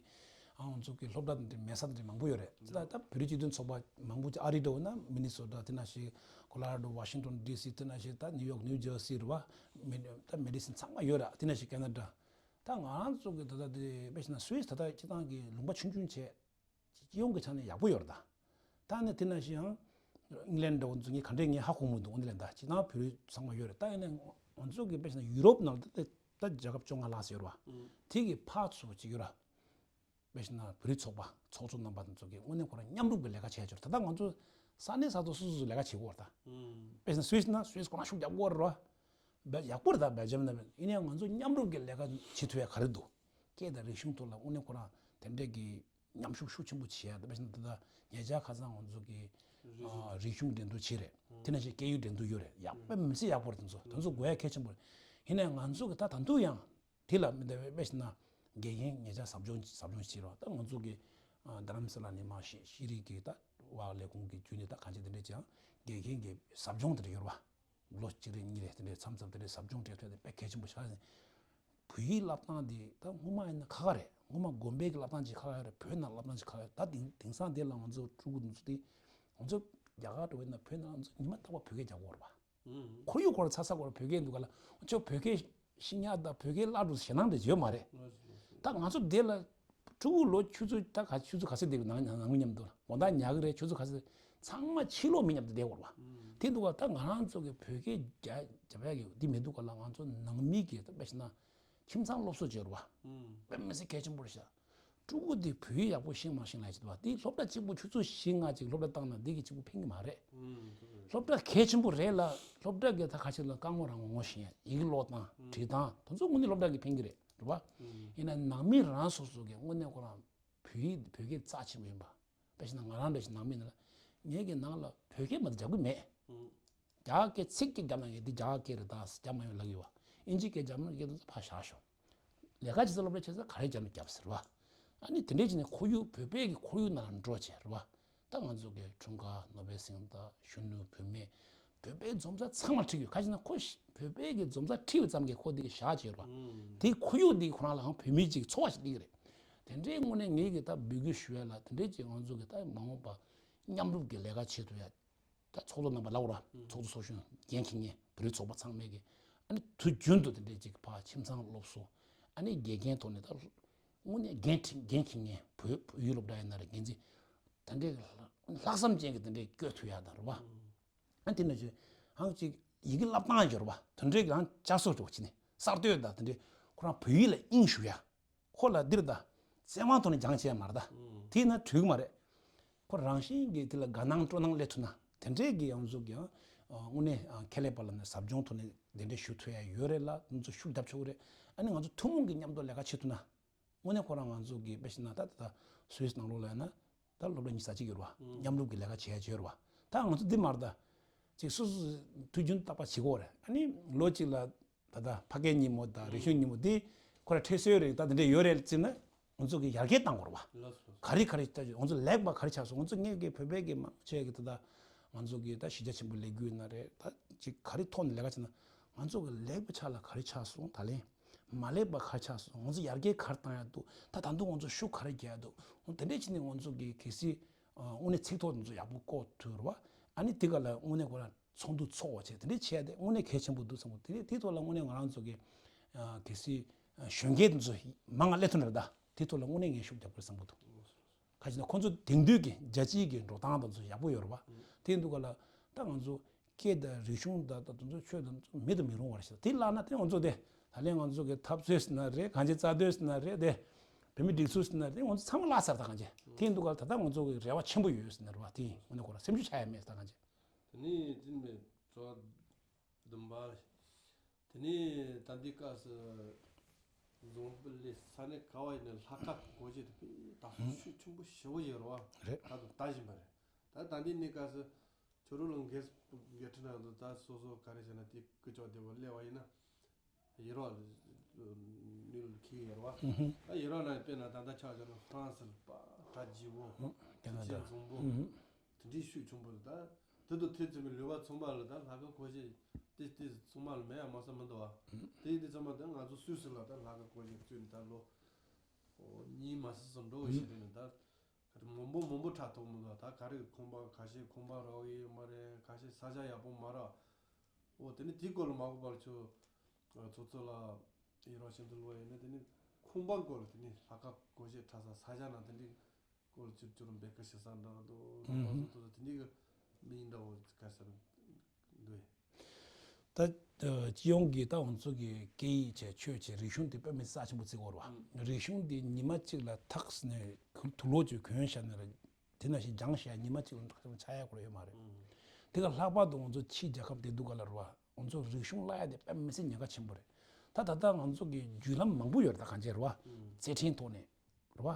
ཨང་ཚོ་གི་སློབ་གྲྭ་དེ་འདྲའི་མེད་ས་དེ་འདྲའི་མང་པོ་ཡོད་རེད། ད་ལྟ་བོད་རིགས་སྤྱི་མཐུན་ཚོགས་པ་མང་པོ་ཅིག་ཨ་རི་འདྲ་བོ་ན་མི་ནི་སོ་ཊ། དེ་ནང་བཞིན་ཀོ་ལོ་ར་ཌོ། ཝ་ཤིང་ཊོན་ཌི་སི། དེ་ནང་བཞིན་ད་ནིའུ་ཡོག་ནིའུ་ཇར་སི་རེད་བ། མི་ད་མེ་ཌི་སིན་ཚང་མ་ཡོད་རེད། དེ་ནང་བཞིན་ཁེ་ན་ཌ། ད་ང་རང་ཚོ་གི་ད་ལྟ་དེ་དཔེ་བཞག་ན་སུད་སི་ད་ལྟ་སྤྱི་བཏང་གི་ལུང་པ་ཆུང་ཆུང་བྱས། སྤྱི་ཡོངས་ཀྱི་ཆ་ནས་ཡག་པོ་ཡོད་རེད་ད། ད་ནི་དེ་ནང་བཞིན་ཡང་ཨིང་ལན་འདྲ་བོ་ཚོ་ངས་ག་འདྲས་ངས་ཧ་གོ་མི་འདུག་འོ་འདི་ལན་ད་སྤྱི་བཏང་བོད་རིགས་ཚང་མ་ཡོད་རེད། ད་ཡིན་ནའི་ང་ཚོ་གི་དཔེ་བཞག་ན་ཡུ་རོབ་ནང་ད་ལྟ་ད་རྒྱལ་ཁབ་བཅོ་ལྔ་ལྷག་ཙམ་ཡོད་རེད་བ། དེ་གི་ཕར་ཚུར་ཅིག་ཡོད་ར། དཔེ་བཞག་ན་བོད་རིགས་ཚོགས་པ་ཚོགས་གཙོ་རྣམ་པ་དེ་ཚོ་གིས་དངོས་གནས་ཁོ་རང་མཉམ་རུབ་ཀྱི་ལས་ཀ་བྱས་ཡོད་རེད། ད་ལྟ་ང་ཚོ་ས་གནས་ས་ཐོག་སོ་སོ་སོ་ལས་ཀ་བྱེད་དགོས་རེད་ད། དཔེ་བཞག་ན་སུད་སི་ན་སུད་སི་ཁོ་རང་ཤུགས་རྒྱག་དགོས་རེད་བ། ཡག་པོ་རེད་ད་སྦེལ་ཇམ་ན། ཡིན་ནའི་ང་ཚོ་མཉམ་རུབ་ཀྱི་ལས་ཀ་བྱེད་ཐུབ་ཡ་ག་རེ་འདུག་སྐད་དང་རིག་གཞུང་ཐོག་ལ་དངོས་གནས་ཁོ་རང་དེ་འདྲས་ཀྱི་མཉམ་ཞུགས་ཤུགས་ཆེན་པོ་བྱེད་ཡ། དཔེ་བཞག་ན་ད་ལྟ་ཉེ་ཆར་ཁ་སང་ང་ཚོ་གི་རིག་གཞུང་ཨ་རིག་གཞུང་འགྲན་བསྡུར་བྱས་རེད། དེ་ནང་བཞིན་སྐད་ཡིག་འགྲན་བསྡུར་ཡོད་རེད། ཡག་པོ་མི་ཚེ་ཡག་པོ་རེད། དེ་ཚོ་དེ་ཚོ་དགོས་ཡ་གལ་ཆེན་པོ་རེད། ཡིན་ནའི་ང་ཚོ་གི་ད་ད་དུང་ཡང་དེ་ལ་མི་འདའ་བའི་དཔེ་བཞག་ན་དགེ་རྒན་ཉེ་ཆར་ཟབ་སྦྱོང་ཟབ་སྦྱོང་བྱས་རོགས། ད་ང་ཚོ་གི་ཨ་རྡ་རམ་ས་ལ་ནས་མར་ཤེས་ཤེས་རིག་གི་ད་བག་ལས་ཁུངས་ཀྱི་བརྒྱུད་ནས་ད་གང་ཅི་དེ་འདྲས་ཀྱང་དགེ་རྒན་གྱི་ཟབ་སྦྱོང་དེ་འདྲ་ཡོད་རེད་བ། ལོ་གཅིག་རེ་གཉིས་རེ་དེ་འདྲའི་མཚམས་མཚམས་དེ་འདྲའི་ཟབ་སྦྱོང་སྤྲད་ཐུབ་དེ་དཔེ་གལ་ཆེན་པོ་ཞིག་རེད། བོད་ཡིག་བསླབ་སྟངས་དེ་ད་སྔོན་མ་ཡིན་ན་ཁག་ཁག་རེད། ངོ་མ་དགོན་པའི་གི་བསླབ་སྟངས་ཅིག་ཁག་ཡོད་རེད། བོད་ནང་བསླབ་སྟངས་ཅིག་ཁག་ཡོད། ད་དེང་དེང་སང་དེ་ལ་ང་ཚོ་ཕྲུ་གུ་འདི་ཚོ་དེ་ང་ཚོ་རྒྱ་གར་འགྲོ་བའི་ནང་བོད་ནང་ང་ཚོ་ཉི་མ་རྟག་པར་བོད་སྐད་རྒྱག་གི་ཡོད་རེད་པ། ཁོར་ཡུག་སྐོར་ཚ་ཚ་སྐོར་བོད་སྐད་འདུག་ག་ལ། ཁྱོད་བོད་སྐད་ཤེས་ཉག་དང་བོད་སྐད་བརླག་འགྲོ་ཞེད་སྣང་དེ་ཡོད་མ་རེད། ད་ང་ཚོ་དེ་ལ་ཕྲུ་གུ་ལོ་ཆུ་ཚོད་ད་ག་ཆུ་ཚོད་ག་ཚོད་འདེབས་ནང་ནང་མི་མཉམ་དུ་དགོང་དག་ཉལ་གི་རེད། ཆུ་ཚོད་ག་ཚོད་ཚང་མ་ཕྱི་ལོགས་མི་མཉམ་དུ་བསྡད་དགོས་རེད་པ། དེ་འདུག་ག་ད་ང་རང་ཚོ་གི་བོད་སྐད་རྒྱ་རྒྱབ་ཡག་གི་དེ་མི་འདུག་ག་ལ། ང་ཚོ་ནང་མི་གི་ད་དཔེ་བྱས་ན་ཁྱིམ་ཚང་སློབ་གསོ་བྱེད་རེད་པ། དཔེ་མི་སྲིད་གལ་ཆེན་པོ་རེད་ཤག་ཕྲུ་གུ་དེ་བོད་ཡིག་ཡག་པོ་ཤེས་མ་ཤེས་ལ་ཡིན་པ། དེ་སློབ་གྲྭ་གཅིག་པུ་ཆུ་ཚོད་བཞི་ལྔ་ཅིག་སློབ་གྲྭ་བཏང་ན་དེ་གི་གཅིག་པུ་ཕན་གི་མ་རེད། སློབ་གྲྭ་གལ་ཆེན་པོ་རེད་ལ། སློབ་གྲྭ་གི་ད་ཁ་ཤས་ལ་བཀའ་མོལ་རང་ངོ་ཤེས་ཡ། ཡི་གེ་ཀློག་སྟངས་བྲིས་སྟངས་དེ་ཚོ་དངོས་གནས་སློབ་གྲྭ་གི་ཕན་གི་རེད། རེད་པ། ཡིན་ན་ནང་མི་རང་སོ་སོ་གི་དངོས་གནས་ཁོ་རང་བོད་ཡིག་བོད་སྐད་རྩ་ཆེན་པོ་ཡིན་པ། དཔེ་བྱས་ན་ང་རང་འདྲ་ཞིག་ནང་མི་ནང་ལ་ངེད་ཀྱི་ནང་ལ་བོད་སྐད་མ་གཏོགས་རྒྱབ་གི་མེད། རྒྱ་སྐད་ཚིག་གཅིག་རྒྱབ་ན་ཡང་འདི་རྒྱ་སྐད་རེད། ད་རྒྱབ་མ་ཡོང་ལབ་ཀྱི་ཡོད་པ། ཨིན་ཇི་སྐད་རྒྱབ་ན་སྐད་དུ་ཕར་བཞག་ཤོག་ལས་ཀ་བྱེད་ས་སློབ་གྲྭ་བྱེད་ས་ག་རེ་རྒྱབ་ན་རྒྱབ་ཟེར་བ། ཨ་ནི་དེ་འདྲས་བྱས་ནས་ཁོར་ཡུག་བོད་པའི་གི་ཁོར་ཡུག་ནང་ལ་འགྲོ་བྱས་རེད་བ། ད་ང་ཚོ་གི་འཁྲུངས་སྐར་ནོར་བུའི་གཟེངས་རྟགས་གཞོན་ནུ་བུད་མེད་བོད་པའི་འཛོམས་ས་ཚང་མར་ཁྲིད་ཡོད། ག་ཅི་ན་ཁོ་ཤ་བོད་པའི་གི་འཛོམས་ས་ཁྲིད་ཡོད་ཙམ་གྱིས་ཁོ་དེ་གི་བཞག་བྱས་རེད་བ། དེ་ཁོར་ཡུག་དེ་ཁོ་རང་ལའང་བོད་མི་གཅིག་ཚོར་བ་ཞིག་སླེབས་ཀྱི་རེད། དེ་འདྲའི་དངོས་གནས་ངེད་ཀྱི་ད་འབོད་སྐུལ་ཞུ་ཡ་ལ་དེ་འདྲས་ཀྱི་ང་ཚོ་གི་ད་མ་འོངས་པ་མཉམ་རུབ་ཀྱི་ལས་ཀ་བྱེད་ཐུབ་ཡ། ད་ཚོགས་གཙོ་རྣམ་པ་ལབ་ར། ཚོགས་གཙོ་ཚོགས་གཞོན་འགན་འཁྱེར་མཁན་བོད་རིགས་ཚོགས་པ་ཚང་མས་ཀྱི་ཨ་ནི་དུས་རྒྱུན་དུ་དེ་འདྲའི་ཅིག་ཕར་ཁྱིམ་ཚང་སློབ་གསོ། ཨ་ནི་དགེ་རྒན་ཐོག་ནས་ད་དངོས་གནས་འགན་འཁྱེར་འགན་འཁྱེར་མཁན་བོད་བོད་ཡིག་སློབ་གྲྭ་ཡིན་ན་རེད། འགན་འཛིན་དེ་འདྲའི་ལྷག་བསམ་ཅན་གྱི་དེ་འདྲའི་བསྐྱོད་ཐུབ་ཡ་དང་རེད་བ། ཨ་དེ་ནས་ཅིག་ཧང་ཅིག་ཡི་གེ་བསླབ་སྟངས་ཡོད་རེད་བ། དེ་འདྲའི་གང་བསྐྱར་གསོ་འགྲོ་བྱས་ནས་གསར་གཏོད་དང་དེ་འདྲའི་ཁོ་རང་བོད་ཡིག་ལ་དབྱིངས་ཞུགས་ཡ། ཁོ་ལ་འདིར་ད་བཙན་དབང་ཐོག་ནས་སྦྱང་བྱས་མ་རེད་ད། དེས་ན་འགྲིག་གི་མ་རེད། ཁོ་རང་བཞིན་གྱིས་དེ་ལ་དགའ་སྣང་སྤྲོ་སྣང་སླེབས་ཐུབ་ན་དེ་འདྲའི་གི་ཡང་གཟུགས་ཀྱི་ཡང་དངོས་གནས་ཁེ་ལས་པ་ལ་ནི་ཟབ་སྦྱོང་ཐོག་ནས་དེ་འདྲའི་ཞུ་ཐུབ་ཡ་ཡོད་རེད་ལ། དེ་ཚོ་ཤུགས་རྒྱབ་ཆོག་གི་རེད། ཨ་ནི་ང་ཚོ་ཐུན་མོང་གི་མཉམ་དུ་ལས་ཀ་བྱེད་ཐུབ་ན་དངོས་གནས་ཁོ་རང་ང་ཚོ་གི་དཔེ་བཞག་ན་ད་ད་ད་སུད་སི་ནང་ལོགས་ལ་ཡིན་ན་ད་སློབ་གྲྭ་ཉི་ཤུ་རྩ་གཅིག་ཡོད་རེད་བ། མཉམ་རུབ་ཀྱི་ལས་ཀ་བྱེད་ཡ་བྱེད་ཡོད་རེད་བ། ད་ང་ཚོ་འདི་མ་རེད་ད། ཅིག་སོ་སོ་དུས་རྒྱུན་རྟག་པར་བྱེད་དགོས་རེད། ཨ་ནི་ལོ་གཅིག་ལ་ད་ལྟ་ཕ་སྐད་ཉིན་མོ་དང་རིག་གཞུང་ཉིན་མོ་འདི་ཁོ་ར་ཁྲིད་སྲོལ་རེད། ད་འདི་འདྲས་ཡོད་རེད་ཟེར་ན་ང་ཚོ་གི་ཡར་རྒྱས་གཏང་དགོས་རེད་བ། ལགས་སོ། ག་རེ་ག་རེ་ད་ང་ཚོ་ལེགས་པ་ག་རེ་ཆགས་སོང་། ང་ཚོ་ངེད་ཀྱི་བོད་པའི་གི་མང་ཆེ་གི་ད་ལྟ་ང་ཚོ་གི་ད་གཞིས་ཆགས་ཆེན་པོ་ལས་འགུལ་ན་རེད། ད་ཅིག་ག་རེ་ཐོག་ནས་ལས་ཀ་བྱས་ན་ང་ཚོ་གི་ལེགས་པ་ཆགས་ལ་ག་རེ་ཆགས་སོང་། ད་ལན་མ་ལེགས་པ་ག་རེ་ཆགས་སོང་། ང་ཚོ་ཡར་རྒྱས་ག་རེ་གཏང་ཡ་འདུག་ད་ད་དུང་ང་ཚོ་ཤུགས་ག་རེ་རྒྱག་ཡ་འདུག་འོ་དེ་འདྲས་བྱས་ནས་ང་ཚོ་གི་གལ་སྲིད་དངོས་གནས་ཚིག་ཐོག་དེ་ཚོ་ཡག་པོ་བཀོད་ཐུབ་རེད་བ། ཨ་ནི་དེ་ག་ལ་དངོས་གནས་ཁོ་རང་ཚོགས་འདུ་ཚོགས་པ་བྱས་དེ་འདྲས་བྱས་ཏེ་དངོས་གནས་གལ་ཆེན་པོ་འདུག་བསམ་གི། དེ་ནས་དེའི་ཐོག་ལ་དངོས་གནས་ང་རང་ཚོ་གི་ཨ་གལ་སྲིད་ཨ་གཞོན་སྐྱེས་དེ་ཚོ་མང་ང་སླེབས་ཐུབ་ན་རེད་ད། དེའི་ཐོག་ལ་དངོས་གནས་ངས་ཤུགས་རྒྱབ་དགོས་བསམ་གི་འདུག་ག་ཅི་ན་ཁོང་ཚོ་དེང་དུས་ཀྱི་རྒྱལ་སྤྱིའི་གི་འགྲོ་སྟངས་དེ་ཚོ་ཡག་པོ་ཡོད་རེད་བ། དེ་འདུག་ག་ལ་ད་ང་ཚོ་སྐད་དང་རིག་གཞུང་དང་ད་དེ་ཚོ་ཆོས་དང་མེད་དུ་མི་རུང་བ་རེད་ཤག་དེ་བརླག་ན་དེ་ང་ཚོ་དེ་ད་ལན་ང་ཚོ་གི་འཐབ་རྩོད་ཟེར་ན་རེད། གང་ཅི་རྩ་གཏོད་ཟེར་ན་རེད། དེ་བོད་མི་སྒྲིག་འཛུགས་ཟེར་ན་རེད། ང་ཚོ་ཚང་མ་བརླག་ཚར། ད་གང་ཅི་དེ་འདུག་ག་ལ་ད་ལྟ་ང་ཚོ་གི་རེ་བ་ཆེན་པོ་ཡོད་ཟེར་ན་རེད་བ། དེ་ཡིན་ངོ་ནས་ཁོ་རང་སེམས་ཤུགས་ཆག་ཡ་མེད། ད་གང་ཅི། དེ་ནས་དེ་ནས་ཚོ་བདུན་པ། དེ་ནས་ད་ལྟའི་སྐབས་སུ་འཛམ་བུ་གླིང་ས་གནས་ག་བ་ཡིན་ན་ལྷག་དཀར་སྒོ་འབྱེད་དེ་དཔེ་དར་སྲོལ་ཤུགས་ཆེན་པོ་ཞེ་པོ་ཡོད་རེད་བ། རེད། ད་དུང་ལྟ་བཞིན་པ་རེད། ད་ད་ལྟའི་གནས་སྐབས་སུ་ཁྱོད་རང་ལ་འགན་འགན་འཁྲི་ནང་དུ་ད་སོ་སོ་ག་རེ་བྱས་ན་དེ་ཀུ་ཅོག་བདེ་བོ་སླེབས་པ་ཡིན་ན་ཡུ་རོབ་ལ་ནུས་ལ་འཁེལ་ཡོད་རེད་བ། ད་ཡུ་རོབ་ནང་དཔེར་ན་ད་ལྟ་ཆ་བཞག་ན་ཧྥ་རན་སི་ལ་པ་ད་ལྗིད་པོ། ཨ་ཀེ་ན་ཌ། ཆེ་འཛོམས་པོ། ཨ་དེ་འདྲའི་ཤུགས་ཆེན་པོ་རེད། ད་དེ་དང་དེ་ཚོ་གི་ལུས་པ་ཚང་མ་ལ་ད་ལྷག་དཀར་སྒོ་འབྱེད་དེ་དེ་ཚང་མ་ལ་མེད་ཡ་མ་ས་མི་འདུག་བ། དེ་དེ་ཚང་མ་ད་ང་ཚོ་སུད་སི་ལ་ད་ལྷག་དཀར་སྒོ་འབྱེད་བཙུགས་ནས་ད་ལོ་ཨོ་གཉིས་མ་ཟིན་ཙམ་འགྲོ་བའི་ཤེས་རེད་ནས་ད་ག་རེ་མང་པོ་མང་པོ་ཁྲ་ཐོག་མི་འདུག་ད་ག་རེ་ཁང་པ་ཁ་ཤས་ཁང་པ་རག་གི་ཡོད་མ་རེད། ཁ་ཤས་ས་ཆ་ཡག་པོ་མ་རག་ཨོ་དེ་ནས་དེའི་སྐོར་ལ་མ་གོ་བར་ཆོ་ཚོ་ཚོ་ལ་ཡི་རོགས་ཤིན་ཏུ་ལོ་ཡིན་ན་དེ་ནས་ཁང་པ་སྐོར་ལ་དེ་ནས་ལྷག་དཀར་སྒོ་འབྱེད་ཁྲ་ས་ས་ཆ་ནང་དེ་འདྲའི་སྐོར་ལ་ཅིར་ཅིར་འབད་ག་ཞིག་ས་འདྲ་འདུག་ལྷག་པ་སོ་ཐོ་དེ་འདྲའི་གི་མིང་འདྲ་བོ་ག་ས་འདུག་ད་སྤྱི་ཡོངས་ཀྱི་ད་ང་ཚོ་གི་སྐད་ཡིག་བྱས་ཆོས་བྱས་རིག་གཞུང་དེ་དཔེ་མི་རྩ་ཆེན་པོ་བརྩི་དགོས་རེད་བ། རིག་གཞུང་དེ་ཉི་མ་གཅིག་ལ་ཐག་ཟིན་ནས་དུག་ལོག་ཅིག་གོན་བཞག་ན་རེད། དེ་ནང་བཞིན་སྦྱངས་བཞག་ཉི་མ་གཅིག་ལ་ཐག་ཆོད་ཆགས་ཡག་ཁོ་ར་ཡོད་མ་རེད། དེ་ག་ལྷག་པར་དུ་ང་ཚོ་ཕྱིའི་རྒྱལ་ཁབ་དེ་འདུག་ག་ལ་རེད་བ། ང་ཚོ་རིག་གཞུང་བརླག་ཡ་དེ་དཔེ་མི་སྲིད་ཉེན་ཁ་ཆེན་པོ་རེད། ད་ད་ལྟ་ང་ཚོ་གི་བརྒྱུད་ལམ་མང་པོ་ཡོད་རེད། ད་གང་བྱས་རེད་བ། རྩེད་འགྲན་ཐོག་ནས་རེད་བ།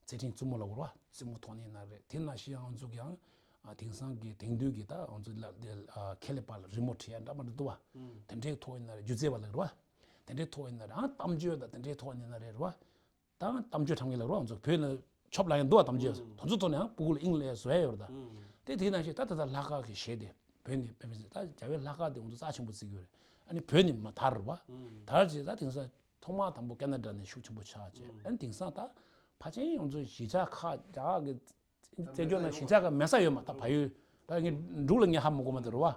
རྩེད་འགྲན་རྩེད་མོ་ལ་རེད་བ། རྩེད་མོ་ཐོག་ནས་ན་རེད། དེ་ནང་བཞིན་ང་ཚོ་གི་ཡང་དེང་སང་གི་དེང་དུས་ཀྱི་ད་ང་ཚོ་ལ་དེ་ཁེ་ལས་པ་ལ་རི་མོ་བྲིས་ཡ་འདྲ་མི་འདྲ་འདུག་བ། དེ་འདྲའི་ཐོག་ཡིན་ན་རེད། སྒྱུ་རྩལ་པ་ལ་རེད་བ། དེ་འདྲའི་ཐོག་ཡིན་ན་རེད། ཨང་གཏམ་བརྗོད་དང་དེ་འདྲའི་ཐོག་ཡིན་ན་རེད་བ། ད་གཏམ་བརྗོད་ཁྲམ་གྱི་ལ་རོགས་ང་ཚོ་བོད་ལ་ཆོབ་ལ་ཡང་འདུག་བ། གཏམ་བརྗོད་དེ་ཚོ་ཐོག་ནས་ཡང་སྤུ་གུ་ལ་དབྱིངས་ལ་བཟོ་ཡ་ཡོད་རེད། ད་དེ་དེ་ནང་བཞིན་ད་ད་ད་ལྷག་དཀར་གྱི་གཞས་དེ་བོད་ནས་དཔེ་མི་སྲིད་ད་རྒྱ་བོད་ལྷག་དཀར་དེ་ང་ཚོ་རྩ་ཆེན་པོ་བརྩི་གི་ཡོད་རེད། ཨ་ནི་བོད་ནས་མ་དར་རེད་བ། དར་རྗེས་ད་དེང་སང་ ཐོག་མ་དང་པོ་ཁེ་ན་ཌ་ནས་ཤུགས་ཆེན་པོ་ཆགས་བྱས། ཨ་ནི་དེང་སང་ད་ཕལ་ཆེར་ང་ཚོ་གཞིས་ཆགས་ཁག་རྒྱ་གར་གྱི་བཙན་བྱོལ་ནང་གཞིས་ཆགས་ཁག་མེད་ས་ཡོད་མ་རེད། ད་བལ་ཡུལ་ད་ངས་འབྲུག་ལ་ངས་ཧ་མ་གོ་མ་དེ་རེད་བ།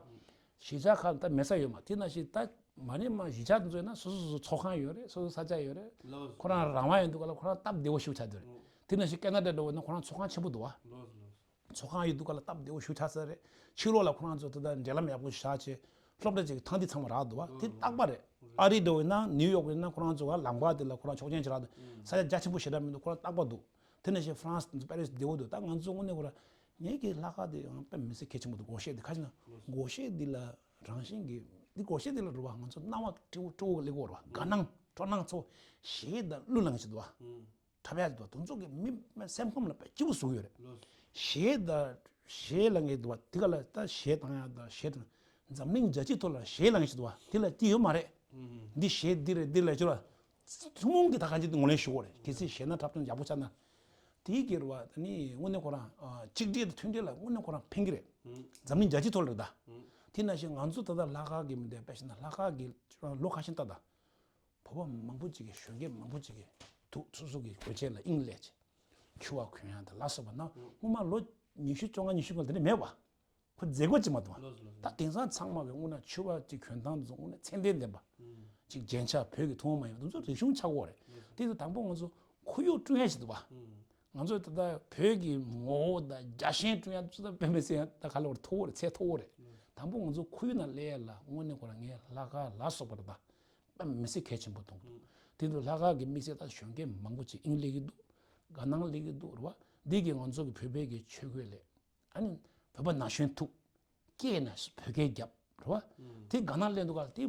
གཞིས་ཆགས་ཁག་ད་མེད་ས་ཡོད་མ་རེད། དེ་ནང་བཞིན་ད་མ་ནས་མ་གཞིས་ཆགས་དེ་ཚོ་ཡིན་ན་སོ་སོ་སོ་སོ་ཚོགས་ཁང་ཡོད་རེད། སོ་སོ་ས་ཆ་ཡོད་རེད། ཁོ་རང་རང་དབང་ཡོད་འདུག་ག་ལ། ཁོ་རང་སྟབས་བདེ་བོ་ཞིག་ཆགས་འདུག་རེད། དེ་ནང་བཞིན་ཁེ་ན་ཌ་འདྲ་བོ་ཡིན་ན་ཁོ་རང་ཚོགས་ཁང་ཆེན་པོ་འདུག་བ། ཚོགས་ཁང་ཡོད་འདུག་ག་ལ། སྟབས་བདེ་བོ་ཞིག་ཆགས་ས་རེད། ཕྱི་ལོགས་ལ་ཁོ་རང་ཚོ་ད་ལྟ་འབྲེལ་ལམ་ཡག་པོ་ཞིག་བཞག་བྱས་སློབ་གྲྭ་ཅིག་ཐང་འདི་ཚང་མ་རག་འདུག་བ། དེ་རྟག་པ་རེད། ཨ་རི་འདྲ་བོ་ཡིན་ན་ནིའུ་ཡོག་ཡིན་ན་ཁོ་རང་ཚོ་ག་ལམ་ཁ་དེ་ལ་ཁོ་རང་ཆོག་མཆན་ཅིག་རག་འདུག་ས་ཆ་རྒྱ་ཆེན་པོ་ཞེ་དྲག་མི་འདུག་ཁོ་རང་རྟག་པ་འདུག་དེ་ནང་བཞིན་ཧྥ་རན་སི་དང་པེ་རི་སི་བདེ་བོ་འདུག་ད་ང་ཚོ་དངོས་གནས་ཁོ་རང་ངེད་ཀྱི་ལྷག་དཀར་དེ་ཡང་དཔེ་མི་སྲིད་གལ་ཆེན་པོ་འདུག་སྒོར་གཞས་དེ་ཁ་ཤས་ན་སྒོར་གཞས་འདི་ལ་རང་བཞིན་གྱི་འདི་སྒོར་གཞས་འདི་ལ་རུ་བ་ང་ཚོ་སྣང་བ་སྤྲོ་བོ་སྤྲོ་བོ་སླེབས་ཀྱི་ཡོད་རེད་བ། དགའ་སྣང་སྤྲོ་སྣང་ཚོ་གཞས་དང་གླུ་ལ་ངེས་ཅིག་འདུག་བ། འཁྲབ་ཡག་ཅིག་འདུག་བ། དེ་ཚོ་གི་མི་སེམས་ཁམས་ལ་དཔེ་སྐྱིད་པོ་བཟོ་གི་ཡོད་རེད། གཞས་དང་གཞས་ལ་ངེས་འདུག་བ། དེ་ག་ལ་ད་གཞས་བཏང་ཡག་དང་གཞས་དང་འཛམ་གླིང་རྒྱལ་སྤྱིའི་ཐོག་ལ་གཞས་ལ་ངེས་ཅིག་འདུག་བ། དེ་ལ་སྐྱིད་ཡོད་མ་རེད། འདི་གཞས་འདི་རེད་འདི་ལ་ཅོ་ལ། ཐུན་མོང་གི་ད་གང་ཅི་ངོས་ལེན་ཞུ་དགོས་རེད། གལ་སྲིད་གཞས་སྣ་འཁྲབ་སྟོན་ཡག་པོ་ཆགས་ན། དེའི་གི་རུ་བ་ད་ནི་དངོས་གནས་ཁོ་རང་གཅིག་སྒྲིལ་དང་མཐུན་སྒྲིལ་ལ་དངོས་གནས་ཁོ་རང་ཕན་གི་རེད། འཛམ་གླིང་རྒྱལ་སྤྱིའི་ཐོག་ལ་རེད་ད། དེ་ནང་བཞིན་ང་ཚོ་ད་ལྟ་ལྷག་དཀར་གི་མི་འདུག་དཔེ་བཞག་ན་ལྷག་དཀར་གི་ལོ་ཁ་ཤས་ལྟ་ད། བོད་པ་མང་པོ་ཅིག་གིས་གཞོན་སྐྱེས་མང་པོ་ཅིག་གིས་ཐུགས་སོ་སོ་གི་གོས་ཆེན་ལ་དབྱིངས་སླེབས་བྱས། ཕྱུ་པ་གོན་ཡག་དང་ལ་སོགས་པ་ན་སྔོན་མ་ལོ་ཉི་ཤུ་བཅོ་ལྔ་ཉི་ཤུ་སྔོན་དེ་འདྲ་མེད་པ། ཁོ་མཛད་སྒོ་ཅིག་མ་གཏོགས། ད་དེང་སང་ཚང་མ་གི་དངོས་གནས་ཕྱུ་པ་ཅིག་གྱོན་སྟངས་དེ་ཚོ་དངོས་གནས་ཚད་ལྡན་ལྡན་པ། ཅིག་རྒྱན་ཆ་བོད་ཀྱི་ཐུན་མོང་མ་ཡིན་པ་དེ་ཚོ་རིག་གཞུང་ཆགས་ཀྱི་ཡོད་རེད། དེ་ཚོ་དང་པོ་ང་ཚོ་ཁོར་ཡུག་བསྐྲུན་ཡག་ཞིག་འདུག་བ། ང་ཚོ་ད་ལྟ་བོད་ཀྱི་ངོ་བོ་དང་རྒྱ་ཞེན་བསྐྲུན་ཡག་ཚོ་ད་དཔེ་མི་སྲིད་ཡང་ད་ག་ལ་བར་མཐོ་བོ་རེད། ཚད་མཐོ་བོ་རེད། དང་པོ་ང་ཚོ་ཁོར་ཡུག་ནང་སླེབས་ཡག་ལ་དངོས་གནས་ཁོ་རང་ངའི་ལྷག་དཀར་ལ་སོགས་པ་རེད་ད། དཔེ་མི་སྲིད་གལ་ཆེན་པོ་མཐོང་གི་འདུག་དེ་ཚོ་ལྷག་དཀར་གྱི་དམིགས་བསལ་ད་གཞོན་སྐྱེས་མང་པོ་ཅིག་དབྱིངས་སླེབས་ཀྱི་འདུག་དགའ་སྣང་སླེབས་ཀྱི་འདུག་རེད་བ། འདི་གིས་ང་ཚོ་གི་བོད་པའི་གི་ཆོས་གོས་ལས། ཨ་ནི་བོད་པ་ན་གཞོན་ཐུག་སྐྱེས་ན་བོད་སྐད་རྒྱབ་རེད་བ། དེ་དགའ་སྣང་སླེབས་འདུག་ག་དེ་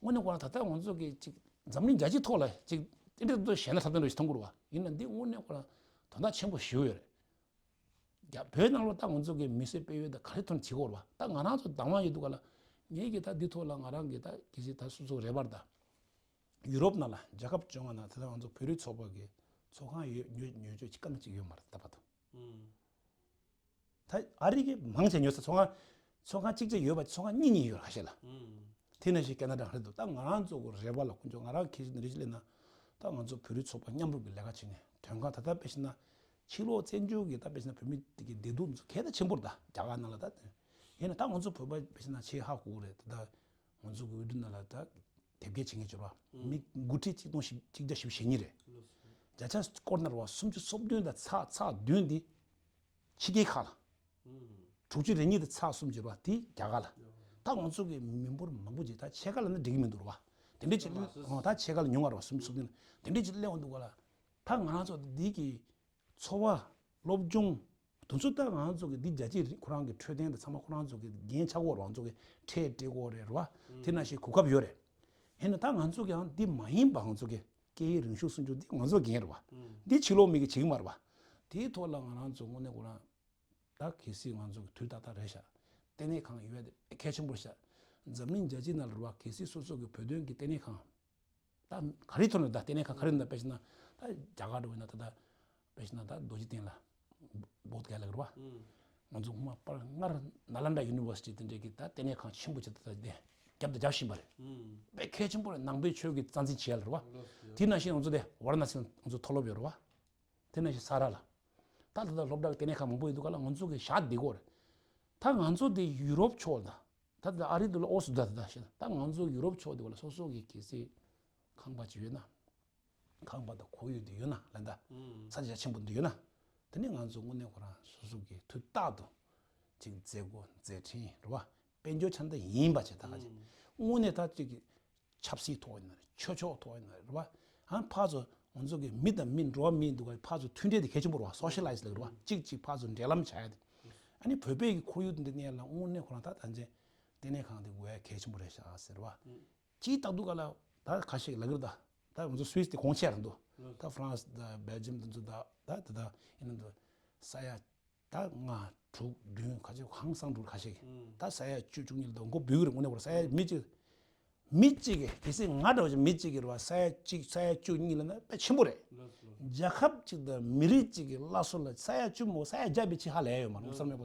དངོས་གནས་ཁོ་རང་ད་ལྟ་ང་ཚོ་གི་ཅིག་འཛམ་གླིང་རྒྱལ་སྤྱིའི་ཐོག་ལ་ཅིག་དེ་འདྲ་དུ་གཞས་སྣ་འཁྲབ་སྟོན་རེ་ཞིག་མཐོང་གི་རེད་བ། ཡིན་ན་འདི་དངོས་གནས་ཁོ་རང་དོན་དག་ཆེན་པོ་ཞིག་ཡོད་རེད། རྒྱ་བོད་ནང་ལོགས་ད་ང་ཚོ་གི་མི་གསོད་སྤེལ་གཡོག་ད་ག་རེ་ཐོག་ནས་བྱེད་ཀྱི་ཡོད་རེད་བ། ད་ང་རང་ཚོ་དང་བ་ཡོད་འདུག་ག་ལ། ངས་གི་ད་འདི་ཐོག་ལ་ང་རང་གི་ད་གི་སི་ད་སོ་སོ་རེ་བར་ད་ཡུ་རོབ་ནང་ལ་རྒྱལ་ཁབ་བཅོ་ལྔ་ནང་ད་ལྟ་ང་ཚོ་བོད་རིགས་ཚོགས་པ་གི་ཚོགས་ཁང་ཡོད་ཉོ་ཉོ་ཆོག་ཅིག་དཀའ་ངལ་ཅིག་ཡོད་མ་རེད་ད་བར་དུ། ད་ཨ་རི་གི་མང་ཆེ་ཉོ་ས་ཚོགས་ཁང་ཚོགས་ཁང་གཅིག་ཅིག་ཡོད་པ་ཚོགས་ཁང་གཉིས་གཉིས་ཡོད་ཁ་ཤས་ལ། དེ་ནང་བཞིན་ཁེ་ན་ཌ་རེད་འདུག་ད་ང་རང་ཚོ་གི་རེ་བ་ལ་དཀོན་མཆོག་ང་རང་གི་རེ་ཞིག་སླེབས་ན། ད་ང་ཚོ་བོད་རིགས་ཚོགས་པ་མཉམ་རུབ་ཀྱི་ལས་ཀ་བྱེད་ནས་དོན་ཁ་ད་ལྟ་དཔེ་བཞག་ན་ཕྱི་ལོགས་བཙན་བྱོལ་གྱི་ད་དཔེ་བཞག་ན་བོད་མི་དེ་གི་བདེ་སྡུག་ཚོ་གལ་ད་ཆེན་པོ་རེད་ད་རྒྱ་གར་ནང་ལ་ད། ཡིན་ན་ད་ང་ཚོ་བོད་པ་དཔེ་བཞག་ན་ཆེས་ཧ་གོ་གི་རེད་ད། ང་ཚོ་གི་འོས་བསྡུ་ནང་ལ་ད་དེབ་སྐྱེལ་བྱེད་མཁན་བྱོས་ར། མི་དགུ་ཁྲི་གཅིག་སྟོང་གཅིག་བརྒྱ་བཞི་བཅུ་ཞེ་གཉིས་རེད། བརྒྱ་ཆ་སྐོར་ན་ར་བ་སུམ་ཅུ་སོ་བདུན་དང་ཚེག་ཚེག་བདུན་འདི་ཕྱི་རྒྱལ་ཁག་ལ། དྲུག་ཅུ་རེ་གཉིས་དང་ཚེག་གསུམ་བྱོས་ར་འདི་རྒྱ་གར་ལ། ད་ང་ཚོ་གི་མི་འབོར་མང་པོ་ཅིག་ད་ཕྱེད་ཀ་ལ་ནི་འགྲིག་གི་མི་འདུག་ར་བ། དེ་འདྲ་ཅིག་ཨོ་ད་ཕྱེད་ཀ་ལ་ཉུང་བ་ར་བ་སུམ་ཅུ་སོ་བདུན་ལ་དེ་འདྲ་ཅིག་སླེབས་འོང་འདུག་ག་ལ། ད་ང་རང་ཚོ་འདི་གི་འཚོ་བ། སློབ་སྦྱོང་། དེ་ཚོ་ད་ང་ཚོ་གི་འདི་རྒྱལ་སྤྱིའི་རིགས་ཁོ་རང་གི་འཕྲོད་བསྟེན་དང་ཚང་མ་ཁོ་རང་ཚོ་གི་འགན་ཆགས་ཀྱི་ཡོད་རེད་བ། ང་ཚོ་གི་ཁྲལ་སྤྲད་ཀྱི་ཡོད་རེད་བ། དེ་ནང་བཞིན་གོ་སྐབས་ཡོད་རེད། ཡིན་ན་ད་ང་ཚོ་གི་ཡང་འདི་མ་ཡིན་པ་ང་ཚོ་གི་སྐད་ཡིག་རིག་གཞུང་སྲུང་སྐྱོབ་འདི་ང་ཚོ་འགན་རེད་བ། འདི་ཕྱི་ལོགས་མི་གིས་བྱེད་ཀྱི་མ་རེད་བ། དེའི་ཐོག་ལ་ང་རང་ཚོ་དངོས་གནས་ཁོ་རང་། ད་གལ་སྲིད་ང་ཚོ་གི་དུས་ཏག་ཏག་རེད་ཤག་ལྟེ་གནས་ཁང་ཡོད་དེ་གལ་ཆེན་པོ་རེད་ཤག་འཛམ་གླིང་རྒྱལ་སྤྱི་ནང་ལ་རེད་བ། གལ་སྲིད་སོ་སོ་གི་བོད་དོན་གྱི་ལྟེ་གནས་ཁང་། ད་ག་རེ་ཐོན་ན་ད་ལྟེ་གནས་ཁང་ག་རེ་ཡིན་ན་དཔེ་བཞག་ན་ད་རྒྱ་གར་འགྲོ་ཡིན་ན་ད་ད་དཔེ་བཞག་ན་ད་རྡོ་རྗེ་གདན་ལ་བོད་སྐད་ལ་རེད་བ། ང་ཚོ་སྔོན་མ་པར་སྔར་ནཱ་ལནྡ་ཡུ་ནི་ཝར་སི་ཊི་དེ་འདྲའི་གི་ད་ལྟེ་གནས་ཁང་ཆེན་པོ་ཅིག་ད་ད་དེ་རྒྱབ་དང་རྒྱབ་བཞིན་པ་རེད། དཔེ་གལ་ཆེན་པོ་རེད། ནང་པའི་ཆོས་ཀྱི་རྩ་འཛིན་བྱེད་ཡ་ལ་རེད་བ། དེ་ནང་བཞིན་ང་ཚོ་དེ་ཝ་ར་ཎ་སི་ང་ཚོ་མཐོ་སློབ་ཡོད་རེད་བ། དེ་ནང་བཞིན་ས་ར་ལ། ད་ད་ལྟ་སློབ་གྲྭ་གི་ལྟེ་གནས་ཁང་མང་པོ་ཡོད་འདུག་ག་ལ། ང་ཚོ་གི་ཞག་འདི་གོ་རེད། ད་ང་ཚོ་དེ་ཡུ་རོབ་ཕྱོགས་ལ་ད་ད་ཨ་རི་འདི་ལ་ཨོ་སུ་ད་ད་ད་ཞེ་ད་ད་ང་ཚོ་ཡུ་རོབ་ཕྱོགས་འདི་ག་ལ་སོ་སོ་གི་གལ་སྲིད་ཁང་པ་ཅིག་ཡོད་ན། ཁང་པ་དང་ཁོར་ཡུག་འདི་ཡོད་ན་ལ་ད་ས་ཆ་ཆེན་པོ་འདི་ཡོད་ན། དེ་ནི་ང་ཚོ་དངོས་གནས་ཁོ་རང་སོ་སོ་གི་དུས་རྟག་ཏུ་ཅིག་མཛད་སྒོ་མཛད་འཕྲིན་རེད་བ། དཔལ་འབྱོར་ཆ་འདི་ཡིན་པ་བྱས་ད་ག་ཅིག་དངོས་གནས་ད་ཅིག་གི་ཆབ་སྲིད་ཐོག་ཡིན་ན་རེད། ཆོས་ཕྱོགས་ཐོག་ཡིན་ན་རེད་བ། ཨ་ཕར་ཚུར་ང་ཚོ་གི་མི་དང་མི་འགྲོ་བ་མི་འདུག་ག་ཕར་ཚུར་མཐུན་འབྲེལ་དེ་གལ་ཆེན་པོ་རེད་བ། སོ་ཤི་ལའི་ཛི་ལབ་རེད་བ། གཅིག་གཅིག་ཕར་ཚུར་འབྲེལ་ལམ་བྱ་ཡ་དེ། ཨ་ནི་བོད་པའི་གི་ཁོར་ཡུག་འདི་གནས་ལ་དངོས་གནས་ཁོ་རང་ད་ད་ཅན་ལྟེ་གནས་ཁང་དེ་དགོས་ཡ་གལ་ཆེན་པོ་རེད་ཤག་ཟེར་བ། སྤྱིར་བཏང་འདུག་ག་ལ་ད་ཁ་ཤས་ལབ་ཀྱི་རེད་ད། ད་ང་ཚོ་སུད་སི་དེ་གོང་ཆེ་རེད་འདུག་ད་ཧྥ་རན་སི་དང་སྦེལ་ཇམ་དེ་ཚོ་ད་ད་ད་ད་ཡིན་ན་འདུག་ས་ཡ། ད་ལྔ་དྲུག་བདུན་ཁ་ཤས་ཧང་སང་འགྲོ་ཁ་ཤས་ཀྱི་ད་ས་ཡ་བཅུ་བཅུ་གཉིས་ལ་ད་མགོ་འབུད་ཀྱི་རེད། དངོས་གནས་ཁོ་རང་ས་ཡ་མི་གཅིག་མི་གཅིག་གི་གལ་སྲིད་ང་འདྲ་བ་ཅིག་མི་གཅིག་གི་རེད་བ། ས་ཡ་གཅིག་ས་ཡ་བཅུ་གཉིས་ལ་ན་དཔེ་ཆེན་པོ་རེད། རྒྱལ་ཁབ་གཅིག་དང་མི་རིགས་གཅིག་གི་བླ་སྲོག་ལ་ས་ཡ་བཅུ་མོ་ས་ཡ་བརྒྱ་པའི་ཕྱི་ཧ་ལས་ཡོད་མ་རེད། བསམ་མེད་པ་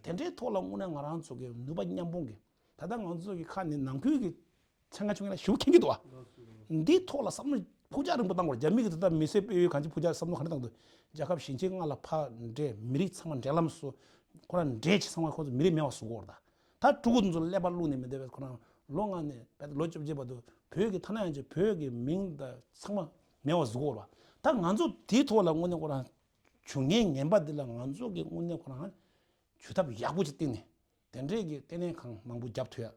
དེ་འདྲའི་ཐོག་ལ་དངོས་གནས་ང་རང་ཚོ་གི་ནུས་པ་མཉམ་སྤུངས་ཀྱི་ད་ལྟ་ང་ཚོ་གི་ཁ་ནས་ནང་ཁུལ་གྱི་ཆེ་ང་ཆུང་ལ་ཞུ་མཁན་གྱི་འདུག་བ། འདིའི་ཐོག་ལ་བསམ་བློ་ཕུགས་རྒྱང་རིང་པོ་བཏང་དགོས་རེད། རྒྱ་མི་གིས་ད་ལྟ་མི་སེར་སྤེལ་ཡུལ་གང་ཅི་ཕུགས་རྒྱང་བསམ་བློ་ག་འདྲ་བཏང་འདུག་རྒྱལ་ཁབ་གཞན་ཕྱི་ལྔ་ལ་ཕར་འདྲེས། མི་རིགས་ཚང་མ་འབྲེལ་ལམ་བཟོ། ཁོ་རང་འདྲེས་བྱས་ཚང་མ་ཁོ་ཚོ་མི་རིགས་མེད་པ་བཟོ་དགོས་རེད། ད་ཕྲུ་གུ་ཚོ་ཀླད་པ་བླུགས་ནས་མི་བསྡད་པས། ཁོ་རང་ལོ་ལྔ་ནས་ལོ་བཅོ་བརྒྱད་བར་དུ་བོད་ཀྱི་ཐ་ན་ཡང་ཅིག་བོད་ཀྱི་མིང་དང་ཚང་མ་མེད་པ་བཟོ་དགོས་རེད་པ། ད་ང་ཚོ་དེའི་ཐོག་ལ་དངོས་གནས་ཁོ་རང་བྱུས་ངན་ངན་པ་འདི་ལ་ང་ཚོ་གི་དངོས་གནས་ཁོ་རང་བྱུས་ཐབས་ཡག་པོ་ཅིག་བཏིང་ནས་དེ་འདྲས་ཀྱི་ལྟེ་གནས་ཁང་མང་པོ་རྒྱབ་ཐུབ་ཡ།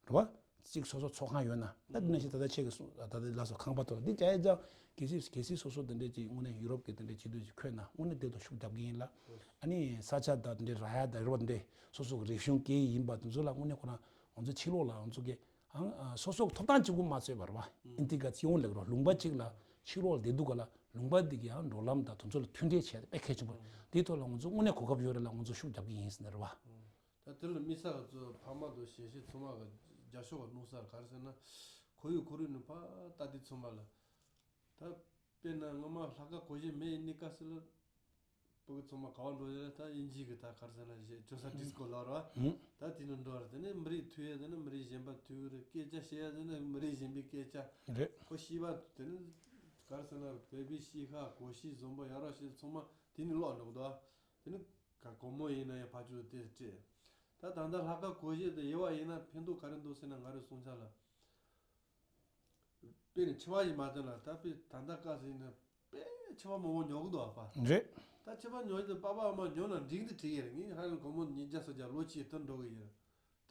རེད་བ། གཅིག་སོ་སོ་ཚོགས་ཁང་ཡོད་ན། ད་འདི་ནང་བཞིན་ད་ལྟ་ཁྱེད་ཀྱིས་གསུངས། ད་ལྟ་ལ་སོགས་ཁང་པ་ཐོག་འདི་རྒྱ་ཡིག་ཅང་གལ་སྲིད་གལ་སྲིད་སོ་སོ་འདི་འདྲའི་ཅིག་དངོས་གནས་ཡུ་རོབ་ཀྱི་འདི་འདྲའི་སྤྱི་འཐུས་ཅིག་འཁོད་ན་དངོས་གནས་དེ་ཐོག་ཤུགས་རྒྱབ་ཀྱི་ཡིན་ལ། ཨ་ནི་ས་ཆ་དང་འདི་འདྲའི་རག་ཡ་དང་རེད་བ། འདི་སོ་སོ་གི་རིག་གཞུང་སྐད་ཡིག་ཡིན་པ་དེ་ཚོ་ལ་དངོས་གནས་ཁོ་རང་ང་ཚོ་ཕྱི་ལོགས་ལ་ང་ཚོ་གི་ཨང་ཨ་སོ་སོ་གི་ཐོབ་ཐང་གཅིག་པུ་མ་རྩོད་པར་བ། ཨིན་ཏི་ག་ཚི་ཡོང་ལེགས་རོ། ལུང་པ་གཅིག་ལ་ཕྱི་ལོགས་ལ་བསྡད་འདུག་ག་ལ། ལུང་པ་འདི་གི་ཨང་འགྲོ་ལམ་དང་དེ་ཚོ་ལ་མཐུན་འབྲེལ་བྱས་ཏེ་དཔེ་གལ་ཆེན་པོ་རེད། དེའི་ཐོག་ལ་ང་ཚོ་དངོས་གནས་གོ་སྐབས་ཡོད་རེད་ལ་ང་ཚོ་ཤུགས་རྒྱབ་ཀྱི་ཡིན་ཟེར་ནས་རེད་བ། ད་དེ་ལ་དམིགས་བསལ་གྱི་ཚོ་ཕ་མ་དང་གཞིས་བྱེས་ཚང་མ་གི་རྒྱབ་སྐྱོར་གནང་ས་ག་རེ་ཟེར་ན། ཁོར་ཡུག་ཁོར་ཡུག་ནས་ཕར་ལྟ་དུས་ཚང་མ་ལ། ད་དཔེར་ན་སྔོན་མ་ལྷག་དཀར་གོ་ཤེས་མེད་ཡིན་ནི་ག་ཟེར་ལ། ཕྲུ་གུ་ཚང་མ་ག་པར་འགྲོ་ཡ་ད་དབྱིན་ཇི་གི་ད་ག་རེ་ཟེར་ན་གཞས་ཅོ་ས་ཌིས་ཀོ་ལ་ར། ད་དེ་ནས་འགྲོ་ར། དེ་ནས་མི་རིགས་མཐུད་ཡ་དེ་ནས་མི་རིགས་གཞན་པ་མཐུད་རེད། སྐད་ཆ་བཤད་ཡ་དེ་ནས་མི་རིགས་གཞན་པའི་སྐད་ཆ། རེད། ཁོ་ཤེས་པ་དེ་ནས་ག་རེ་ཟེར་ན་བོད་པའི་གཤིས་ཀ་གོ་ཤེས་འཛོམས་པ་ཡ་ར་ཤེས་ཚང་མ་དེ་ནས་ལོག་འགྲོ་གི་འདུག་དེ་ནས། ག་སྒོར་མོ་ཡིན་ན་ཡང་ཕར་ཚུར་དེ་སྤྲད། ད་ད་ལྟ་ལྷག་དཀར་གོ་ཤེས་དེ་དབྱེ་བ་ཡིན་ན་ཕན་ཐོགས་ག་རེ་འདུག་ཟེར་ན། ང་རའི་སོང་ཆ་ལ། དཔེར་ན་ཕྱུ་པ་ཞིག་མ་བཏོན་ལ། ད་དཔེ་ད་ལྟ་སྐབས་སུ་ཡིན་ན་དཔེ་ཕྱུ་པ་མང་པོ་ཉོ་གི་འདུག་ཨ་ཕ། རེད། ད་ཕྱུ་པ་ཉོ་ཡི་དེ་པ་ཕ་ཨ་མ་ཉོ་ན་འགྲིག་འདི་འགྲིག་ཡ་རེད། ངས་ཧ་ལས་སྒོར་མོ་ཉིས་བརྒྱ་སུམ་བརྒྱ་ལོ་གཅིག་བཏོན་འགྲོ་གི་ཡོད་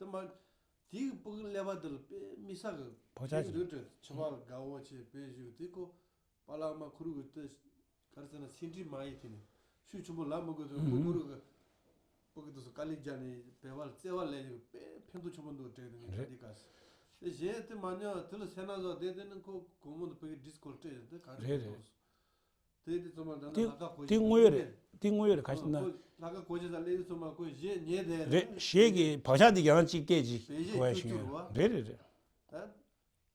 རེད། དེ་མ། དེའི་ཕྲུ་གུ་ཀླད་པ་དེ་ལ་དཔེ་དམིགས་བསལ་གི་བག་ཆགས་ཕན་ཡོད་རེད། ཕྱུ་པ་དགའ་བོ་བྱས་དཔེ་བཞུགས་དེ་ཁོ། པཱ་ལགས་མ་ཁུ་རུ་གི་ལྟོས། ག་རེ་ཟེར་ན་སེམས་ཁྲལ་མ་ཡིན་དེ་ནི། ཤུགས་ཆེན་པོ་ལབ་མི་དགོས་དུས་ཁུ་ཁུ་རུ་གི་ཕྲུ་གུ་དེ་ཚོ་དཀའ་ལས་རྒྱག་ནས་བོད་པ་ལ་བརྩེ་བ་ལས་ཀྱི་དཔེ་ཕན་ཐོགས་ཆེན་པོ་འདུག་དྲན་འདུག་ངས་རེད། དེ་ག་ཟེ། དེ་གཞན་དེ་མ་ཉོ་དེ་ལ་སེ་ན་བཟོ་དེ་དེ་ནི་ཁོ་སྒོར་མོ་དེ་ཕ་གི་ཌིས་ཀོ་ལ་སྤྲད་ཡོད་དེ་ག་རེ་རེད་རེད། དེ་དེ་ཚོ་མ་ད་ནི་དེ་ལྷག་དཀར་གོ་དེ་ཤེས་དངོས་ཡོད་རེད། དེ་དངོས་ཡོད་རེད། ག་ཞིག་ན། ཁོ་ལྷག་དཀར་གོ་ཤེས་ས་སླེབས་དུས་ཚོད་མ་ཁོ་གཞས་ཉན་དེ་རེད། གཞས་ཀྱི་བག་ཆགས་དེ་ཡང་གཅིག་སྐད་ཅིག་བེད་སྤྱོད་གོ་ཡ་ཞིག་ཡོད་རེད་རེད་རེད། ད།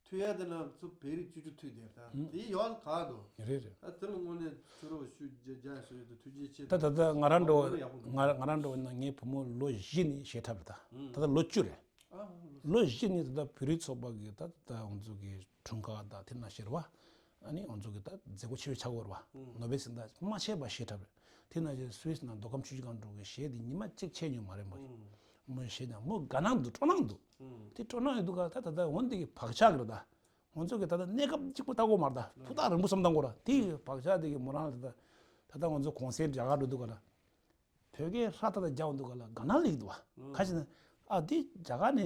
མཐུད་ཡ་དེ་ན་ཚུར་བོད་རིགས་བཅུ་དྲུག་མཐུད་དེ་ད་དེ་ཡོད་ག་དོ། རེད་རེད། ད་དེ་ལ་དངོས་གནས་ཚུར་རོགས་ཞུ་རྒྱ་རྒྱ་ཞུ་ཡོད་དུ་ཐུགས་རྗེ་ཆེ། ད་ད་ད་ང་རང་འགྲོ་ཡག་པོ་འདུག་ང་ང་རང་འགྲོ་ན་ངའི་བུ་མོ་ལོ་བཞི་ནས་གཞས་འཁྲབ་རེད་ད། ད་ད་ལོ་བཅུ་རེད། ཨ་ལོ་ལོ་བཞི་ནས་ད་ད་བོད་རིགས་ཚོགས་པ་གི་ད་ད་ང་ཚོ་གི་འཁྲུངས་སྐར་ད་དེ་ན་ཤེར་བ། ཨ་ནི་ང་ཚོ་གི་ད་མཛད་སྒོ་ཆེ་བའི་ཆགས་ཡོད་རེད་བ། ནོ་བེལ་གཟེངས་རྟགས་མ་ཆད་པ་གཞས་འཁྲབ་རེད། དེ་ན་ཤེར་སུད་སི་ན་མདོ་ཁམས་ཆུ་བཞི་སྒང་དྲུག་གི་གཞས་དེ་ཉི་མ་གཅིག་ཆད་མྱོང་མ་རེད་མོ། མོ་གཞས་ཀྱང་མོ་དགའ་སྣང་འདུག་སྤྲོ་སྣང་འདུག་དེ་སྤྲོ་སྣང་ཡོད་འདུག་ག་ད་ད་ད་འོན་ཏེ་གི་བག་ཆགས་ཀྱི་རེད་ད། ང་ཚོ་གི་ད་ལྟ་གནས་སྐབས་གཅིག་པུ་ལྟ་དགོས་མ་རེད་ད། ཕུ་ཐག་རིང་པོ་བསམ་བཏང་དགོས་ར། དེ་ཡི་བག་ཆགས་དེ་གི་མོ་རང་ལ་ད་ད་ལྟ་ང་ཚོ་གུང་སེང་རྒྱ་གར་འགྲོ་དུས་ག་ལ། བོད་སྐད་ཧྲ་ཏག་ཏག་རྒྱག་འདུག་ག་ལ་དགའ་སྣང་སླེབས་འདུག་བ། ཁ་ཅིག་ན་ཨ་འདི་རྒྱ་གར་ནས་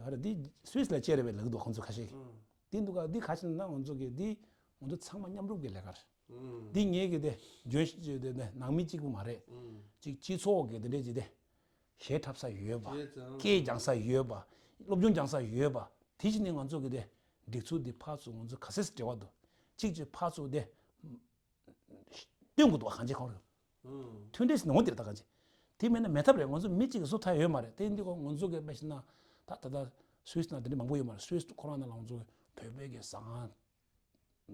ཧ་ར་འདི་སུད་སི་ལ་བཅར་རེད་པས་ལབ་འདུག་ཁོང་ཚོ་ཁ་ཤས་ཀྱིས། འདི་འདུག་ག་འདི་ཁ་ཅིག་ན་ང་ཚོ་གི་འདི་ང་ཚོ་ཚང་མ་མཉམ་རུབ་ཀྱི་ལས་ཀ་རེད། འདི་ངེད་ཀྱི་དེ་འཇོན་ཤོས་དེ་ནང་མི་གཅིག་པུ་མ་རེད། ཅིག་སྤྱི་ཚོགས་ཀྱི་དེ་འདྲས་ཅིག་དེ། གཞས་འཁྲབ་ས་ཡོད་པ། གཞས་ཚང་། སྐད་སྦྱང་ས་ཡོད་པ། སློབ་སྦྱོང་སྦྱང་ས་ཡོད་པ། དེ་བཞིན་ནས་ང་ཚོ་གི་དེ་སྒྲིག་འཛུགས་འདི་ཕར་ཚུར་ང་ཚོ་ག་ཚོད་འབྲེལ་བ་འདུག་གཅིག་གཅིག་ཕར་ཚུར་དེ་སྟོན་དགོས་འདུག་བ། གང་ཅི་གང་རུང་། མཐུན་སྒྲིལ་ཟེར་ནོ་དེ་རེད་ད་གང་ཅི། དེ་མེད་ན་མེད་ཐབས་རེད། ང་ཚོ་མི་གཅིག་གིས་བཟོ་ཐབས་ཡོད་མ་རེད། དེ་འདི་ཁོ་ང་ཚོ་གི་དཔེ་བཞག་ན་ད་ད་ལྟ་སུད་སི་ནང་དེ་འདྲ་མང་པོ་ཡོད་མ་རེད། སུད་སི་ཁོ་རང་ནང་ལ་ང་ཚོ་བོད་པའི་གི་ཟ་ཁང་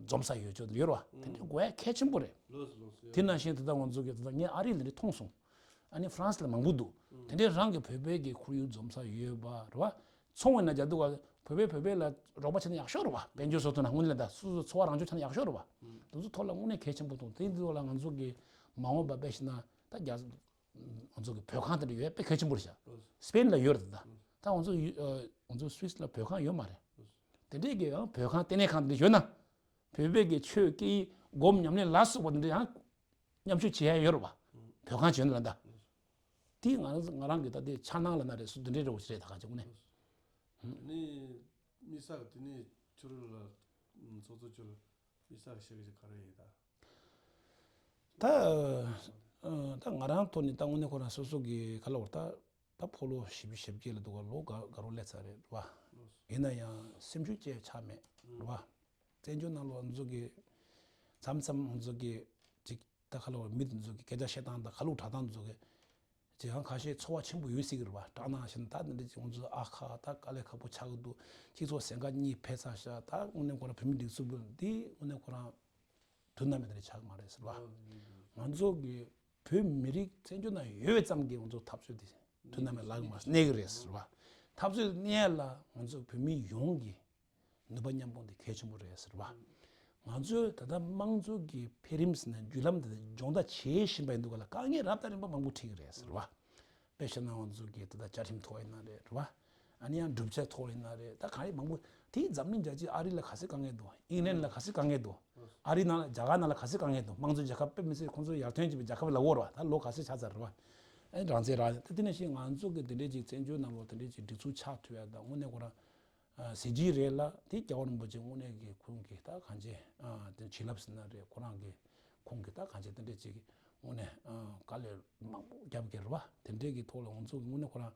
འཛོམས་ས་ཡོད་ཆོག་ཡོད་རེད་བ། དེ་འདྲའི་དགོས་ཡ་གལ་ཆེན་པོ་རེད། ལགས་སོ་ལགས་སོ། དེ་ནང་བཞིན་དེ་ལྟར་ང་ཚོ་གི་དེ་ལྟར་ངས་ཨ་རི་ལ་འདི་མཐོང་སོང་། ཨ་ནི་ཧྥ་རན་སི་ལ་མང་པོ་འདུག་དེ་འདྲའི་རང་གི་བོད་པའི་གི་ཁོར་ཡུག་འཛོམས་ས་ཡོད་པ་རེད་བ། ཚོང་བའི་ནང་རྒྱ་འདུག་བ། བོད་པས་བོད་པའི་ལ་རོགས་པ་བྱས་ན་ཡག་ཤོས་རེད་བ། དཔལ་འབྱོར་བཟོ་ཐུབ་ན་དངོས་གནས་ལ་ད་སོ་སོ་འཚོ་བ་རང་སྐྱོང་བྱས་ན་ཡག་ཤོས་རེད་བ། དེ་ཚོ་ཐོག་ལ་དངོས་གནས་གལ་ཆེན་པོ་མཐོང་། དེ་འདི་ཐོག་ལ་ང་ཚོ་གི་མ་འོངས་པ་དཔེ་བཞག་ན་ད་རྒྱ་ང་ཚོ་གི་བོད་ཁང་དེ་འདྲ་ཡོད་ཡ་དཔེ་གལ་ཆེན་པོ་རེད་ཤག་སི་པེན་ལ་ཡོད་རེད་ད། ད་ང་ཚོ་ཡུ་ཨ་ང་ཚོ་སུད་སི་ལ་བོད་ཁང་ཡོད་མ་རེད། དེ་འདྲས་ཀྱི་ཡང་བོད་ཁང་ལྟེ་གནས་ཁང་དེ་འདྲ་ཡོད་ན། བོད་པའི་གི་ཆོས་སྐད་ཡིག་སྒོམ་ཉམས་ལེན་ལ་སོགས་པ་དེ་འདྲ་ཡང་མཉམ་ཞུགས་བྱེད་ཡ་ཡོད་རེད་བ། བོད་ཁང་བྱོན་ལ་འདའ། དེ་ང་རང་ང་རང་གི་ད་དེ་འཆར་སྣང་ལ་ན་རེ་སུ་དེ་འདྲའི་རེ་བ་ཞིག་རེད་ད་ག་ཅིག་དངོས་གནས། ནི་དམིགས་བསལ་གི་དེ་ནས་ཁྱོད་རང་ལ་ཚོགས་གཙོ་ཁྱོད་ལ་དམིགས་བསལ་གི་བཤད་གི་ཅིག་ག་རེ་ཡིན་ད། ད་ཨ་ད་ང་རང་ཐོག་ནས་ད་དངོས་གནས་ཁོ་རང་སོ་སོ་གི་ག་ལ་བར་ད་ད་ཕོ་ལོ་བཞི་བཅུ་ཞེ་བརྒྱད་ལ་འདུག་ག་ལོ་དགའ་དགའ་རོགས་སླེབས་ཚར་རེད་རེད་བ། ཡིན་ན་ཡང་སེམས་ཤུགས་ཅིག་ཆག་མེད་རེད་བ། བཙན་བྱོལ་ནང་ལོགས་ང་ཚོ་གི་མཚམས་མཚམས་ང་ཚོ་གི་ཅིག་ད་ག་ལ་བར་མི་དེ་ཚོ་གི་སྐད་ཆ་བཤད་སྟངས་དང་ཁ་ལུགས་གྲགས་སྟངས་དེ་ཚོ་གི་ཅིག་ཡང་ཁ་ཤས་ཚོར་བ་ཆེན་པོ་ཡོད་སྲིད་ཀྱི་རེད་བ། སྐྲག་སྣང་ཞིག་ད་འདི་འདྲ་ཅིག་ང་ཚོ་ཨ་ཁ་ད་དཀའ་ལས་ཁག་པོ་ཆགས་ཀྱི་འདུག་སྤྱི་ཚོགས་ཟིང་ཁ་གཉིས་འཕེལ་ཚར་ཤག་ད་དངོས་གནས་ཁོ་རང་བོད་མི་སྒྲིག་འཛུགས་འདི་དངོས་གནས་ཁོ་རང་དུས་ནམ་ཡང་དེ་འདྲ་ཆགས་ཀྱི་མ་རེད་ཟེར་བ། ང་ཚོ་གི་བོད་མི་རིགས་བཙན་བྱོལ་ནང་ཡོད་ཙམ་གྱི་ང་ཚོ་འཐབ་རྩོད་དེ་དུས་ནམ་ཡང་ལག་མ་གནས་ཀྱི་རེད་ཟེར་བ། འཐབ་རྩོད་གནས་ལ་ང་ཚོ་བོད་མི་ཡོངས་ཀྱི་ ནུས་པ་མཉམ་སྤུངས་དེ་གལ་ཆེན་པོ་རེད་ཟེར་བ། ང་ཚོས་ད་ལྟ་དམངས་གཙོ་གི་འཕེལ་རིམ་ཟེར་ན་བརྒྱུད་ལམ་དེ་སྦྱོང་བརྡར་བྱེད་བཞིན་པ་ཡིན་དུས་ག་ལ་དཀའ་ངལ་རབ་དང་རིམ་པ་མང་པོ་འཕྲད་ཀྱི་རེད་ཟེར་བ། དཔེ་བཞག་ན་ང་ཚོ་གི་ད་ལྟ་བཅའ་ཁྲིམས་ཐོག་ཡིན་ན་རེད་རེད་བ། ཨ་ནི་ཡང་གྲུབ་ཆ་ཐོག་ཡིན་ན་རེད། ད་ག་རེ་མང་པོ་དེ་འཛམ་གླིང་རྒྱལ་སྤྱི་ཨ་རི་ལ་ག་ཚོད་དཀའ་ངལ་འདུག་ཨིང་ལན་ལ་ག་ཚོད་དཀའ་ངལ་འདུག་ཨ་རི་ནང་ལ་རྒྱ་གར་ནང་ལ་ག་ཚོད་དཀའ་ངལ་འདུག་དམངས་གཙོའི་རྒྱལ་ཁབ་དཔེ་མི་སྲིད་ཁོང་ཚོ་ཡར་ཐོན་བྱེད་པའི་རྒྱལ་ཁབ་ལ་འོར་བ་ད་ལོ་ག་ཚོད་ཆགས་ཚར་རེད་བ། ཨ་ནི་རང་བཙན་རང་ད་དེ་ནས་ཤིག་ང་ཚོ་གི་དེ་འདྲས་ཅིག་བཙན་བྱོལ་ནང་ལོགས་དེ་འདྲས་ཅིག་སྒྲིག་འཛུགས་ཆགས་ཐུབ་ཡ་ད་དངོས་གནས་ཁོ་རང་གཟི་བརྗིད་རེད་ལ་དེ་རྒྱལ་བ་རིན་པོ་ཆེ་དངོས་གནས་ཀྱི་ཁོང་གི་ད་གང་བྱེད་དེ་བྱིན་རླབས་ཟེར་ན་རེད། ཁོ་རང་གི་ཁོང་གི་ད་གང་བྱེད་དེ་འདྲས་ཅིག་དངོས་གནས་དཀའ་ལས་མང་པོ་རྒྱབ་ཀྱི་རེད་བ། དེ་འདྲས་ཀྱི་ཐོག་ལ་ང་ཚོ་གི་དངོས་གནས་ཁོ་རང་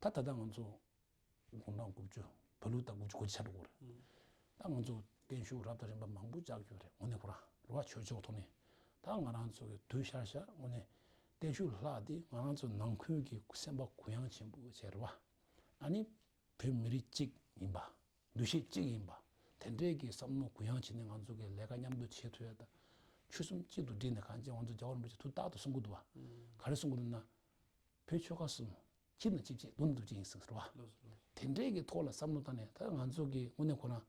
ད་ད་ལྟ་ང་ཚོ་དགུང་གྲངས་དགུ་བཅུ་བོད་ལུགས་ད་དགུ་བཅུ་གོ་གཅིག་ཆགས་འགྲོ་གི་རེད། ད་ང་ཚོ་བརྟན་བཞུགས་རབ་དང་རིམ་པ་མང་པོ་བཅག་རྒྱུ་རེད། དངོས་གནས་ཁོ་རང་རེད་བ། ཆོས་ཕྱོགས་ཐོག་ནས་ད་ང་རང་ཚོ་གི་དུས་ཤར་ཤར་དངོས་གནས་བརྟན་བཞུགས་ལྷག་དེ་ང་རང་ཚོ་ནང་ཁུལ་གྱི་སེམས་པ་གུ་ཡངས་ཆེན་པོ་བྱས་རེད་བ། ཨ་ནི་བོད་མི་རིགས་གཅིག་ཡིན་པ། འདུ་ཤེས་གཅིག་ཡིན་པ། དེ་འདྲའི་གི་བསམ་བློ་གུ་ཡངས་བྱས་ནས་ང་ཚོ་གི་ལས་ཀ་མཉམ་དུ་བྱེད་ཐུབ་ཡ་དང་། ཆོལ་གསུམ་གཅིག་ཏུ་བསྒྲིལ་ནས་གང་བྱས་ང་ཚོ་རྒྱལ་བ་རིན་པོ་ཆེ་དུས་རྟག་ཏུ་གསུང་གི་འདུག་བ། ག་རེ་གསུང་གི་འདུག་ན། བོད་ཆོལ་ཁ་གསུམ་གཅིག་ན་གཅིག་བྱེད་མདུན་དུ་གཅིག་ཡིན་ཟེར་བ། དེ་འདྲའི་གི་ཐོག་ལ་བསམ་བློ་བཏང་ནས་ད་ང་ཚོ་གི་དངོས་གནས་ཁོ་རང་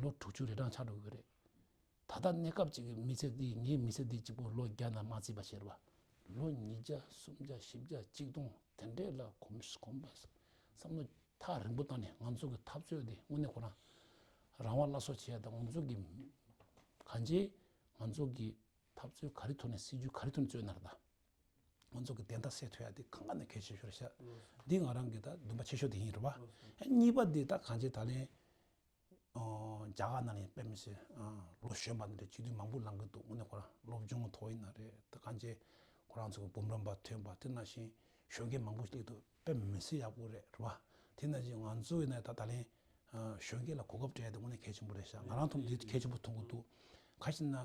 ལོ་དྲུག་ཅུ་རེ་གྲངས་ཆགས་འགྲོ་གི་རེད། ད་ལྟ་གནས་སྐབས་ཅིག་གི་མི་ཚེ་འདི་ངའི་མི་ཚེ་འདི་གཅིག་པོ་ལོ་བརྒྱ་ན་མ་བརྩིས་པ་བྱས་རེད་བ། ལོ་ཉིས་བརྒྱ་སུམ་བརྒྱ་བཞི་བརྒྱ་གཅིག་སྟོང་དེ་འདྲས་ལ་གོམས་གོམས་པ་བསམ་བློ་ཐག་རིང་པོ་བཏང་ནས་ང་ཚོ་གི་འཐབ་རྩོད་འདི་དངོས་གནས་ཁོ་རང་རང་དབང་སླར་གསོ་བྱེད་ཡ་དང་ང་ཚོ་གི་གང་ཅི་ང་ཚོ་གི་འཐབ་རྩོད་ག་རེ་ཐོག་ནས་སྲིད་ཇུས་ག་རེ་ཐོག་ནས་རྩོད་ན་རེད་ད། ང་ཚོ་གི་བདེན་མཐའ་གསལ་ཐུབ་ཡ་དེ་གང་ག་ནས་གལ་ཆེ་ཤོས་རེད་ཤག་འདི་ང་རང་གི་ད་འདུན་པ་ཆེ་ཤོས་དེ་ཡིན་རེད་བ། གཉིས་པ་འདི་ད་གང་ཅི་ད་ལན། རྒྱ་གར་ནང་ནས་དཔེ་མི་སྲིད་ལོ་གཞོན་པ་འདི་འདྲ་སྤྱི་འཐུས་མང་པོ་ལངས་ཀྱི་འདུག་དངོས་གནས་ཁོ་རང་སློབ་སྦྱོང་མཐོ་ཡིན་ན་རེད། ད་གང་ཅི་ཁོ་རང་ཚོ་གི་འབུམ་རམས་པ་ཐོན་པ་དེ་ནང་བཞིན་གཞོན་སྐྱེས་མང་པོ་སླེབས་འདུག་དཔེ་མི་སྲིད་ཡག་པོ་རེད་རེད་བ། དེ་ནང་བཞིན་ང་ཚོ་ཡིན་ན་ད་ད་ལན་གཞོན་སྐྱེས་ལ་གོ་སྐབས་སྤྲད་ཡ་དེ་དངོས་གནས་གལ་ཆེན་པོ་རེད་ཤག་ང་རང་ཐོག་འདི་གལ་ཆེན་པོ་མཐོང་གི་འདུག་ག་ཞིག་ན།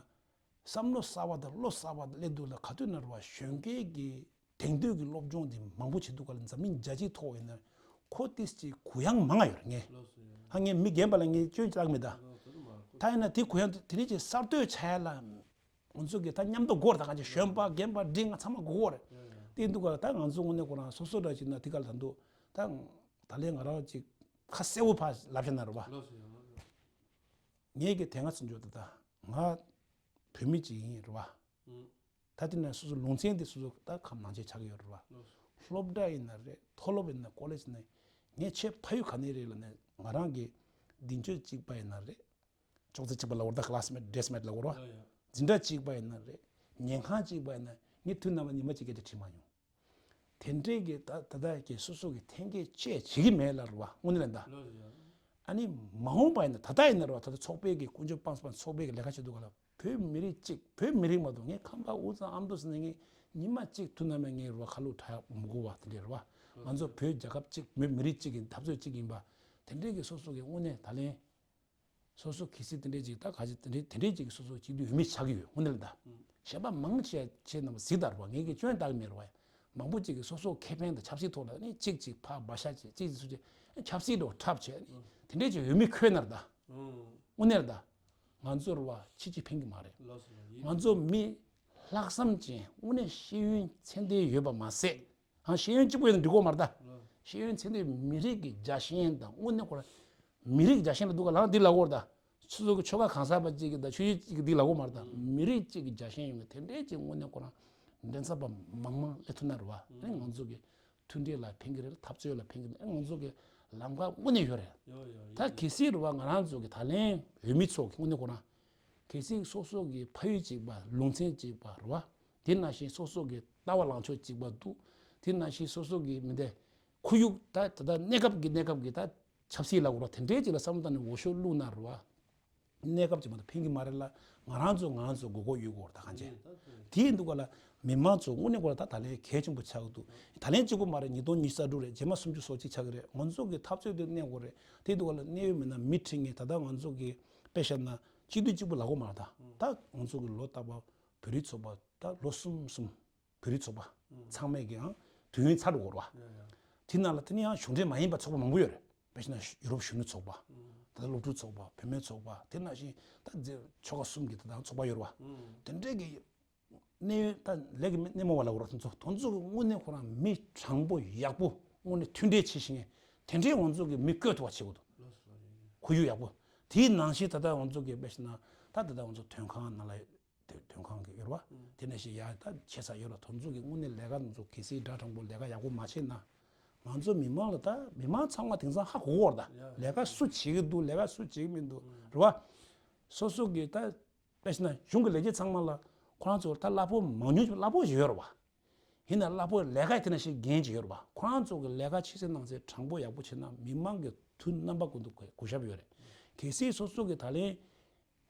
བསམ་བློ་གསར་བ་དང་བློ་གསར་བ་སླེབས་འདུག་ལ་ག་དུས་ན་རེད་བ། གཞོན་སྐྱེས་ཀྱི་དེང་དུས་ཀྱི་སློབ་སྦྱོང་འདི་མང་པོ་བྱེད་འདུག་ག་ལ་འཛམ་གླིང་རྒྱལ་སྤྱིའི་ཐོག་ཡིན་ན་ཁོ་ཏིས་ཀྱི་གུ་ཡངས་མང་ང་ཡོད་རེད་ངས། ཧ་ངས་མི་རྒན་པ་ལ་ངས་སྐྱོན་ཅི་ལབ་མེད་ད། ད་ཡིན་ན་དེ་གུ་ཡངས་དེ་ནས་ཀྱི་གསར་གཏོད་བྱ་ཡ་ལ་ང་ཚོ་གི་ད་མཉམ་དུ་དགོས་རེད། ད་ག་ཅིག་གཞོན་པ་རྒན་པ་འབྲིང་ང་ཚང་མ་དགོས་རེད། དེ་འདུག་ག་ལ་ད་ང་ཚོ་དངོས་གནས་ཁོ་རང་སོ་སོ་འདྲ་ཅིག་ན་དེ་ག་ལ་ད་འདུག་ད་ད་ལན་ང་རང་ཅིག་ཁ་གསལ་བོ་ཕར་ལབ་བྱས་ན་རེད་བ། ངས་ཀྱི་དེ་སྔ་ཚུན་ཆོད་དེ་ད་ང་བོད་མི་ཅིག་ཡིན་རེད་བ། ད་དེ་ནས་སོ་སོ་ལུང་ཚན་དེ་སོ་སོ་ད་ཁམས་ནང་ཆེན་ཆགས་ཀྱི་ཡོད་རེད་བ། སློབ་གྲྭ་ཡིན་ན་རེད། མཐོ་སློབ་ཡིན་ན་ཀོ་ལེཇ་ཡིན་ན་ངས་ཆེས་ཕ་ཡུལ་ག་ནས་རེད་ལབ་ན་ང་རང་གི་འཛིན་སྐྱོང་གཅིག་པ་ཡིན་ན་རེད། ཅོག་ཙེ་གཅིག་པ་ལབ་དགོས་རེད་ད། ཀ་ལ་སི་མེ་ཊི་ཌེ་སི་ཀི་མེ་ཊི་ལབ་དགོས་རེད་བ། འཛིན་གྲྭ་གཅིག་པ་ཡིན་ན་རེད། ཉལ་ཁང་གཅིག་པ་ཡིན་ན་ངས་དུས་ནམ་ཉི་མ་གཅིག་སྐད་ཆ་དྲིས་མ་མྱོང་། དེ་འདྲའི་གི་ད་ད་ལྟ་གི་སོ་སོ་གི་འཐེན་འཁྱེར་བཅས་བྱེད་ཀྱི་མེད་ལ་རུ་བ་དངོས་གནས་ལ་ད། ཨ་ནི་མ་འོངས་པ་ཡིན་ན་ད་ལྟ་ཡིན་ན་རུ་བ་ད་ལྟ་ཚོགས་པའི་གི་དཀོན་མཆོག་དཔང་པ་ཚོགས་པའི་གི་ལས་ཀ་བྱེད་དུས་ག་ལ་བོད་མི་རིགས་གཅིག་བོད་མི་རིགས་མ་གཏོགས་ངས་ཁམས་པ་དབུས་གཙང་ཨ་མདོ་ཟེར་ནས་ངས་ཉི་མ་གཅིག་ཐུག་ན་མེད་ངས་རུ་བ་ཁ་ལོག་གྲག་མི་དགོས་བ་དེ་འདྲའི་རུ་བ། ང་ཚོ་བོད་རྒྱལ་ཁབ་གཅིག་མི་མི་རིགས་གཅིག་གི་འཐབ་རྩོད་གཅིག་ཡིན་པ་དེ་འདྲའི་གི་སོ་སོ་གི་དངོས་གནས་ད་ལན། སོ་སོ་གལ་སྲིད་དེ་འདྲས་ཅིག་ད་ག་ཅིག་དེ་འདྲས་དེ་འདྲས་ཅིག་གི་སོ་སོ་གཅིག་སྡུད་ཡོད་མེད་ཆགས་ཀྱི་ཡོད་དངོས་གནས་ལ་ད། གཞན་པ་མང་ཆེ་ཆེ་རྣམས་གཟིགས་དར་བ་ངེད་ཀྱི་སྐྱོན་བཏགས་མེད་རེད་བ། མང་པོ་ཅིག་གིས་སོ་སོ་ཁེ་ཕན་དང་ཆབ་སྲིད་ཐོག་ལ་ནི་གཅིག་ཅིག་ཕར་སྦ་ཤ་བྱེད་གཅིག་ཅིག་སུ་བྱེད་ཆབ་སྲིད་འགྲོ་འཁྲབ་བྱེད་ནི་དེ་འདྲས་ཅིག་ཡོད་མེད་ཁོ་ནར་ད། དངོས་གནས་ལ་ད། ང་ཚོར་བ་ཕྱི་ཅིག་ཕན་གྱི་མ་རེད། ང་ཚོ་མི་ལྷག་བསམ་ཅན་དངོས་གནས་ཤེས་ཡོན་ཚད་ལྡན་ཡོད་པ་མ་ཟད། ཨ་ཤེས་ཡོན་གཅིག་པུ་ཡོད་ན་འགྲིག་གོ་མ་རེད་ད། ཤེས་ཡོན་ཚད་ལྡན་མི་རིགས་ཀྱི་རྒྱ་ཤན་དང་དངོས་གནས་ཁོ་རང་མི་རིགས་རྒྱ་ཤན་ལ་འདུག་ག་ལང་འདི་ལ་གོ་རེད་ད། ཆུ་ཚོད་ཀྱི་ཆོལ་ཁ་གང་ཟག་པ་གཅིག་གི་ད་ཆོས་ཡུལ་གཅིག་གི་འདི་ལ་གོ་མ་རེད་ད། མི་རིགས་གཅིག་གི་རྒྱ་ཤན་ཡོང་གི་དེ་འདྲའི་གཅིག་དངོས་གནས་ཁོ་རང་མགྲིན་ཚབ་པ་མང་མང་སླེབས་ཐུབ་ན་རེད་བ། ཨེ་ང་ཚོ་གི་མཐུན་སྒྲིལ་ལ་ཕན་གི་རེད། འཐབ་རྩོད་ལ་ཕན་གི་རེད། ཨེ་ང་ཚོ་གི་ལམ་ཁ་དངོས་གནས་ཡོད་རེད། ད་གལ་སྲིད་རེད་བ་ང་རང་ཚོ་གི་ད་ལན་འོས་མི་ཚོ་གི་དངོས་གནས་ཁོ་རང་། གལ་སྲིད་སོ་སོ་གི་ཕ་ཡུལ་གཅིག་པ་ལུང་ཚན་གཅིག་པ་རེད་བ། དེ་ནང་བཞིན་སོ་སོ་གི་ལྟ་བ་ལངས་ཕྱོགས་གཅིག་པ་འདུག་དེ་ནང་བཞིན་སོ་སོ་གི་མི་འདི་ཁོར་ཡུག་ད་ད་ལྟ་གནས་སྐབས་ཀྱི་གནས་སྐབས་ཀྱི་ད་ཆབ་སྲིད་ལ་འོ་ར་དེ་འདྲའི་གཅིག་ལ་བསམ་བློ་བཏང་ནས་འོས་ཤོག་བླུགས་ན་རེད་བ། གནས་སྐབས་གཅིག་མ་གཏོགས་ཕན་གྱི་མ་རེད་ལ་ང་རང་ཚོ་ང་རང་ཚོ་མགོ་སྐོར་ཡོད་དགོས་རེད་ད་གང་བྱས། དེ་ཡིན་དུས་ག་ལ་མི་མང་ཚོ་དངོས་གནས་གོ་ལ་ད་ད་ལན་གལ་ཆེན་པོ་ཆགས་འདུག་ད་ལན་གཅིག་པོ་མ་རེད། ཉིས་སྟོང་ཉི་ཤུ་རྩ་དྲུག་རེད། རྗེས་མ་སུམ་ཅུ་སོ་གཅིག་ཆགས་ཀྱི་རེད། ང་ཚོ་གི་འཐབ་རྩོད་དེ་གནས་དགོས་རེད། དེ་དུས་ག་ལ་གནད་ཡོད་མེད་ན་མི་ཁྲི་ངས་ད་ལྟ་ང་ཚོ་གི་དཔེ་བཞག་ན་སྤྱི་འཐུས་གཅིག་པུ་ལ་གོ་མ་རེད་ད། ད་ང་ཚོ་གི་ལོ་རྟག་པར་བོད་རིགས་ཚོགས་པ་ད་ལོ་གསུམ་གསུམ། བོད་རིགས་ཚོགས་པ་ཚང་མས་ཀྱང་དུས་ཡུན་ཚར་འགྲོ་གི་རེད་བ། དེ་ནང་ལ་དེ་ནི་ཡང་གཞུང་འབྲེལ་མ་ཡིན་པ་ཚོགས་པ་མང་པོ་ཡོད་རེད། དཔེ་བཞག་ན་ཡུ་རོབ་གཞོན་ནུ་ཚོགས་པ། ད་ལྟ་སློབ་ཕྲུག་ཚོགས་པ། བུད་མེད་ཚོགས་པ། དེ་ནང་བཞིན་ད་མཛད་ཆོལ་ཁ་གསུམ་གྱི་ད་ལྟ་ཚོགས་པ་ཡོད་རེད་བ། དེ་འདྲའི་གི་གནས་ཡུན་ད་ལས་ཀྱི་སྣེ་མོ་བ་ལ་འོ་ར་དེ་ཚོ་དོན་ཚོ་གི་དངོས་གནས་ཁོ་རང་མི་དྲང་པོ་ཡག་པོ་དངོས་གནས་མཐུན་འབྲེལ་བྱེད་ཤེས་མཁན་དེ་འདྲའི་ང་ཚོ་གི་མི་བསྐོས་ཐུབ་པ་བྱེད་དགོས་འདུག་ཁོར་ཡུག་ཡག་པོ། དེའི་ནང་བཞིན་ད་ལྟ་ང་ཚོ་གི་དཔེ་བཞག་ན་ད་ད་ལྟ་ང་ཚོ་དོན་ཁང་ནང་ལ་དེ་དོན་ཁང་གི་ཡོད་རེད་བ། དེ་ནང་བཞིན་ཡ་ད་ཆེ་ས་ཡོད་རེད། དེ་ཚོ་གི་དངོས་གནས་ལས་ཀ་ང་ཚོ་གལ་སྲིད་འདྲ་དྲང་པོ་ལས་ཀ་ཡག་པོ་མ་བྱས་ན། ང་ཚོ་མི་མང་ལ་ད་མི་མང་ཚང་མ་དེང་སང་ཧ་གོ་གི་ཡོད་རེད་ད། ལས་ཀ་སུ་བྱེད་ཀྱི་འདུག་ལས་ཀ་སུ་བྱེད་ཀྱི་མི་འདུག་རེད་བ། སོ་སོ་གི་ད་དཔེ་བཞག་ན་གཞུང་གི་ལས་བྱེད་ཚང་མ་ལ་ཁོ་རང་ཚོ་ད་གླ་ཕོགས་མང་ཉུང་གླ་ཕོགས་ཞིག་ཡོད་རེད་བ། ཡིན་ན་གླ་ཕོགས་ལས་ཀ་དེ་ནང་བཞིན་འགན་ཅིག་ཡོད་རེད་བ། ཁོ་རང་ཚོ་གི་ལས་ཀ་ཕྱི་གསལ་ནང་གསལ་དྲང་པོ་ཡག་པོ་བྱས་ན་མི་མང་གི་དུས་རྣམ་པ་ཀུན་ཏུ་གུས་ཞབས་ཡོད་རེད། གལ་སྲིད་སོ་སོ་གི་ད་ལན་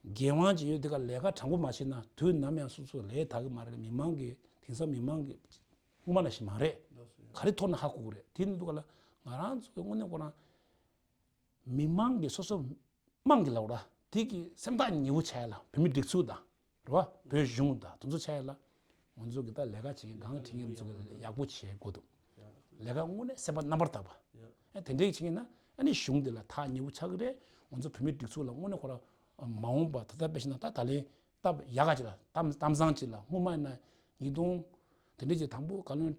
འགན་དབང་ཅིག་ཡོད་དེ་ག་ལས་ཀ་དྲང་པོ་མ་བྱས་ན་དུས་ནམ་ཡང་སོ་སོ་ལས་དག་གི་མ་རེད། མི་མང་གི་དེང་སང་མི་མང་གི་སྔོན་མ་ནང་བཞིན་མ་རེད། ག་རེ་ཐོག་ནས་ཧ་གོ་གི་རེད། དེ་ནི་འདུག་ག་ལ་ང་རང་ཚོ་གི་དངོས་གནས་ཁོ་རང་མི་མང་གི་སོ་སོ་དམངས་ཀྱི་ལབ་ར་དེ་གི་སེམས་ཐག་ཉེ་བོ་ཆགས་ཡ་ལ་བོད་མི་སྒྲིག་འཛུགས་དང་རེད་བ། བོད་གཞུང་དང་དེ་ཚོ་ཆགས་ཡ་ལ་ང་ཚོ་གི་ད་ལས་ཀ་བྱེད་མཁན་སྒང་ཁྲིད་མཁན་ཚོ་གི་ཡག་པོ་བྱེད་དགོས་འདུག་ལས་ཀ་དངོས་གནས་སེམས་པ་རྣམ་པར་དག་པ། ཨ་དེ་འདྲས་བྱེད་མཁན་ན་ཨ་ནི་གཞུང་དེ་ལ་ཐག་ཉེ་བོ་ཆགས་ཀྱི་རེད། ང་ཚོ་བོད་མི་སྒྲིག་འཛུགས་ལ་དངོས་གནས་ཁོ་ར་མ་འོངས་པ་ད་ལྟ་དཔེ་བཞག་ན་ད་ད་ལན་སྟབས་ཡག་ག་ཅིག་ལ་གཏམ་གཏམ་བཟང་ཅིག་ལ་སྔོན་མ་ཡིན་ན་ཉིས་སྟོང་དེ་འདྲས་ཀྱི་དང་པོ་བཀའ་བློན་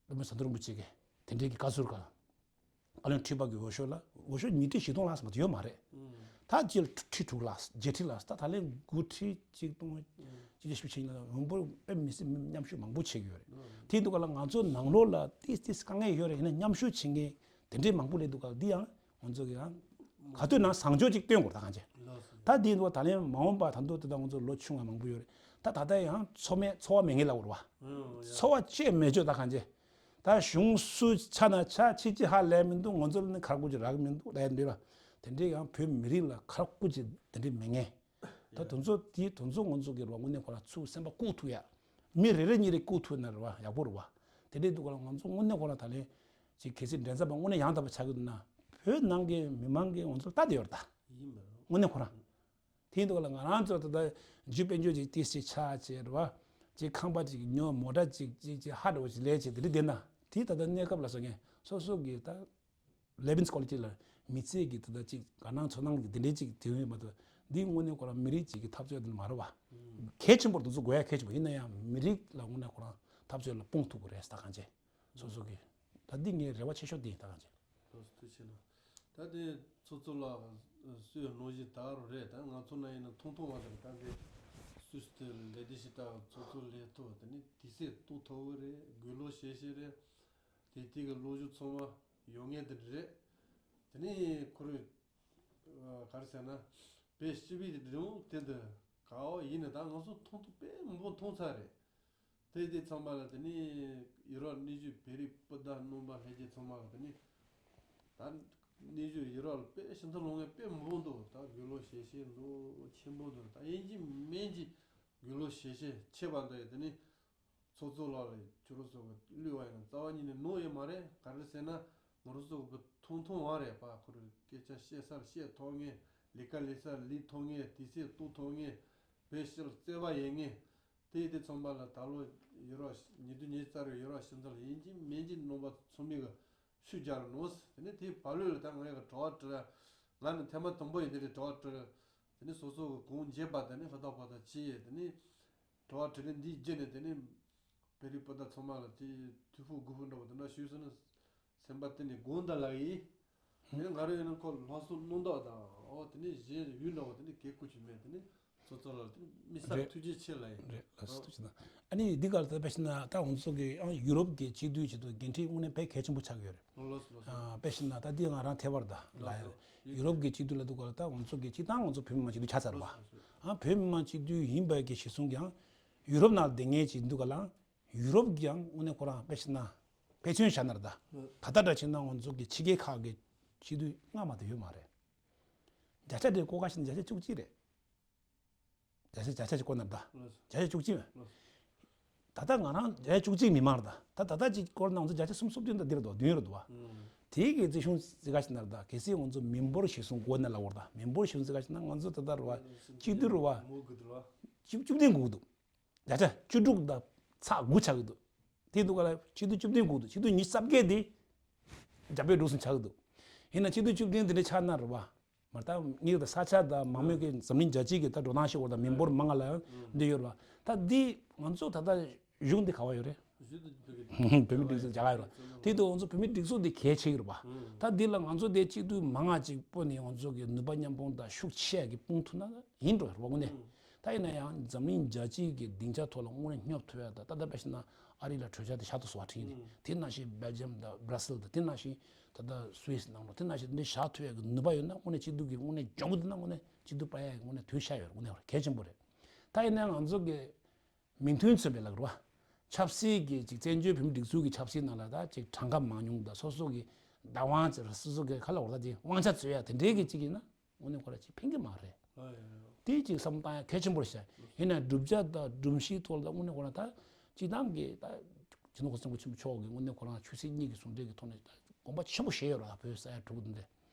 སློབ་དཔོན་ཟམ་གདོང་རིན་པོ་ཆེ་གིས་དེ་འདྲའི་གི་བཀའ་ཟུར་ག་བཀའ་བློན་ཁྲི་པ་གི་འོས་ཤོག་ལ་འོས་ཤོག་ཉིས་ཁྲི་བཞི་སྟོང་ལྷག་ཙམ་མ་གཏོགས་ཡོད་མ་རེད། ད་སྤྱི་ལོ་ཁྲི་དྲུག་ལྷག་བརྒྱད་ཁྲི་ལྷག་ད་ད་ལན་དགུ་ཁྲི་གཅིག་སྟོང་གཅིག་བརྒྱ་བཞི་བཅུ་ཞེ་གཉིས་ལ་མང་པོ་དཔེ་མི་སྲིད་མཉམ་ཞུགས་མང་པོ་བྱེད་ཀྱི་ཡོད་རེད། དེ་འདུག་ག་ལ་ང་ཚོ་ནང་ལོགས་ལ་ཏིས་ཏིས་དཀའ་ངལ་ཡོད་རེད། ཡིན་ན་མཉམ་ཞུགས་བྱེད་མཁན་དེ་འདྲའི་མང་པོ་སླེབས་འདུག་ག་འདི་ཡང་ང་ཚོ་གི་ཡང་ག་དུས་ནང་བཟང་ཕྱོགས་ཅིག་སྟོན་དགོས་ད་གང་བྱས། ད་འདི་འདུག་ད་ལན་མ་འོངས་པ་ད་འདུག་དེ་ད་ང་ཚོ་ལོ་ཆུང་བ་མང་པོ་ཡོད་རེད། ད་ད་ལྟ་ཡང་འཚོ་མེད་འཚོ་བ་མེད་མཁན་ལབ་དགོས་རེད་བ། འཚོ་བ་བཅད་མེད་ཆོག་ད་གང་བྱས། ད་གཞུང་སུ་ཆ་ན་ཆ་ཕྱི་ཅི་ཧ་ལས་མི་འདུག་ང་ཚོ་ལ་ནི་ཁར་ཁུ་ཅི་རག་མི་འདུག་ལས་འདི་ལ་དེ་འདྲའི་ཡང་བོད་མི་རིགས་ལ་ཁར་ཁུ་ཅི་དེ་འདྲའི་མེད་མཁན། ད་དེ་ཚོ་དེ་དེ་ཚོ་ང་ཚོ་གི་རེད་བ། དངོས་གནས་ཁོ་རང་ཚུར་སེམས་པ་བཀུག་ཐུབ་ཡ། མི་རེ་རེ་གཉིས་རེ་བཀུག་ཐུབ་ན་རེད་བ་ཡག་པོ་རེད་བ། དེ་འདྲའི་འདུག་ག་ལ་ང་ཚོ་དངོས་གནས་ཁོ་རང་ད་ལན་ཅིག་གལ་སྲིད་འགྲན་ཚབ་པ་དངོས་གནས་ཡང་དག་པ་ཆགས་ཀྱི་འདུག་ན་བོད་ནང་གི་མི་མང་གིས་ང་ཚོ་ལྟ་བསྡད་ཡོད་རེད་ད། ཡིན་པ་རེད། དངོས་གནས་ཁོ་རང་། དེ་འདུག་ག་ལ་ང་རང་ཚོ་ད་ལྟ་རྒྱུ་དཔལ་འབྱོར་ཅིག་ཏིས་ཅིག་ཆགས་བྱས་རེད་བ། ཅིག་ཁང་པ་ཅིག་ཉོ་མོ་ཊ་ཅིག་ཅིག་ཅིག་ཧ་འདྲ་བ་ཅིག་ལས་བྱས་དེ་འདྲ་བསྡད་ན་དེ་ད་ལྟ་གནས་སྐབས་ལ་སོགས་མཁན་སོ་སོ་གི་ད། living quality ལ་མི་ཚེ་གི་དེ་དག་ཅིག་དགའ་སྣང་ཚོར་སྣང་གི་དེ་འདྲའི་ཅིག་དེ་ཡོད་མ་གཏོགས་འདི་དངོས་གནས་ཁོ་རང་མི་རིགས་ཅིག་གི་འཐབ་རྩོད་དེ་མ་རེད་བ། གལ་ཆེན་པོར་དེ་ཚོ་དགོས་ཡ་གལ་ཆེན་པོ་ཡིན་ན་ཡང་མི་རིགས་ལ་དངོས་གནས་ཁོ་རང་འཐབ་རྩོད་ལ་སྤུངས་ཐུབ་ཀྱི་རེད་ད་གང་བྱས། སོ་སོ་གི་ད་འདི་ངའི་རེ་བ་ཆེ་ཤོས་འདི་ཡིན་ད་གང་བྱས། ཐུགས་རྗེ་ཆེ་གནང་། ད་དེ་ཚོགས་གཙོ་ལགས་སུས་གནང་བཞིན་ད་རུ་རེད། ད་ང་ཚོ་ན་ཡིན་ན་ཐུང་ཐུང་བ་དང་ད་དེ་སུས་དེ་ལས་དེ་ཞིག་ད་ཚོགས་གཙོ་ལས་ཐུབ་དེ་ནི་དུས་ཚོད་གཏོང་ཐུབ་ཀྱི་རེད། དགུང་ལོ་བཞེས་བཞེས་རེད། དེ་དེ་གི་ལོ་རྒྱུས་ཚང་མ་ཡོད་ངེས་དེ་རེད། དེ་ནས་ཁོ་རེ་ག་རེ་ཟེར་ན་བོད་སྤྱི་པའི་རིང་དེ་འདི་ག་བ་ཡིན་ན་ད་ང་ཚོ་མཐོང་ཐུབ་དཔེ་མང་པོ་མཐོང་ཚར་རེད། དེ་དེ་ཚང་མ་ལ་དེ་ནས་ཡུ་རོབ་གནས་བཞུགས་བོད་རིགས་སྤུན་ཟླ་རྣམ་པ་ལྷན་རྒྱས་ཚང་མ་ལ་དེ་ནས་ད་གནས་བཞུགས་ཡུ་རོབ་ལ་དཔེ་ཕྱི་ཚ་ལོང་ངེ་དཔེ་མང་པོ་འདུག་ད་དགུང་ལོ་བཞེས་བཞེས་འདུག་ཆེན་པོ་འདུག་ད་ཡིན་གཅིག་མིན་གཅིག་དགུང་ལོ་བཞེས་བཞེས་ཆེ་བ་འདི་དེ་ནས། ཚོགས་གཙོ་ལགས་ལ་ཁྱོད་རང་ཚོ་གི་གླུ་བ་ཡང་རྩ་བ་ཉིད་ནས་ནོར་ཡོད་མ་རེད། ག་རེ་ཟེར་ན་ང་རང་ཚོ་གི་ཐུང་ཐུང་བ་རེད་པ། ཁོ་རང་སྐད་ཆ་བཤད་སར་བཤད་ཐུབ་ངེས། ལས་ཀ་ལས་སར་ལས་ཐུབ་ངེས། དུས་ཚོད་གཏོང་ཐུབ་ངེས། བོད་ཕྱི་ལ་བརྩེ་བ་ཡོད་ངེས། དེ་དེ་ཚང་མ་ལ་ད་ལོ་ཡུ་རོབ་ཉིས་སྟོང་ཉི་ཤུ་རྩ་དྲུག་ཡུ་རོབ་ཕྱི་ཚ་ལ་ཡིན་གཅིག་མིན་གཅིག་རྣམ་པ་ཚང་མས་གི་ཤུགས་རྒྱག་རོགས་གནང་། དེ་ནས་དེའི་བར་ལོས་ལ་ད་ང་ཡང་གི་དྲི་བ་དྲིས། ང་ནི་ཐེངས་མ་དང་པོ་ཡིན་དེ་རེད་དྲི་བ་དྲིས། དེ་ནས་སོ་སོ་གི་གོང་བརྗེད་པ་དེ་ནས་ཧུར་ཐག་ཧུར་ཐག་བྱས། དེ་ནས་དྲི་བ་དྲིས་ལན་འདིའི་རྗེས་ནས་དེ་ནས་བོད་རིགས་སྤུན་ཟླ་ཚང་མ་ལ་དེ་ཐུགས་ཕུགས་དགོས་ཕུགས་འདྲ་བོ་དེ་འདྲ་ཞུས་སོང་ན་སེམས་པ་དེ་ནས་དགོངས་དག་ལགས་ཡིན། དེ་ནས་ང་རང་ཡིན་ན་ཁོ་ལྷག་བསམ་རྣམ་དག་དང་ཨོ་དེ་ནས་གཞན་ཡུལ་འདྲ་བོ་དེ་ནས་གལ་ཁུ་ཆུ་མེད། དེ་ནས་ཚོགས་གཙོ་ལགས་དེ་ནས་མི་སར་རེད། ཐུགས་རྗེ་ཆེ་ལགས་ཡིན། རེད། ལགས་སོ། ཨ། ཐུགས་རྗེ་གནང་། ཨ་ནི་འདི་གར་ད་དཔེ་བཞག་ན་ད་ང་ཚོ་གི་ཨང་ཡུ་རོབ་ཀྱི་སྤྱི་འཐུས་ཆེད་དུ་འགན་འཁྲི་དངོས་གནས་དཔེ་གལ་ཆེན་པོ་ཆགས་ཡོད་རེད། ལགས་སོ་ལགས་སོ། ཨ། དཔེ་བཞག་ན་ད་འདི་ང་རང་ཐད་པར་ད་ལགས་ལགས་སོ། ཡུ་ཡུ་རོབ་ཀྱི་སྤྱི་འཐུས་ལ་འདུག་ག་ལ་ད་ང་ཚོ་གི་སྤྱི་བཏང་ང་ཚོ་བོད་མི་མང་སྤྱི་འཐུས་ཆགས་ཚར་བ། ལགས་སོ་ལགས་སོ། ཨ། བོད་མི་མང་སྤྱི་འཐུས་ཡིན་པ་གི་གཞི་བཟུང་གི་ཨང་ཡུ་རོབ་ནང་བསྡད་མཁན་ཅིག་འདུག་ག་ལ་ཨང་ཡུ་རོབ་ཀྱི་ཨང་དངོས་གནས་ཁོ་རང་དཔེ་བཞག་ན་དཔེ་མཚོན་བཞག་ན་རེད་ད། ད་ལྟ་འདྲ་བྱས་ན་ང་ཚོ་གི་ཕྱི་རྒྱལ་ཁག་གི་སྤྱི་འཐུས་སྔ་མ་དེ་ཡོད་མ་རེད། བརྒྱ་ཆ་དེ་བཀོད་ཁ་ཞིག་ན་བརྒྱ་ཆ་བཅུ་གཅིག་རེད། བརྒྱ་ཆ་བརྒྱ་ཆ་ཞིག་བཀོད་ན་ད། ལགས་སོ། བརྒྱ་ཆ་བཅུ་གཅིག་མེད། ལགས་སོ། ད་ལྟ་ང་རང་བརྒྱ་ཆ་བཅུ་གཅིག་མི་མང་རེད་ད། ད་ད་ལྟ་ཅིག་བཀོད་ན་ང་ཚོ་བརྒྱ་ཆ་སུམ་ཅུ་སོ་བདུན་དང་འདིར་འདུག་བདུན་རེད་འདུག་བ། ཨུམ། དེའི་གི་རྩིས་གཞུང་རྩིས་ཁ་ཞིག་ན་རེད་ད། གལ་སྲིད་ང་ཚོ་མི་འབོར་གཞི་བཟུང་དགོས་ན་ལབ་པ་རེད་ད། མི་འབོར་གཞི་བཟུང་རྩིས་ཁ་ཞིག་ན་ང་ཚོ་ད་ལྟ་རེད་བ། སྤྱི་འཐུས་རེད་བ། མོ་དགུ་འདུག་ལ། བཅུ་བཅུ་བདུན་དགོས་ཀྱི་འདུག་བརྒྱ་ཆ་བཅུ་དྲུག་དང་ཚེག་དགུ་ཆགས་ཀྱི་འདུག་དེ་འདུག་ག་ལ་སྤྱི་འཐུས་བཅུ་བདུན་དགོས་འདུག་སྤྱི་འཐུས་ཉི་ཤུ་རྩ་བརྒྱད་དེ་རྒྱ་བོད་འགྲོ་སོང་ཆགས་ཀྱི་འདུག་ཡིན་ན་སྤྱི་འཐུས་བཅུ་བདུན་དེ་འདྲ་ཆགས་ན་རེད་བ། མ་ད་ངེད་ཀྱི་ས་ཆ་དང་མང་མོས་ཀྱི་འཛམ་གླིང་རྒྱལ་སྤྱི་གི་ད་འགྲོ་སྟངས་ཤིག་འོ་ད་མི་འབོར་མང་ང་ལ་འདི་ཡོད་རེད་བ། ད་འདི་ང་ཚོ་ད་ལྟ་གཞུང་འདི་ག་བ་ཡོད་རེད། བོད་མིའི་སྒྲིག་འཛུགས་རྒྱ་གར་ཡོད་ར། དེ་དུས་ང་ཚོ་བོད་མིའི་སྒྲིག་འཛུགས་དེ་གལ་ཆེ་གི་རེད་པ། ད་འདི་ལ་ང་ཚོ་དེ་གཅིག་སྡུད་མང་ང་ཅིག་སྤོ་ནས་ང་ཚོ་གི་ནུས་པ་མཉམ་སྤུངས་དང་ཤུགས་ཆེ་གི་སྤུངས་ཐུབ་ན་ཡིན་འགྲོ་རེད་པ། དངོས་གནས། ད་ཡིན་ན་ཡང་འཛམ་གླིང་རྒྱལ་སྤྱིའི་གི་སྡིངས་ཆ་ཐོག་ལ་དངོས་གནས་སྙོབ་ཐུབ་ཡ་ད་ད་ལྟ་དཔེ་བཞག་ན་ཨ་རི་ལ་གྲོས་འཆར་དེ་བཞག་ཐུབ་སོང་བ་དྲན་ནས། དེ་ནང་བཞིན་སྦེལ་ཇམ་དང་སྦྲ་སིལ་དང་དེ་ནང་བཞིན་ད་ལྟ་སུད་སི་ནང་ལོགས་དེ་ནང་བཞིན་འདི་བཞག་ཐུབ་ཡ་གི་ནུས་པ་ཡོད་ན་དངོས་གནས་སྐྱིད་སྡུག་གི་དངོས་གནས་གྱོང་གུད་ན་དངོས་གནས་སྐྱིད་སྡུག་སྤར་ཡ་གི་དངོས་གནས་དུས་ཤར་ཡོད་རེད། དངོས་གནས་གལ་ཆེན་པོ་རེད། ད་ཡིན་ན་ང་ཚོ་གི་མིང་དོན་མཚོན་པའི་ལག་རུ་བ། ཆབ་སྲིད་ཀྱི་ཅིག་བཙན་བྱོལ་བོད་མི་སྒྲིག་འཛུགས་ཀྱི་ཆབ་སྲིད་ནང་ལ་ད་ཅིག་གྲངས་ཀ་མང་ཉུང་དང་སོ་སོ་གི་བདག་དབང་ཅིག་སོ་སོ་གི་ཁ་ལ་འོར་ད་ཅིག་དབང་ཆ་རྩོད་ཡ་དེ་འདྲའི་གི་ཅིག་ཡིན་ན་དངོས་གནས་ཁོ་ར་ཅིག་ཕན་གི་མ་རེད། དེ་ཅིག་བསམ་བློ་བཏང་ཡ་གལ་ཆེན་པོ་རེད་ཤག་ཡིན་ན་བསྒྲུབ་བྱ་དང་སྒྲོམ་གཞིའི་ཐོག་ལ་དངོས་གནས་ཁོ་ར་ད་སྤྱི་བཏང་གི་ད་སྤྱི་ནོར་གོང་ས་སྐྱབས་མགོན་ཆེན་པོ་མཆོག་གི་དངོས་གནས་ཁོ་རང་ཆོས་སྲིད་གཉིས་ཀྱི་ཟུང་འབྲེལ་གི་ཐོག་ནས་ད་དགོངས་པ་ཆེན་པོ་བཞེས་ཡོད་ར། ད་བོད་ས་ཡ་དྲུག་དེ་འདྲ།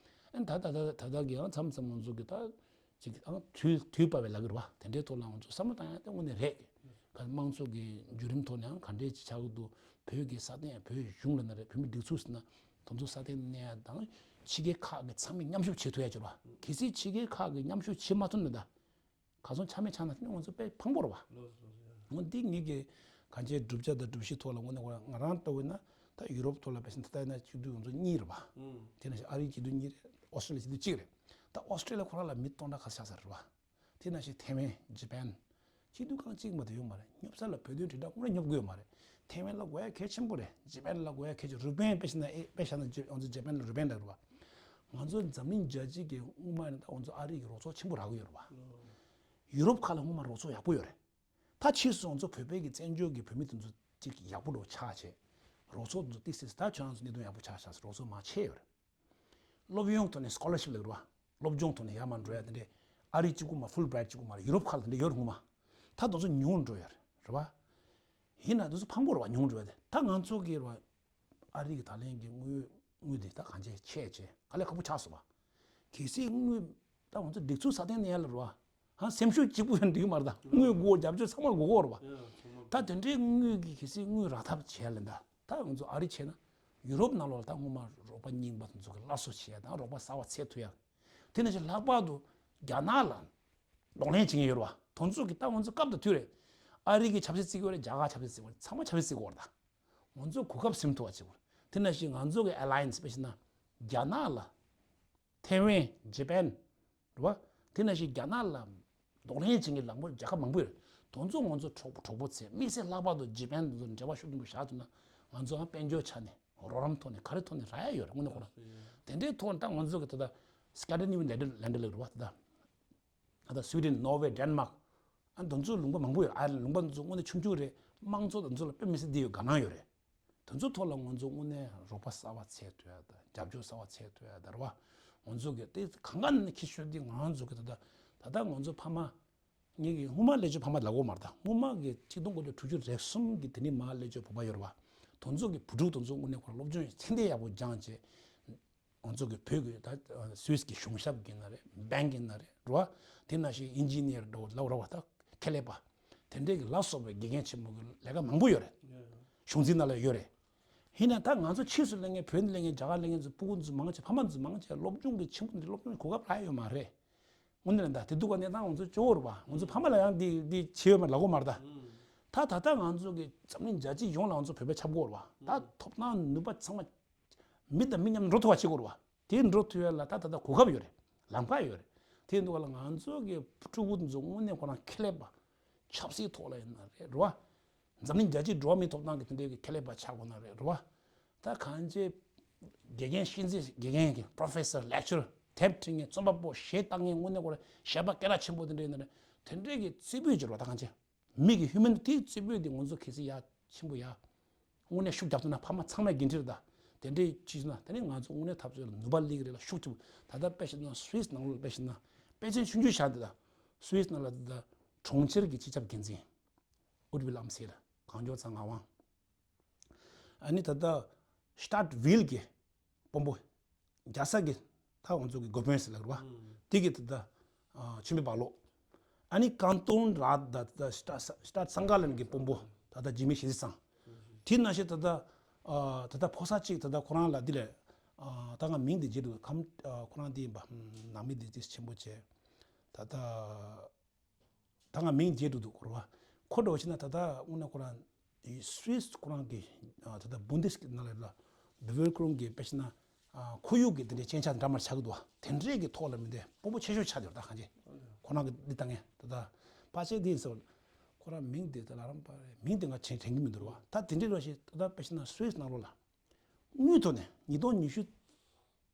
ཨ་ནི་ད་ད་ད་ད་ལྟ་གི་ཡང་མཚམས་མཚམས་ང་ཚོ་གི་ད་ཅིག་ཨང་དུས་དུས་བབ་པའི་ལག་གི་རེད་བ། དེ་འདྲའི་ཐོག་ལ་ང་ཚོ་བསམ་བློ་བཏང་ཡ་དེ་དངོས་གནས་རེད། ག་དམངས་གཙོ་གི་བརྒྱུད་རིམ་ཐོག་ནས་ཡང་ག་འདྲའི་ཅིག་ཆགས་ཀྱི་འདུག་བོད་ཀྱི་ས་སྟེང་བོད་གཞུང་ལ་ན་རེད། བོད་མི་སྒྲིག་འཛུགས་ཟེར་ན་དེ་ཚོ་ས་སྟེང་གནས་ཡ་དང་ཕྱི་རྒྱལ་ཁག་གི་ཚང་མས་མཉམ་ཞུགས་བྱེད་ཐུབ་ཡ་ཅིག་རེད་བ། གལ་སྲིད་ཕྱི་རྒྱལ་ཁག་གི་མཉམ་ཞུགས་བྱེད་མ་ཐུབ་ན་ད་ག་སོང་ཆ་མེད་ཆགས་ན་དེ་ནི་ང་ཚོ་དཔེ་ཕངས་པོ་རེད་བ། ལོས་ལོས་ཡ། འོ་འདི་ངེད་ཀྱི་གང་ཅིའི་བསྒྲུབ་བྱ་དང་སྒྲུབ་གཞི་ཐོག་ལ་དངོས་གནས་ཁོ་རང་ང་རང་ལྟ་བུ་ཡིན་ན་ད་ཡུ་རོབ་ཐོག་ལ་ཕལ་ཆེར་ད་ལྟ་ཡིན་ན་སྤྱི་འཐུས་ང་ཚོ་གཉིས་རེད་བ། ཨུམ། དེ་ནང་བཞིན་ཨ་རིའི་སྤྱི་འཐུས་གཉིས་རེད། ཨོ་སི་ཀྲི་ལི་ཡའི་སྤྱི་འཐུས་གཅིག་རེད། ད་ཨོ་སི་ཀྲི་ལི་ཡ་ཁོ་རང་ལ་མི་སྟོང་ཕྲག་ཁ་ཤས་ཆགས་ས་རེད་བ། དེ་ནང་བཞིན་ཐེ་ཝན། ཇི་པན། སྤྱི་འཐུས་རྐང་གཅིག་མ་གཏོགས་ཡོད་མ་རེད། སྙོབ་ས་ལ་བོད་དོན་དྲིལ་བསྒྲགས་དངོས་གནས་སྙོབ་དགོས་ཡོད་མ་རེད། ཐེ་ཝན་ལ་དགོས་ཡ་གལ་ཆེན་པོ་རེད། ཇི་པན་ལ་དགོས་ཡ་གལ་ཆེ། རུ་པན་དཔེ་བཞག་ན་ཨེ་དཔེ་བཞག་ན་ཇི་ང་ཚོ་ཇི་པན་ལ་རུ་པན་རག་རེད་བ། ང་ཚོ་འཛམ་གླིང་རྒྱལ་སྤྱི་གི་སྔོན་མ་ནས་ད་ང་ཚོ་ཨ་རི་གི་རོགས་ཚོགས་ཆེན་པོ་རག་གི་ཡོད་རེད་བ། ཡུ་རོབ་ཁག་ལ་སྔོན་མ་རོགས་ཚོགས་ཡག་པོ་ཡོད་རེད། ད་ཕྱིས་སུ་ང་ཚོ་བོད་པའི་གི་བཙན་བྱོལ་གི་བོད་མི་དེ་ཚོ་ཅིག་ཡག་པོ་འགྲོ་ཆགས་བྱས། རོགས་ཚོགས་དེ་ཚོ་ཏིག་ཙམ་ད་ཁྱོད་རང་ཚོ་གནད་དོན་ཡག་པོ་ཆགས་ཆགས་སོང་། རོགས་ཚོགས་མང་ཆེ་ཡོད་རེད། སློབ་ཡོན་ཐོག་ནས་སི་ཀོ་ལར་ཤིབ་ལབ་ཀྱི་རེད་བ། སློབ་སྦྱོང་ཐོག་ནས་ཡར་མར་འགྲོ་ཡ་དེ་འདྲས། ཨ་རི་གཅིག་པུ་མ། ཧྥུལ་བྷི་རའེ་ཊི་གཅིག་པུ་མ་རེད། ཡུ་རོབ་ཁག་ལ་དེ་འདྲས་ཡོད་རེད་སྔོན་མ། ད་དེ་ཚོ་ཉུང་འགྲོ་ཡོད་རེད། རེད་བ། ཡིན་ན་དེ་ཚོ་ཕངས་པོ་རེད་བ། ཉུང་འགྲོ་ཡ་དེ། ད་ང་ཚོ་གི་རེད་བ། ཨ་རི་གི་ད་ལན་གྱི་དངུལ་དངུལ་དེ་ད་གང་ཅི་ཆད་བྱས་དཀའ་ལས་ཁག་པོ་ཆགས་སོང་བ། གལ་སྲིད་དངུལ་ད་ང་ཚོ་སྒྲིག་འཛུགས་ས་སྟེང་ནས་ཡར་ལ་རེད་བ། ཧང་སེམས་ཤུགས་གཅིག་པུ་ཡང་འགྲིག་གི་མ་རེད། ད་དངུལ་དགོས། རྒྱབ་སྐྱོར་ཚང་མ་དགོས་ཀྱི་རེད་བ། ཡ་ཚང་མ། ད་དེ་འདྲའི་དངུལ་གྱི་གལ་སྲིད་དངུལ་རག་ཐབས་བྱས་ལ་ད། ད་ང་ཚོ་ཨ་རི་བྱས་ན་ཡུ་རོབ་ནང་ལོགས་ལ་ད་སྔོན་མ་རོགས་པ་རྙིང་པ་དེ་ཚོ་གི་སླར་གསོ་བྱེད་ཡ་དང་རོགས་པ་གསར་པ་འཚོལ་ཐུབ་ཡ། དེ་ནང་བཞིན་ལྷག་པར་དུ་རྒྱ་ནག་ལ་གདོང་ལེན་བྱེད་མཁན་ཡོད་རེད་བ། དེ་ཚོ་གི་ད་ང་ཚོ་སྐབས་དང་དུས་རེད། ཨ་རི་གི་ཆབ་སྲིད་བརྩི་གི་ཡོད་རེད། རྒྱ་གར་ཆབ་སྲིད་བརྩི་གི་ཡོད་རེད། ཚང་མ་ཆབ་སྲིད་བརྩི་གི་ཡོད་རེད། ད་ང་ཚོ་གོ་སྐབས་ཟིན་ཐུབ་པ་བྱེད་དགོས། དེ་ནང་བཞིན་ང་ཚོ་གི་ཨེ་ལ་ཡན་སི་དཔེ་བཞག་ན་རྒྱ་ནག་ལ། ཐེ་ཝན། ཇི་པན། རེད་བ། དེ་ནང་བཞིན་རྒྱ་ནག་ལ་གདོང་ལེན་བྱེད་མཁན་ལངས་པ་རྒྱལ་ཁབ་མང་པོ་ཡོད་རེད། དེ་ཚོ་ང་ཚོ་གྲོགས་པོ་གྲོགས་པོ་བྱས། དམིགས་བསལ་ལྷག་པར་དུ་ཇི་པན་དེ་ཚོ་འབྲེལ་བ་ཤུགས་ཆེན་པོ་བཞག་ཐུབ་ན་ང་ཚོའང་དཔལ་འབྱོར་ཆ་ནས་རོགས་རམ་ཐོག་ནས་ག་རེ་ཐོག་ནས་རག་ཡ་ཡོད་རེད། དངོས་གནས་ཁོ་རང་དེ་འདྲའི་ཐོག་ནས་ད་ང་ཚོ་གི་ད་ལྟ་སི་ཀེན་ཌི་ནེ་ཝི་ཡན་ལེན་ཌར་ལེན་ཌར་ལབ་རེད་བ། ད་ལྟ་ད་ལྟ་སུའི་ཌེན། ནོར་ཝེ། ཌེན་མཱག་ཨ་དེ་ཚོ་ལུང་པ་མང་པོ་ཡོད། ཨའི་ལན། ལུང་པ་དེ་ཚོ་དངོས་གནས་ཆུང་ཆུང་རེད། དམངས་གཙོ་དེ་ཚོ་ལ་དཔེ་མི་སྲིད་འདི་ཡོད། དགའ་སྣང་ཡོད་རེད། དེ་ཚོ་ཐོག་ལ་ང་ཚོ་དངོས་གནས་རོགས་པ་གསར་པ་འཚོལ་ཐུབ་ཡ་དང་རྒྱབ་སྐྱོར་གསར་པ་འཚོལ་ཐུབ་ཡ་དང་རེད་བ། ང་ཚོ་གི་དེ་གང་ག་ནས་ཁྱི་ཤོད་འདི་ང་རང་ཚོ་གི་ད་ལྟ་ད་ལྟ་ང་ཚོ་ཕ་མ། ངེད་ཀྱི་སྔོན་མ་སླེབས་ཕྱོགས་ཕ་མ་ལབ་དགོས་མ་རེད། ད་སྔོན་མ་གི་ཆིག་སྟོང་དགུ་བརྒྱ་དྲུག་ཅུ་རེ་གསུམ་གི་དེ་ནས་མར་སླེབས་ཕྱོགས་བོད་པ་ཡོད་རེད་བ། དེ་ཚོ་གི་བུ་ཕྲུག་དེ་ཚོ་དངོས་གནས་ཁོ་རང་སློབ་སྦྱོང་ཚད་ལྡན་ཡག་པོ་སྦྱངས་བྱས། ང་ཚོ་གི་བོད་ཀྱི་ད་སུད་སི་གི་གཞུང་ཞབས་ཀྱི་ན་རེད། བེང་གི་ན་རེད། རེད་བ། དེ་ནང་བཞིན་ཨིན་ཇི་ནི་ཡར་འདྲ་བོ་ལབ་ར་བ། ད་ཁེ་ལས་པ། དེ་འདྲའི་གི་ལ་སོགས་པའི་དགེ་རྒན་ཆེན་མོ་གི་ལས་ཀ་མང་པོ་ཡོད་རེད། གཞུང་འཛིན་ནང་ལ་ཡོད་རེད། ཡིན་ན་ད་ང་ཚོ་ཕྱིས་སུ་སླེབས་མཁན། བོད་ནས་སླེབས་མཁན། རྒྱ་གར་སླེབས་མཁན་ཚོ། སྤུ་གུ་ཚོ་མང་ཆེ། ཕ་མ་ཚོ་མང་ཆེ་སློབ་སྦྱོང་གི་ཆེན་པོ་འདི་སློབ་སྦྱོང་གི་གོ་སྐབས་རག་ཡོད་མ་རེད། དངོས་གནས་ད་དེ་འདུག་ག་གནས་སྟངས་ང་ཚོ་སྐྱོ་བོ་རེད་བ། ང་ཚོ་ཕ་མ་ལ་ཡང་འདི་འདི་བྱས་ཡོད་མ་རེད་ལབ་དགོས་མ་རེད་ད། ད་ད་ལྟ་ང་ཚོ་གི་འཛམ་གླིང་རྒྱལ་སྤྱི་ཡོངས་ལ་ང་ཚོ་བོད་པའི་ཁྱབ་དགོས་རེད་བ། ད་ཐོབ་ཐང་ནུས་པ་ཚང་མ། མི་དང་མི་མཉམ་འགྲོ་ཐུབ་པ་བྱེད་དགོས་རེད་བ། དེ་འགྲོ་ཐུབ་ཡ་ལ་ད་ད་ལྟ་གོ་སྐབས་ཡོད་རེད། ལམ་ཁ་ཡོད་རེད། དེ་འདུག་ག་ལ་ང་ཚོ་གི་ཕྲུ་གུ་ཚོ་དངོས་གནས་ཁོ་རང་ཁེ་ལས་པ། ཆབ་སྲིད་ཐོག་ལ་ཡིན་ན་རེད། རེད་བ། འཛམ་གླིང་རྒྱལ་སྤྱིའི་འགྲོ་བ་མིའི་ཐོབ་ཐང་གི་དེ་འདྲའི་གི་ཁེ་ལས་པ་ཆགས་དགོས་ན་རེད། རེད་བ། ད་གང་ཅི། དགེ་རྒན། ཤེས་ཚད། དགེ་རྒན་གི་པྲོ་ཕེ་སར། ལེག་ཅར། དེབ་འབྲི་མཁན། རྩོམ་པ་པོ། གཞས་བཏང་མཁན། དངོས་གནས་ཁོ་རང་གཞས་པ་སྐད་གྲགས་ཆེན་པོ་དེ་འདྲ་ཡིན་ན་རེད། དེ་འདྲའི་གི་རྩེ་ཕུད་ཅིག་རེད་བ། ད་གང་ཅི། མི་གི་ཧིའུ་མན་དེའི་རྩེ་ཕུད་དེ་ང་ཚོ་གལ་སྲིད་ཡ་ཆེན་པོ་ཡ། དངོས་གནས་ཤུགས་རྒྱབ་ཐུབ་ན་ཕ་མ་ཚང་མས་འགན་འཁྲི་རེད་ད། དེ་འདྲའི་ཅིག་ན་དེ་ནས་ང་ཚོ་དངོས་གནས་འཐབ་རྩོད་ལ་ནུས་པ་སླེབས་ཀྱི་རེད་ལ། ཤུགས་ཆེ་པོ། ད་ལྟ་དཔེ་བཞག་ན་སུད་སི་ནང་ལོགས་དཔེ་བཞག་ན་དཔེ་མཚོན་ཆུང་ཆུང་བཞག་འདི་ད། སུད་སི་ནང་ལ་འདི་ད་གྲོང་ཁྱེར་གྱི་སྤྱི་ཁྱབ་འགན་འཛིན། ཨུར་ཝིལ་ཨམ་སེལ། གངས་ལྗོངས་གཙང་ངག་དབང་། ཨ་ནི་ད་ལྟ་ཤི་ཏཱད་ཝིལ་གྱི་དཔོན་པོ། རྒྱལ་ས་གི་ད་ང་ཚོ་གི་གོ་དཔོན་ཟེར་ལབ་རེད་བ། དེ་གི་ད་ལྟ་ཨ་ཆེན་པོའི་བག་ལོག་ཨ་ནི་ཀན་ཏོན་རཱད་ད་ད་ཤི་ཏཱད་ཤི་ཏཱད་སང་ག་ལན་གྱི་དཔོན་པོ་ད་ལྟ་འཇིགས་མེད་ཞི་བདེ་ཚང་། དེ་ནང་བཞིན་ད་ལྟ་ཨ་ད་ལྟ་ཕོ་གསར་གཅིག་ད་ལྟ་ཁོ་རང་ལ་འདི་ལས་ཨ་ད་ང་མིང་འདི་བརྗེད་འདུག་གམ། ཨ་ཁོ་རང་འདི་ཡིན་པ། ནང་མི་འདི་འདི་ཆེན་པོ་བྱས། ད་ལྟ། ད་ང་མིང་བརྗེད་འགྲོ་འདུག་གོ་ར་བ། ཁོ་འདྲ་བོ་བྱས་ན་ད་ལྟ་དངོས་གནས་ཁོ་རང་ སུད་སི་ཁོ་རང་གི་ད་ལྟ་བུན་དེས་ཀྱི་ནང་ལ་བེ་བེར་ཀུ་རུང་གི་དཔེ་བྱས་ན་ཁོར་ཡུག་གི་དེ་འདྲའི་རྐྱེན་ཆག་འདྲ་མར་ཆགས་ཀྱི་འདུག་བ། དེ་འདྲའི་གི་ཐོག་ལ་མི་འདི་སྤོ་བོ་ཆེ་ཤོས་ཆགས་ཡོད་ད་གང་ཅི། ཁོ་རང་གི་འདི་ད་ངས་ད་ལྟ་ཕལ་ཆེར་འདི་ཡིན་ཟེར་བ། ཁོ་རང་མིང་འདི་ད་ལ་རམ་པ་རེད། མིང་འདི་ང་དྲན་དྲན་གྱི་མི་འདུག་བ། ད་དེ་འདྲའི་རོ་ཞིག་ད་ལྟ་དཔེ་བྱས་ན་སུད་སི་ནང་ལོགས་ལ་དངུལ་ཐོག་ནས་ཉིས་སྟོང་ཉི་ཤུ་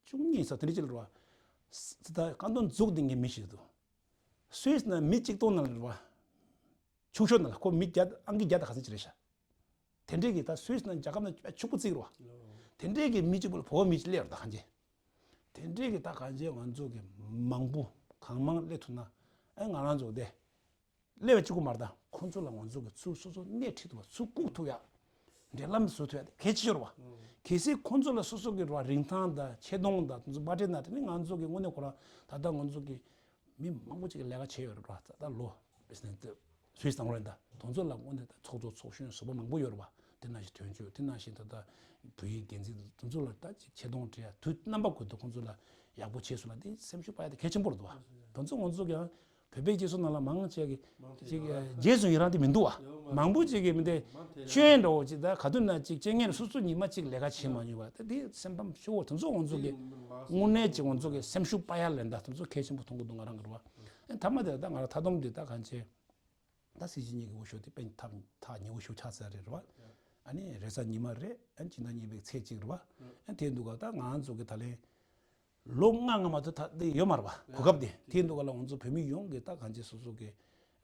བཅུ་གཉིས་ས་དེ་འདྲ་ཅིག་ལ་རོ། ད་ལྟ་ཀ་འདོན་འཛུགས་འདི་ངའི་མི་ཞིག་འདུག་སུད་སི་ནང་མི་གཅིག་སྟོང་ནང་ལ་རོ། ཆུང་ཤོས་ནང་ལ་ཁོ་མི་བརྒྱ་ཨང་ཀི་བརྒྱ་དང་ག་ཚོད་ཅིག་རེད་ཤག་དེ་འདྲའི་གི་ད་སུད་སི་ནང་རྒྱལ་ཁབ་ནང་ཕྱུག་པོ་བརྩི་རོ། དེ་འདྲའི་གི་མི་གཅིག་པོ་ལ་བོད་མི་གཅིག་སླེབས་ར་ད་གང་ཅི། དེ་འདྲའི་གི་ད་གང་ཅི་ང་ཚོ་གི་མང་པོ་གང་མང་སླེབས་ཐུབ་ན་ཨེ་ང་རང་ཚོ་དེ་སླེབས་པ་གཅིག་པོ་མ་རེད། ད་ཁོང་ཚོ་ལ་ང་ཚོ་གི་ཚུར་སོ་སོ་སྣེ་ཁྲིད་ཐུབ་པ་ཚུར་བཀུག་ཐུབ་ཡ་འབྲེལ་ལམ་བཟོ་ཐུབ་ཡ་དེ་གལ་ཆེ་ཤོས་རེད་བ། གལ་སྲིད་ཁོང་ཚོ་ལ་སོ་སོ་གི་རེད་བ་རིན་ཐང་དང་ཆེ་མཐོང་དང་དེ་ཚོ་མ་སྤྲད་ན་དེ་ནི་ང་ཚོ་གི་དངོས་གནས་ཁོ་རང་ད་ལྟ་ང་ཚོ་གི་མི་མང་པོ་ཅིག་གིས་ལས་ཀ་བྱས་ཡོད་རེད་བ། ད་ལྟ་ལོ་བེ་སི་ནེ་སི་སུད་སི་དང་ལོ་ཡིན་ད་དེ་ཚོ་ལ་དངོས་གནས་ད་ཚོགས་གཙོ་ཚོགས་གཞོན་ཟུར་པ་མང་པོ་ཡོད་རེད་བ། དེ་ནང་བཞིན་དོན་གཅོད་དེ་ནང་བཞིན་ད་ལྟ་བོད་ཡིག་འགན་འཛིན་དེ་ཚོ་ལ་ད་ཅིག་ཆེ་མཐོང་སྤྲད་ཡ་དུས་རྣམ་པ་ཀུན་ཏུ་ཁོང་ཚོ་ལ་ཡག་པོ་བྱས་སོང་ལ་དེ་སེམས་ཤུགས་སྤར་ཡ་དེ་གལ་ཆེན་པོ་རེད་བ། དེ་ཚོ་ང་ཚོ་ཀྱང་བོད་པའི་སྤྱི་ཚོགས་ནང་ལ་མང་ཆེ་གི་ཅིག་རྗེས་སུ་ཡི་རང་དེ་མི་འདུག་བ། མང་པོ་ཅིག་གིས་མི་དེ་སྐྱོན་འདྲ་བོ་ཅིག་ད་ག་དུས་ན་ཅིག་སྐྱོན་ངན་སོ་སོ་ཉི་མ་ཅིག་ལས་ཀ་བྱེད་མ་མྱོང་བ་ད་དེ་སེམས་ཕམ་ཤོར་བ་དེ་ཚོ་ང་ཚོ་གི་དངོས་གནས་ཅིག་ང་ཚོ་གི་སེམས་ཤུགས་སྤར་ཡ་ལེན་ད་དེ་ཚོ་གལ་ཆེན་པོ་མཐོང་གི་འདུག་ང་རང་གི་རེད་བ། ཨེ་མཐའ་མ་དེ་ད་ང་རང་མཐའ་སྡོམ་དེ་ད་གང་བྱེད། ད་སྲིད་སྤྱི་གཉིས་ཀྱི་འོས་ཤོག་དེ་དཔེ་ཐག་ཐག་ཉེ་བོ་ཞིག་ཆགས་ཚར་རེད་བ། ཨ་ནི་རེས་གཟའ་ཉི་མ་རེད། ཨ་ནི་སྤྱི་ཟླ་གཉིས་པའི་ཚེས་གཅིག་རེད་བ། ཨ་དེ་འདུག་ག་ད་ང་ཚོ་གི་ད་ལན་ལོ་ལྔ་ལྔ་མ་གཏོགས་ད་དེ་ཡོད་མ་རེད་བ། གོ་སྐབས་དེ་དེ་འདུག་ག་ལ་ང་ཚོ་བོད་མི་ཡོངས་ཀྱི་ད་གང་ཅི་སོ་སོ་གི་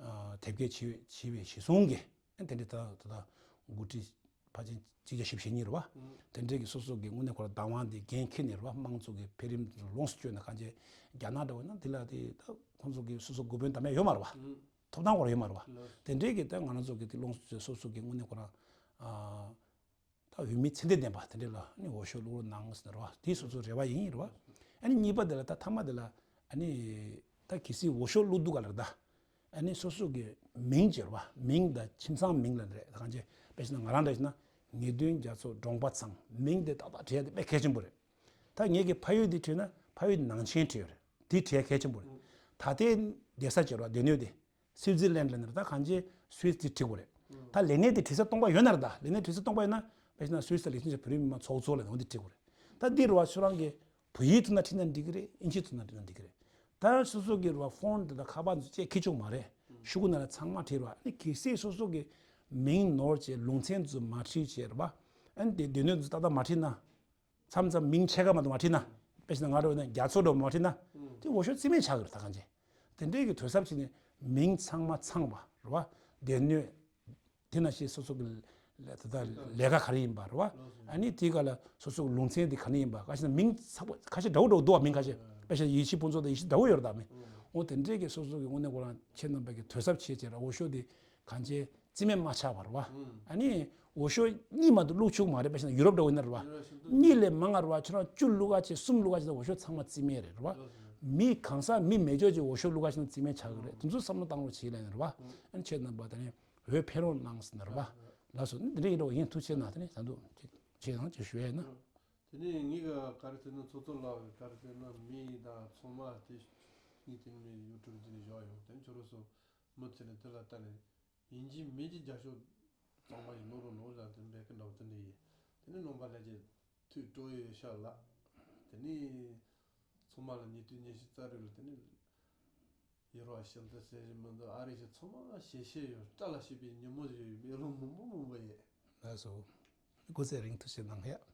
ཨ་དེབ་སྐྱེལ་བྱས་བྱས་པའི་གཞི་བཟུང་གི་ཨ་དེ་འདྲའི་ད་ད་ད་འགོ་ཁྲིད་ཕལ་ཆེར་གཅིག་བརྒྱ་བཞི་བཅུ་ཞེ་གཉིས་རེད་བ། དེ་འདྲའི་གི་སོ་སོ་གི་དངོས་གནས་ཁོ་རང་བདག་དབང་དེ་འགན་འཁྱེར་ནས་རེད་བ། དམངས་གཙོ་གི་འཕེལ་རིམ་ལོངས་སུ་སྤྱོད་ན་གང་ཅི་རྒྱ་ནག་འདྲ་བོ་ན་དེ་ལ་དེ་ད་ཁོང་ཚོ་གི་སོ་སོ་འགོ་དཔོན་འདེམས་ཡ་ཡོད་མ་རེད་བ། ཐོབ་ཐང་སྐོར་ཡོད་མ་རེད་བ། དེ་འདྲའི་གི་ད་ང་རང་ཚོ་གི་དེ་ལོངས་སུ་སོ་སོ་གི་དངོས་གནས་ཁོ་རང་ཨ་ད་འོས་མི་ཚད་ལྡན་ལྡན་པ་དེ་འདྲ་ལ་ནི་འོས་ཤོག་བླུག་རོགས་གནང་ཟེར་ན་རེད་བ། དེ་སོ་སོ་རེ་བ་ཡིན་རེད་བ། ཨ་ནི་གཉིས་པ་དེ་ལ་ད་མཐའ་མ་དེ་ལ་ཨ་ནི་ད་གལ་སྲིད་འོས་ཤོག་བླུག་འདུག་ག་ལ་ད་ཨ་ནི་སོ་སོ་གི་མིང་བྱེད་རེད་བ། མིང་དང་ཁྱིམ་ཚང་མིང་ལ་རེད། ད་གང་ཅི་དཔེ་བྱས་ན་ང་རང་འདྲ་བྱས་ན་ངེས་དོན་རྒྱ་མཚོ་འབྲོང་པ་ཚང་མིང་དེ་ཏག་ཏག་བྲིས་ཡ་དེ་དཔེ་གལ་ཆེན་པོ་རེད། ད་ངེད་ཀྱི་ཕ་ཡུལ་དེ་བྲིས་ན་ཕ་ཡུལ་ནང་ཆེན་བྲིས་ཡོད་རེད། དེ་བྲིས་ཡ་གལ་ཆེན་པོ་རེད། ད་ལྟའི་བསྡད་ས་བྱེད་རོགས་སྡོད་གནས་དེ་སུད་སི་ལན་ལ་ནི་ད་གང་ཅི་སུད་སི་དེ་བྲིས་དགོས་རེད། ད་ལས་གནས་དེ་བྲིས་ས་སྟོང་པ་ཡོད་ན་རེད། ད་ལས་གནས་བྲིས་ས་སྟོང་པ་ཡོད་ན་དཔེ་བྱས་ན་སུད་སི་ལ་ལེགས་ཆེན་བོད་རིགས་མི་མང་ཚོགས་གཙོ་ལ་འོ་འདི་བྲིས་དགོས་རེད། ད་འདི་རེད་བ། ཁྱོད་རང་གི་བོད་ཡིག་ཐོག་ན་བྲིས་ན་འགྲིག་གི་རེད། ཨིན་ཇི་ཐོག་ན་བྲིས་ན་འགྲིག་གི་རེད། ད་སོ་སོ་གི་རེད་བ་ཕོན་དེ་དང་ཁ་པར་ཚོ་བཅས་ཁྱི་ཆུང་མ་རེད། ཤོག་གུ་ནང་ལ་ཚང་མ་བྲིས་རེད་བ། ཨ་ནི་གལ་སྲིད་སོ་སོ་གི་མིང་ནོར་བྱས་ལུང་ཚན་ཚོ་མ་བྲིས་བྱས་རེད་བ། ཨ་ནི་དེ་སྡོད་གནས་ཚོ་ཏག་ཏག་མ་བྲིས་ན། མཚམས་མཚམས་མིང་ཕྱེད་ཀ་མ་གཏོགས་མ་བྲིས་ན། དཔེ་བྱས་ན་ང་རང་ཡིན་ན་རྒྱ་མཚོ་འདྲ་བོ་མ་བྲིས་ན། དེ་འོས་ཤོག་རྩིས་མེད་ཆགས་ཀྱི་རེད་ད་གང་ཅི། དེ་འདྲའི་གི་དོ་ཟབ་བྱས་ནས་མིང་ཚང་མ་ཚང་བ་རེད་བ། སྡོད་གནས་དེ་ནང་བཞིན་སོ་སོ་གི་ལས་ད་ལྟ་ལས་ཀ་ག་རེ་ཡིན་པ་རེད་བ། ཨ་ནི་དེའི་སྒང་ལ་སོ་སོ་གི་ལུང་ཚན་དེ་ག་ནས་ཡིན་པ། ཁ་ཤས་ན་མིང་ཚ་པོ་ཁ་ཤས་འདྲ་བོ་འདྲ་བོ་འདུག་བ། མིང་ཁ་ཤས་དཔེ་བྱས་ན་ཡེ་ཤུའི་ཕུན་ཚོགས་དང་ཡེ་ཤུ་འདྲ་བོ་ཡོད་རེད་ད་མིང་། འོ་དེ་འདྲའི་གི་སོ་སོ་གི་དངོས་གནས་ཁོ་རང་ཁྱེད་རྣམ་པ་གི་དོ་ཟབ་བྱས་བྱས་ར་འོས་ཤོག་དེ་གང་ཅི། རྩིས་མེད་མ་ཆགས་པ་རེད་བ། ཨ་ནི་འོས་ཤོག་གཉིས་མ་གཏོགས་བླུགས་ཆོག་མ་རེད། དཔེ་བྱས་ན་ཡུ་རོབ་འདྲ་བོ་ཡིན་ན་རེད་བ། གཉིས་ལས་མང་ང་རེད་བ། ཁྱོད་རང་བཅུ་བླུགས་ཀ་བྱས་གསུམ་བླུགས་ཀ་བྱས་ན་འོས་ཤོག་ཚང་མ་རྩིས་མེད་རེད་བ། མི་གང་ཟག་མི་མེད་ཕྱོགས་ཀྱི་འོས་ཤོག་བླུགས་ཀ་བྱས་ན་རྩིས་མེད་ཆགས་ཀྱི་རེད། དེ་ཚོ་བསམ་བློ་བཏང་རོགས་བྱེད་ལབ་ནི་རེད་བ། ཨ་ནི་ཁྱེད་རྣམ་པ་ད་ནི་འོས་ཕེབས་རོགས་གནང་ཟེར་ནི་རེད་བ། ལགས་སོ། འདི་འདྲ་ཡིན་རོགས་ཡིན། ཐུགས་རྗེ་གནང་། དེ་ནི་ད་དུང་ཅིག་ཁྱེད་རང་ཅིག་ཞུ་ཡ་ཡིན་ན། དེ་ནས་ངས་ག་རེ་ཟེར་ན་ཚོགས་གཙོ་ལགས་ག་རེ་ཟེར་ན་མི་དང་ཚང་མ་དེ་ངས་དེ་ནས་ཡུ་ཊུབ་དེ་ནས་བཞག་ཡོང་། དེ་ནས་ཁྱོད་རང་ཚོ་མི་ཚེ་ནས་དེ་ལ་ལྟ་ནས། ཡིན་གཅིག་མིན་གཅིག་རྒྱབ་སྐྱོར་གཙང་མ་ཞིག་གནང་རོགས་གནང་ལབ་དེ་འབད་ཀྱི་འདྲ་བོ་དེ་འདྲ་ཡིན། དེ་ནས་ནང་པ་ལྷན་རྒྱས་ཐུགས་སྤྲོ་ཡོད་ཤག་ལགས། དེ་ནས་ཚང་མ་ལ་ཉེ་དུས་ཉེ་ཤི་རྩ་རུ་ལ་དེ་ནས་ཡོད་རོགས་ཤིན་ཏུ་ཟེར་བཞིན་མི་འདུག་ཨ་རི་ཞིག་ཚང་མ་ཞེ་ཞེ་ཡོད། སྐྲ་ལ་ཞིག་པའི་ཉིན་མོ་ཞིག་ཡོད། མེ་ལོང་མང་པོ་མང་པོ་ཡོད། ལགས་སོ། སྐུ་ཚེ་རིང་ཐུགས་རྗེ་གནང་ཡ།